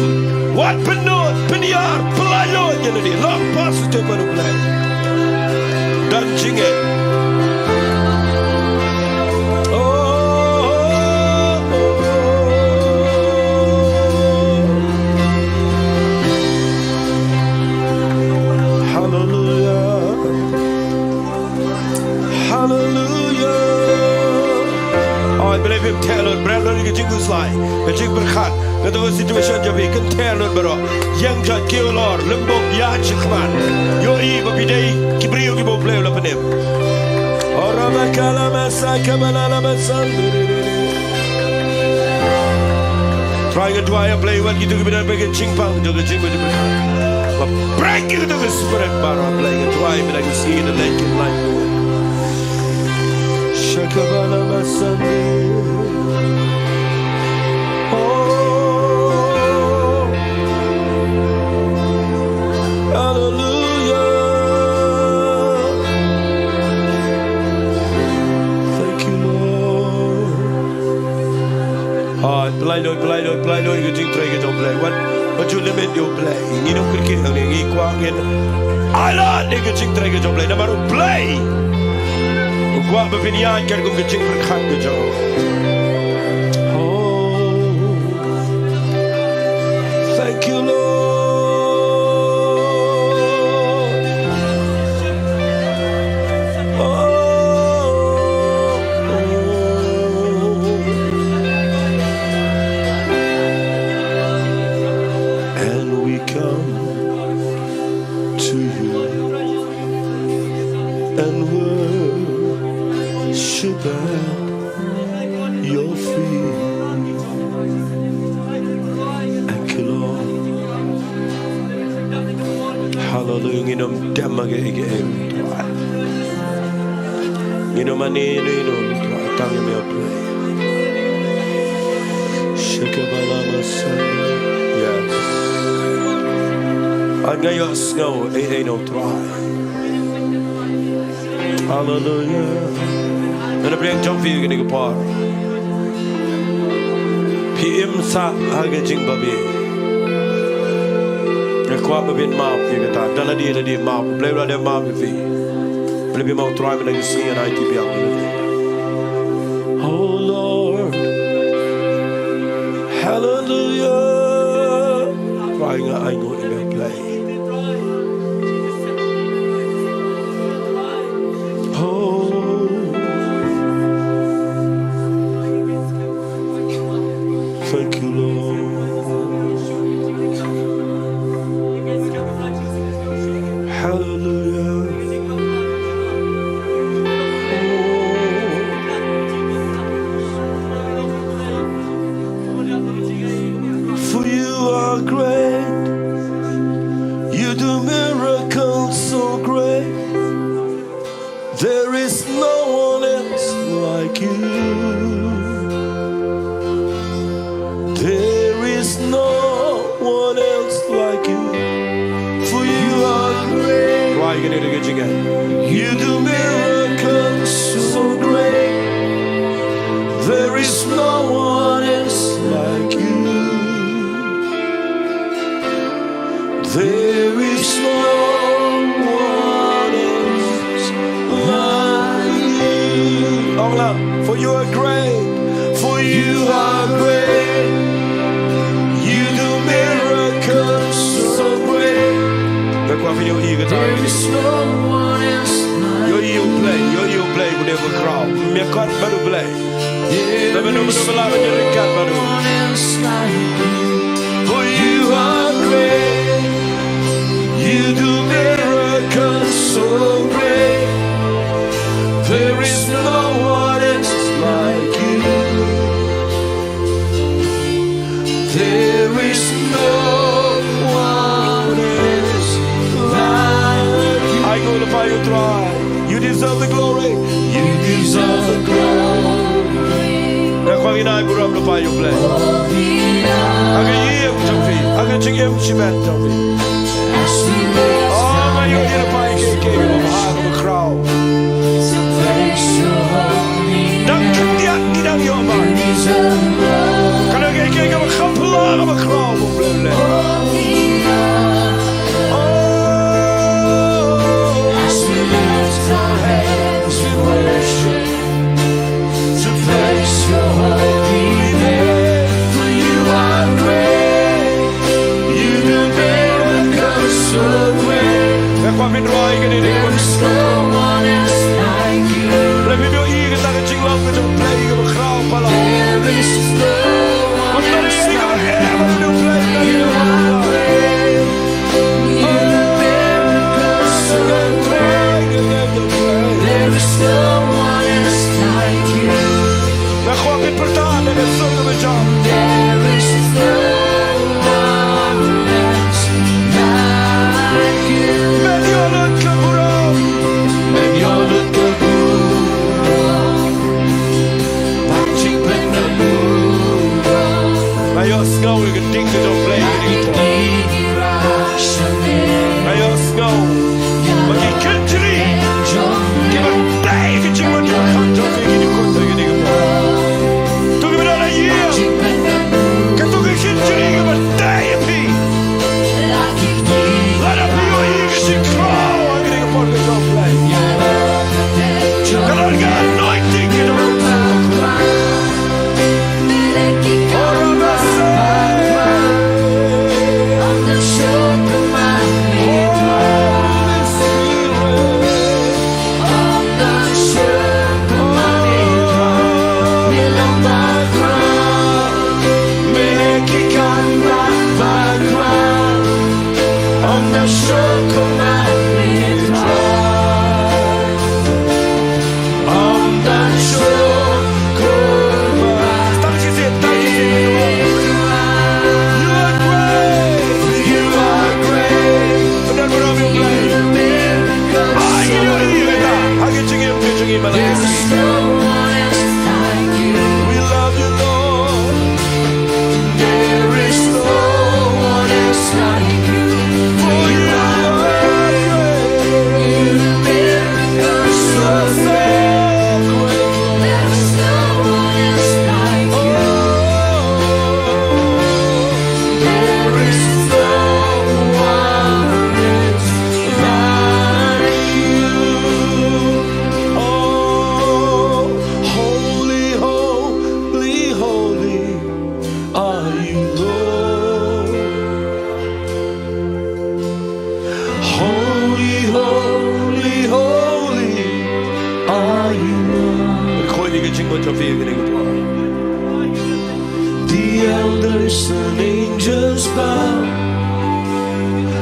wat pynnud pynïar, pynlait lut ïa lade. Long positive bad U Blei. Don jingngeit. Oh, oh, oh, oh. Hallelujah. Hallelujah. Hooid, balei phim theh lut, bret lut ïa ka jingkhuslai, ka jingpyrkhat, kato ka situation jong phi, kyntheh lut baroh. Ïeng jot, kiew halor, lymbuk, ïaid shakhmat. Ïohi ba phi dei ki briew kiba U Blei u la pynim. Ora bakala masaka balala basan. Trai nga duwai, A Blei, wat kito kiba don bad ka jingpang jong ka jingmut jingpyrkhat. Ba break ïa kato ka spirit baroh, A Blei, nga duwai mynta ka sngi, da leit kin lait. Shakabala masandi. Oh, hallelujah. Thank you, Lord. Hooid, pynlait lut, pynlait lut, pynlait lut ïa ka jingtrei ka jong U Blei. Wat, wat ju limit ïa U Blei. Ngin ym kyrkieh hangne, ngi kwah ngin ailad ïa ka jingtrei ka jong U Blei. Namar U Blei u kwah ba phin ïaid katkum ka jingpyrkhat ka jong u. Oh, thank you, Lord. Oh, oh. And we come to you and worship at your feet. Thank you, Lord. Hallelujah. Ngin ym dem ha kiei kiei, Trai. Ngin ym mane ïano ïano, Trai, tang ïa me, Trai. Shakabalama Sunday. Yes. Ïa nga ïohsngew ei ei noh, Trai. Hallelujah. Ngan pdiang jong phi kane ka por. Phi im sah ha ka jingbabe. Nga kwah ba phin map ïa kata. Da lade lade map. Blei, lade map ïa phi. Blei, phi map, Trai, mynta ka sngi ngan aiti biang ïa lade. Oh Lord. Hallelujah. Trai, nga ainguh ïa me, Blei. Oh, thank you, Lord. Hallelujah. Oh. For you are great. You do miracles so great. There is no one else like you. There is no one else like you. For you are great. Trai, kane ka dei ka jingeh. You do miracles so great. There is no one else like you. There is no one else like you. Ong lang, for you are great, for you are great. You do miracles so great. Nga kwah Ïohi kata. Ïohi U Blei, ïohi U Blei, U Blei ba khraw. Ïa kat bad U Blei. Te mynno mynno ba la ban ïa ryngkat bad U. For you are great. You do miracles so great. There is no one else like you. There is no one else like you. Ai nguh lypa ïa U Trai. You deserve the glory. You deserve the glory. Nga kwah ngin ai burom lypa ïa U Blei. Ha ka ïing jong phi, ha ka jingim shimet jong phi. Oh, nga ïohi lypa ïa kiei kiei kiba bha kiba khraw. Dang khyndiat ngi dang ïoh ba ka don kiei kiei kiba kham pla kaba khraw ba U Blei. Oh, as we lift our hands in worship to praise your holy name, for you are great. You do miracles so great. Nga kwah phin rwai kane. There is no one else like you. Lada phi ïohi kata ka jinglong ka jong U Blei kaba khraw palat. There is no one else like you. You are great. You do miracles so great. There is no one else like you. Nga kwah phin pyrta da ka sur kaba jam. There is no one else like you. Men ïoh lut ka burom. Men ïoh lut ka burom. Ba jingpynlong burom. Nga ïohsngew ïa ka ding ka jong U Blei. Nga ïohsngew ba ki kynjri kiba tei ka jingmut jong phi ki dei kut ki dei ka por. To kiba don ha ïing, kato ka kynjri kaba tei ïa phi. Lada phi ïohi ka jingkhraw ha ki dei ka por ka jong U Blei. Ka don ka anointing ka jong U Blei. We love you, Lord. There is no one else like you. For you are great. You do miracles so great. There is no one else like you. There is no one else like you. Oh, holy, holy, holy are you, Lord. Holy, holy, holy are you, Lord. Khoi ïa ka jingmut jong phi ïa kane ka por. The elders and angels bow.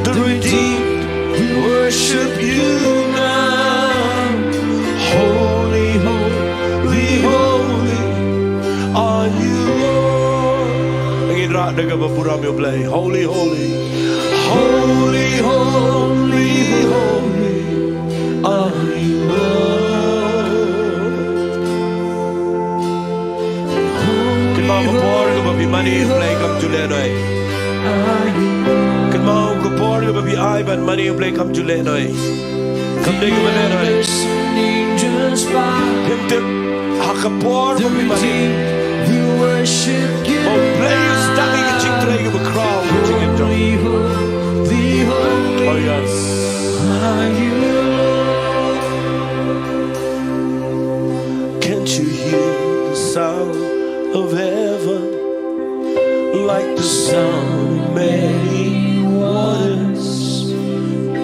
The redeemed, we worship you now. Holy, holy, holy are you, Lord. Ngin rah da kaba burom ïa U Blei. Holy, holy. Holy, holy, holy are you, Lord. Kynmaw ka por kaba phi mane ïa U Blei kam ju lehnoh. Kynmaw ka por kaba phi ai ban mane ïa U Blei kam ju lehnoh. Kam dei kaba lehnoh. Phim tip ha ka por ba phi mane. Ba U Blei u sdang ïa ka jingtrei kaba khraw ka jingim jong. Oh yes. Can't you hear the sound of heaven? Like the sound of many waters.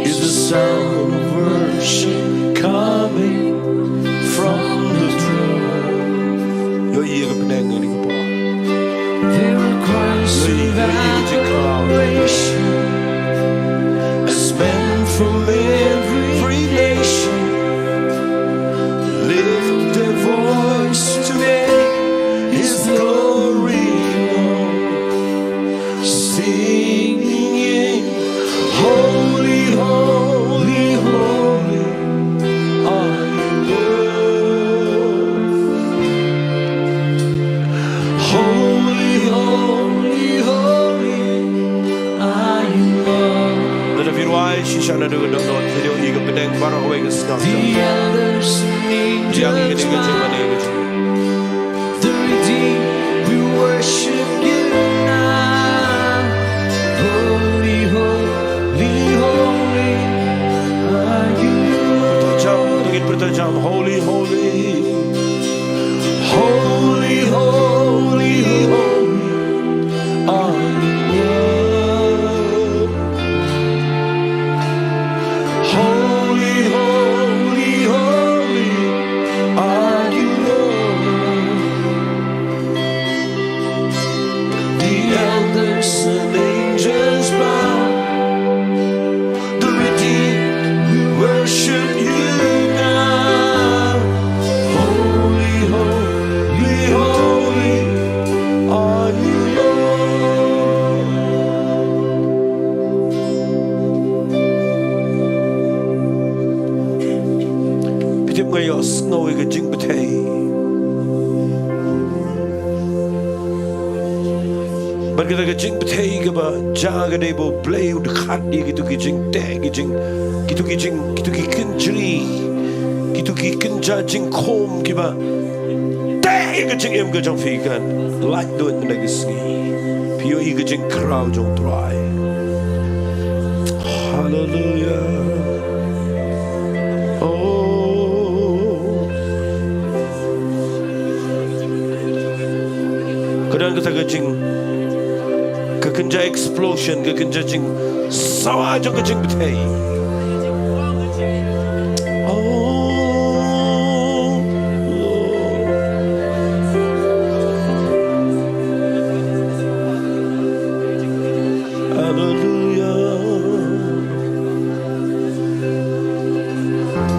Is As men from every nation lift their voice to make his glory known, singing, "Holy, holy, holy are you, Lord." Holy, holy, holy are you, Lord. Lada phi rwai shisha naduh ka dohnud, phi ïohi ka pdeng baroh kawei ka sngap. The elders and angels bow. The redeemed, we worship you now. Holy, holy, holy are you, Lord. Pyrta jam, to ngin pyrta jam. Holy, holy. Holy, holy, holy are you, Lord. Holy, holy, holy are you, Lord. The elders and angels bow. The redeemed, we worship you now. Holy, holy, holy are you, Lord. Phi tip, nga ïohsngew ïa ka jingpyrthei. Bad kata ka jingpyrthei kaba jia ka dei ba U Blei u dkhat ïa kito ki jingteh, ki jing, kito ki jing, kito ki kynjri, kito ki kynja jingkhum kiba teh ïa ka jingim ka jong phi, kan lait lut mynta ka sngi. Phi ïohi ka jingkhraw jong U Trai. Haleluia. Oh. Ka don kata ka jing, ka kynja explosion, ka kynja jingsawa jong ka jingpyrthei. Oh, Lord. Hallelujah.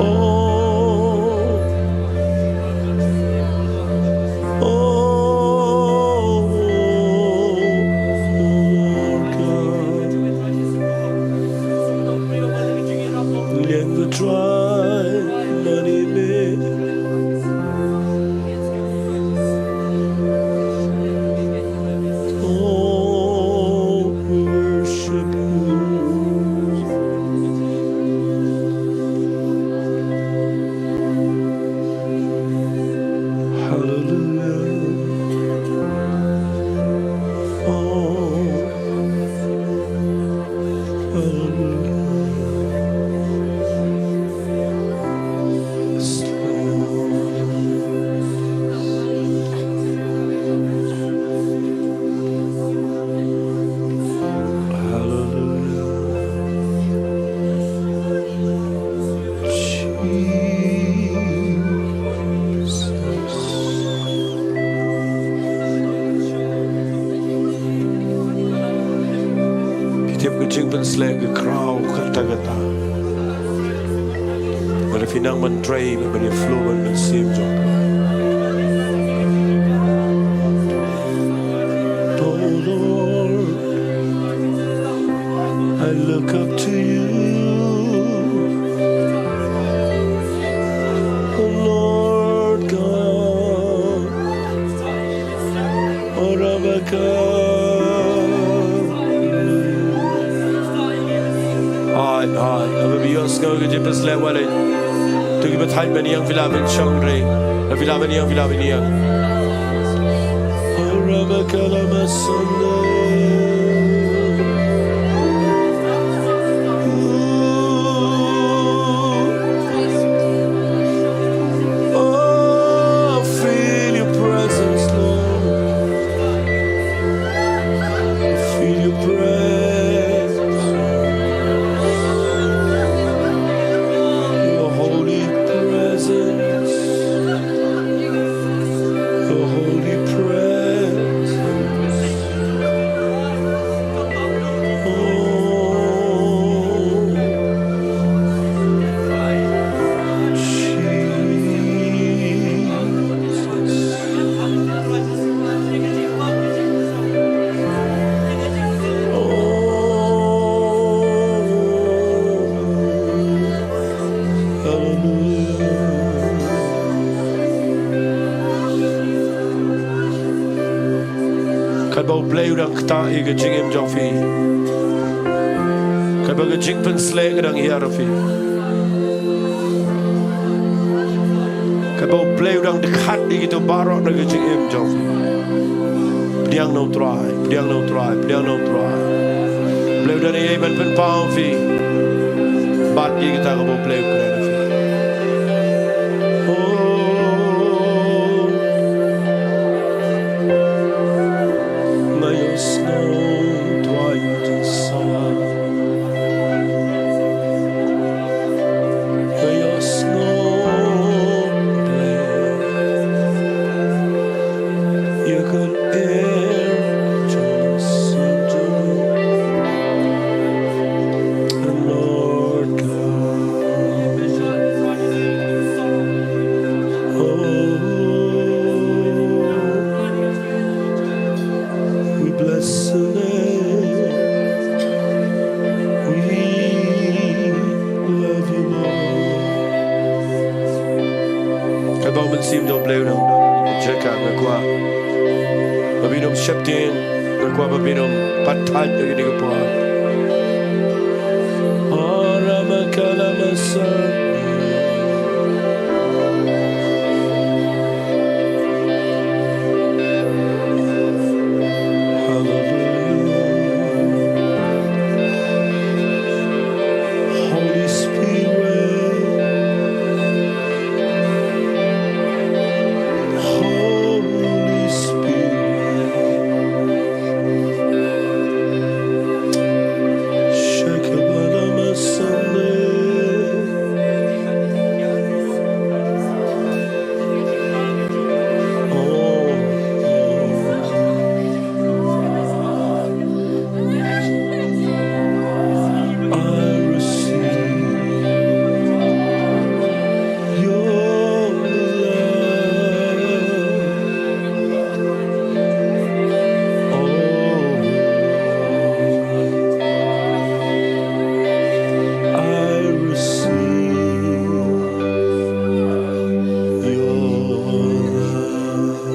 Oh, oh, God. Liang ka trai mani me. Oh, we worship you. Hallelujah. Oh, hallelujah. Yes, Lord. Hallelujah. Jesus. Phi tip, ka jingpynsleh ka khraw katta katta. Lada phi nang ban trei, ban ïa flow, ban, ban sim jong. Oh Lord, I look up to you, oh Lord God. Ora baka. Hooid, hooid. Haba phi ïohsngew ka jingpynsleh, wat leh. To kiba thait ban ïeng, phi lah ban shong, re. Phi lah ban ïeng, phi lah ban ïeng. Ora baka la masonde. Oh, I feel your presence, Lord. I feel your presence. Your holy presence. Your holy presence. U Blei u dang ktah ïa ka jingim jong phi. Kaba ka jingpynsleh ka dang hiar ïa phi. Kaba U Blei u dang dkhat ïa kito baroh na ka jingim jong phi. Pdiang na U Trai, pdiang na U Trai, pdiang na U Trai. U Blei u dang ïai ban pynpaw ïa phi. Bat ïa kita kaba U Blei u kren ïa phi. Oh. Nga ïohsngew U Trai u jingsawa. Nga ïohsngew Blei. Ïa ka angel sing to me. And Lord God. Oh. We bless your name. We love you, Lord. Kaba u Mynsiem jong U Blei u dang don ha kane ka jaka, nga kwah ba phin ym sheptieng, nga kwah ba phin ym pat thait ïa kane ka por. Ora makala masa. Hallelujah. Holy Spirit. Holy Spirit. Shakabala Masande. Oh, oh. I receive your love. Oh, I receive your love.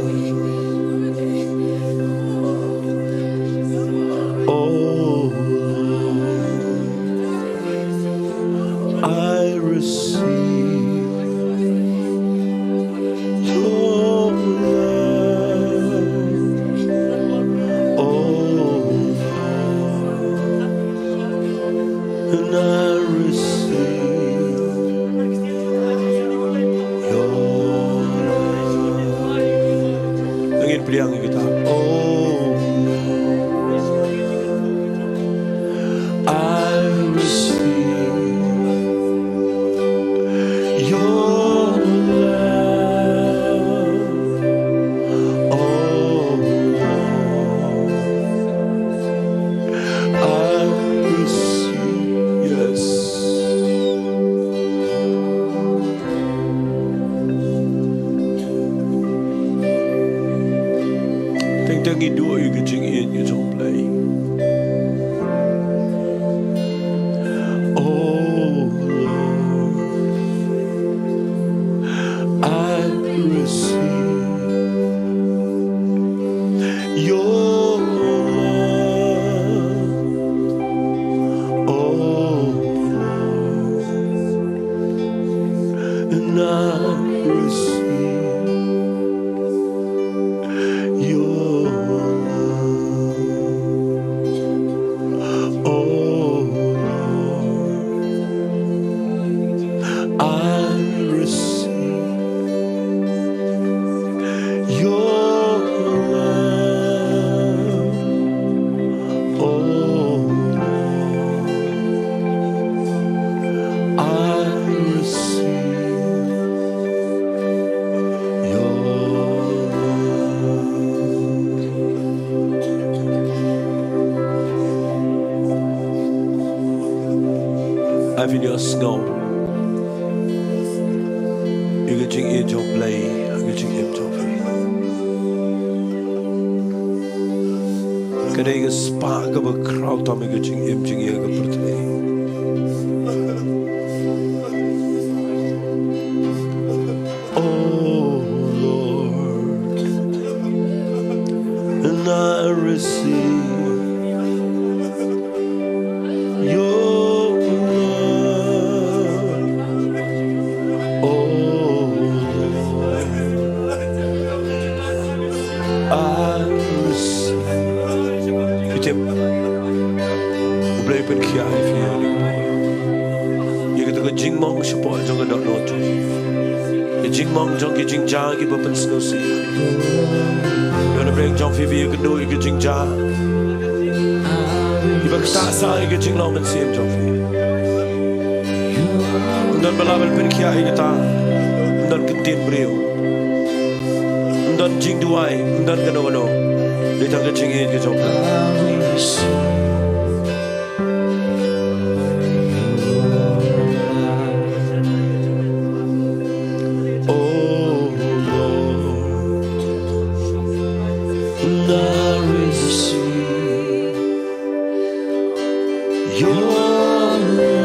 Oh Lord, I receive your love. Oh Lord, and I receive your love. Ngin pdiang ïa kita. Oh, I receive your love. Oh Lord, I receive, yes. Teng teng ngi duh ïa ka jingïeit ka jong U Blei. Oh Lord, I receive your love. Oh Lord, and I receive your love. Oh Lord, I receive your love. Oh Lord, I receive your love. Ai phin ïohsngew ïa ka jingïeit jong U Blei ha ka jingim jong phi. Ka dei ka spah kaba khraw tam ha ka jingim jong ngi ha ka pyrthei. Oh Lord, and I Your love, oh Lord, I receive. Phi tip, U Blei u pynkhiah ïa phi. Ïa kata ka jingmong shapoh jong ka dohnud jong phi. Ka jingmong jong ki jingjia kiba pynsngewsih. Don na pdeng jong phi ba ïakynduh ïa ka jingjia. Kiba ktah sa ïa ka jinglong mynsiem jong phi. Ym don ba lah ban pynkhiah ïa kata. Ym don kyntien briew. Ym don jingduwai, ym don kano kano. Dei tang ka jingïeit ka jong phi. Oh Lord, and I receive your love.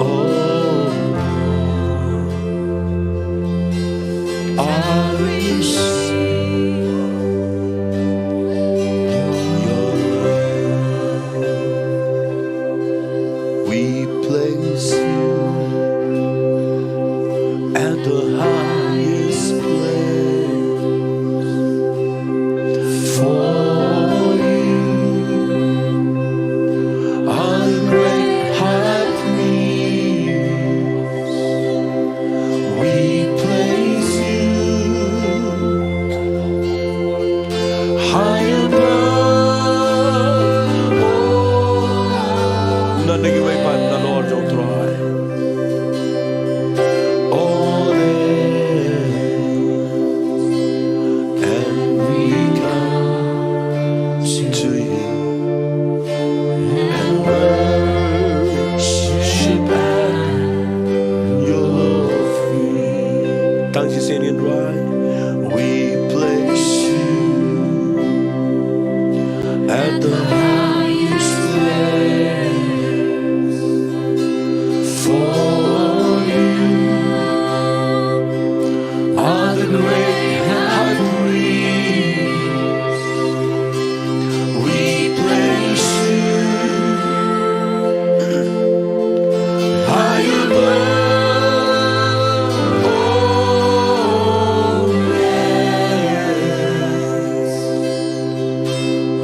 Oh Lord, I receive your love. We place you at the highest place. For you are the great high priest. We place you high above all. Ym don na kiwei pat nalor jong U Trai. All else, and we come to you and worship at your feet. Tang shisien ngin duwai. We place you at the highest place. For you are the great high priest. We place you high above all else,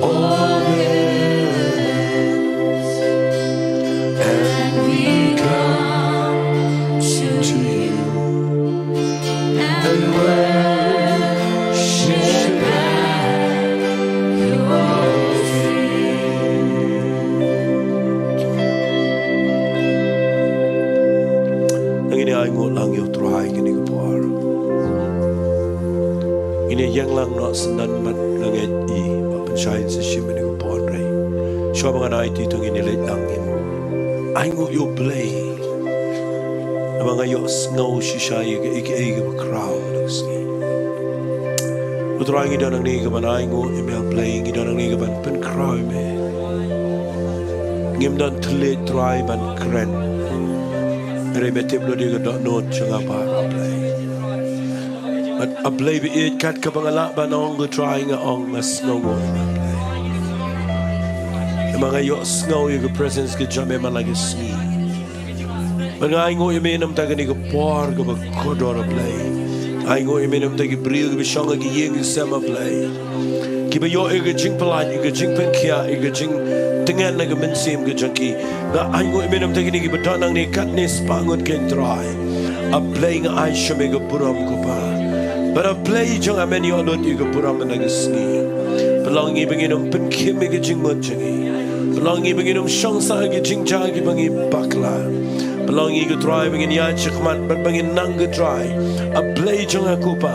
all else, and we come to you and worship at your feet. Ngin ïa ainguh lang ïa U Trai kane ka por. Ngin ïa ïeng lang noh syndon bad nga ngeit ïa i ba pynshai sa shim ïa kane ka por, hynrei shuwa ba ngan aiti to ngin ïa leit lang, ngin ainguh ïa U Blei. Namar nga ïohsngew shisha ïa kaei kaei kaba khraw ha ka sngi. U Trai, ngi don hangne kaban ainguh ïa me, A Blei, ngi don hangne kaban pynkhraw ïa me. Ngim don thylliej, Trai, ban kren. Hynrei me tip lut ïa ka dohnud jong nga baroh, A Blei. Bad A Blei ba ïeit, kat kaba nga lah ban ong, ko Trai, nga ong, nga sngewnguh ïa me, A Blei. Namar nga ïohsngew ïa ka presence ka jong me man la ka sngi. Bad nga ainguh ïa me na ka bynta kane ka por kaba kordor, A Blei. Nga ainguh ïa me na ka bynta ki briew kiba shong ha ki ïing ki sem, A Blei, kiba ïoh ïa ka jingpyllait, ïa ka jingpynkhiah, ïa ka jingtngen ha ka mynsiem ka jong ki. Nga ainguh ïa me na ka bynta kine kiba don hangne katne spah ngut kein, Trai. A Blei, nga ai sha me ka burom, ko Pa. Bad A Blei jong nga, men ïoh lut ïa ka burom mynta ka sngi. Pynlong ïa ngi ba ngin ym pynkhim ïa ka jingmut jong ngi. Pynlong ïa ngi ba ngin ym shong sah ha ki jingjia kiba ngi bakla. Pynlong ïa ngi, ko Trai, ba ngin ïaid shakhmat bad ba ngin nang, ko Trai, A Blei jong nga, ko Pa,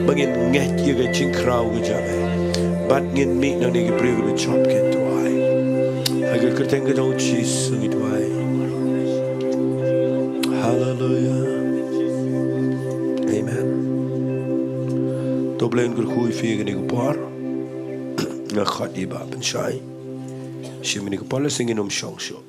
ba ngin ngeit ïa ka jingkhraw ka jong me. Bad ngin mih nangne ki briew kiba jop kein, Trai. Ha ka kyrteng ka jong U Jisu ngi duwai. Haleluya. Amen. To, U Blei un kyrkhu ïa phi kane ka por. Nga khot ïa i Bah Pynshai. Shim ïa kane ka por lehse ngin ym shong shuh.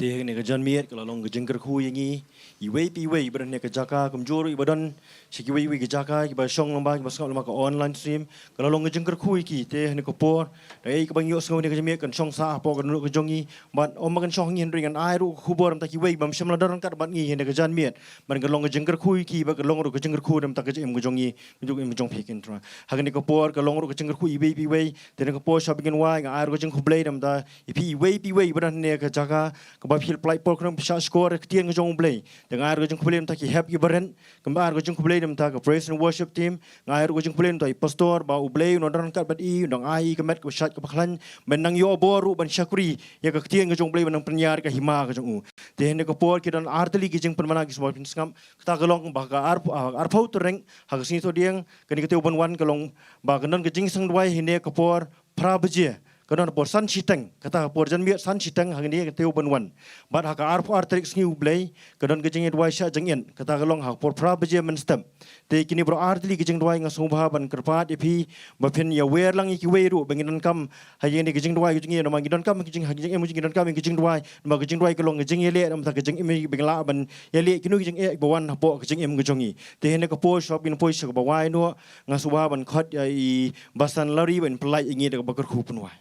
Te ha kane ka janmiet ka la long ka jingkyrkhu ïa ngi iwei pa iwei ba don ha kane ka jaka, kumjuh ruh iba don sha kiwei kiwei ki jaka kiba shong lyngba, kiba sngap lyngba ka online stream. Ka la long ka jingkyrkhu ïa ki. Te ha kane ka por, da ei kaba ngi ïohsngew ha kane ka janmiet kan shong sah hapoh ka dohnud ka jong ngi, bad ym ba kan shong ha ngi hynrei ngan ai ruh ka khubor na bynta kiwei bym shym la don ryngkat bad ngi ha kane ka janmiet, bad ka long ka jingkyrkhu ïa ki bad ka long ruh ka jingkyrkhu na bynta ka jingim ka jong ngi, ka jingim ka jong phi, kynrad. Ha kane ka por ka long ruh ka jingkyrkhu iwei pa iwei. Te ha kane ka por shwa ba ngin wai, nga ai ruh ka jingkhublei na bynta ïa phi iwei pa iwei ba don ha kane ka jaka, kaba phi la pynlait por khnang phi shah shkor ïa ka ktien ka jong U Blei. Te nga ai ruh ka jingkhublei na bynta ki hep kiba rit, nga ai ruh ka jingkhublei na bynta ka praise and worship team, nga ai ruh ka jingkhublei na bynta i pastor, ba U Blei un don ryngkat bad i, un nang ai i ka met kaba shait kaba khlaiñ, ban nang ïoh bor ruh ban shakri ïa ka ktien ka jong U Blei, ban nang pynïar ïa ka hima ka jong u. Te ha kane ka por ki don ar tylli ki jingpynbna, ki sngewbha phin sngap. Kata ka long ba ha ka ar, ha ka arphew tarik, ha ka sngi Thohdieng, kane ka taïew ban wan ka long ba kan don ka jingseng duwai ha kane ka por phra baje. Ka don por san shiteng, kata ka por janmiet san shiteng ha kane ka taïew ban wan. Bad ha ka arphew ar tarik sngi U Blei, ka don ka jingïaduwai shah jingit, kata ka long ha ka por phra baje mynstep. Te kine baroh ar tylli ki jingduwai nga sngewbha ban kyrpad ïa phi ba phin ïawer lang ïa kiwei ruh ba ngin donkam ha kine ki jingduwai ki jong ngi, namar ngi donkam ha ki jing, ha ki jingim ki jong ngi, ngi donkam ha ki jingduwai, namar ka jingduwai ka long ka jingïaleh, namar ka jingim ba ngin lah ban ïaleh kino ki jingeh ba wan hapoh ka jingim ka jong ngi. Te ha kane ka por shwa ba ngin poi sha kaba wai noh, nga sngewbha ban khot ïa i Basan Lari ban pynlait ïa ngi da kaba kyrkhu pynwai.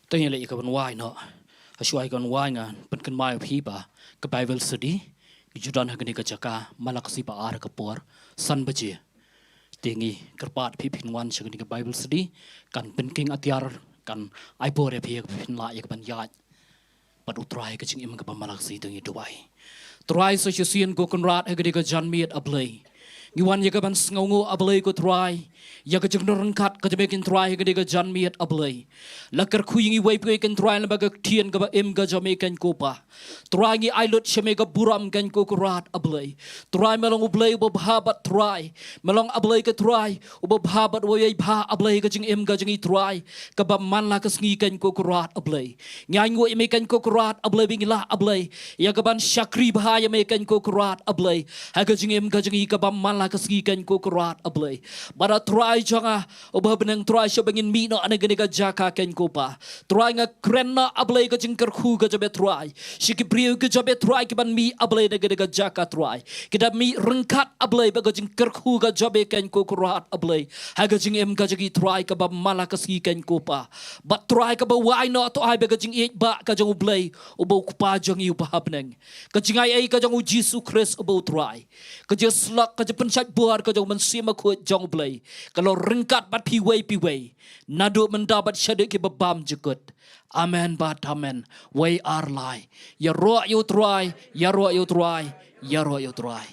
Te ngin leit ïa ka ban wai noh. Hashwa ka ban wai ngan pynkynmaw ïa phi ba ka Bible study ka ju don ha kane ka jaka man la ka sngi ba ar ka por san baje. Te ngi kyrpad phi phin wan sha kane ka Bible study, kan pynking atiar, kan ai bor ïa phi, phin lah ïa ka ban ïaid bad U Trai ha ka jingim kaba man la ka sngi. To ngi duwai. Trai sa shisien ko Kynrad ha kane ka janmiet, A Blei, ngi wan ïa ka ban sngewnguh, A Blei ko Trai, ïa ka jingdon ryngkat ka jong me ko Trai ha kane ka janmiet, A Blei. La kyrkhu ïa ngi iwei pa iwei ko Trai lyngba ka ktien kaba im ka jong me ko Pa. Trai ngi ai lut sha me ka burom ko Kynrad, A Blei. Trai me long U Blei uba bha bad Trai me long, A Blei ko Trai, uba bha bad uba ïai bha, A Blei, ha ka jingim ka jong ngi Trai, kaba man la ka sngi ko Kynrad, A Blei. Ngi ainguh ïa me ko Kynrad, A Blei, ba ngi lah, A Blei, ïa ka ban shakri bha ïa me ko Kynrad, A Blei, ha ka jingim ka jong ngi kaba man la ka sngi ko Kynrad, A Blei. Bad A Trai jong nga uba ha bneng Trai, shwa ba ngin mih noh na kane ka jaka ko Pa, Trai nga kren noh, A Blei, ka jingkyrkhu ka jong me Trai sha ki briew ka jong me Trai kiban mih, A Blei, na kane ka jaka Trai, ki da mih ryngkat, A Blei, bad ka jingkyrkhu ka jong me ko Kynrad, A Blei, ha ka jingim ka jong ngi Trai kaba man la ka sngi ko Pa. Bad Trai kaba wai noh, to ai ba ka jingïeit bah ka jong U Blei uba U Kpa jong ngi uba ha bneng, ka jingaiei ka jong U Jisu Khrist uba U Trai, ka jingïasyllok, ka jingpynshait bor ka jong U Mynsiem Bakhuid jong U Blei, ka long ryngkat bad phi iwei pa iwei, naduh mynta bad shaduh kiba bymjukut. Amen bad amen. Wei ar lai. Ïaroh ïa U Trai, ïaroh ïa U Trai, ïaroh ïa U Trai.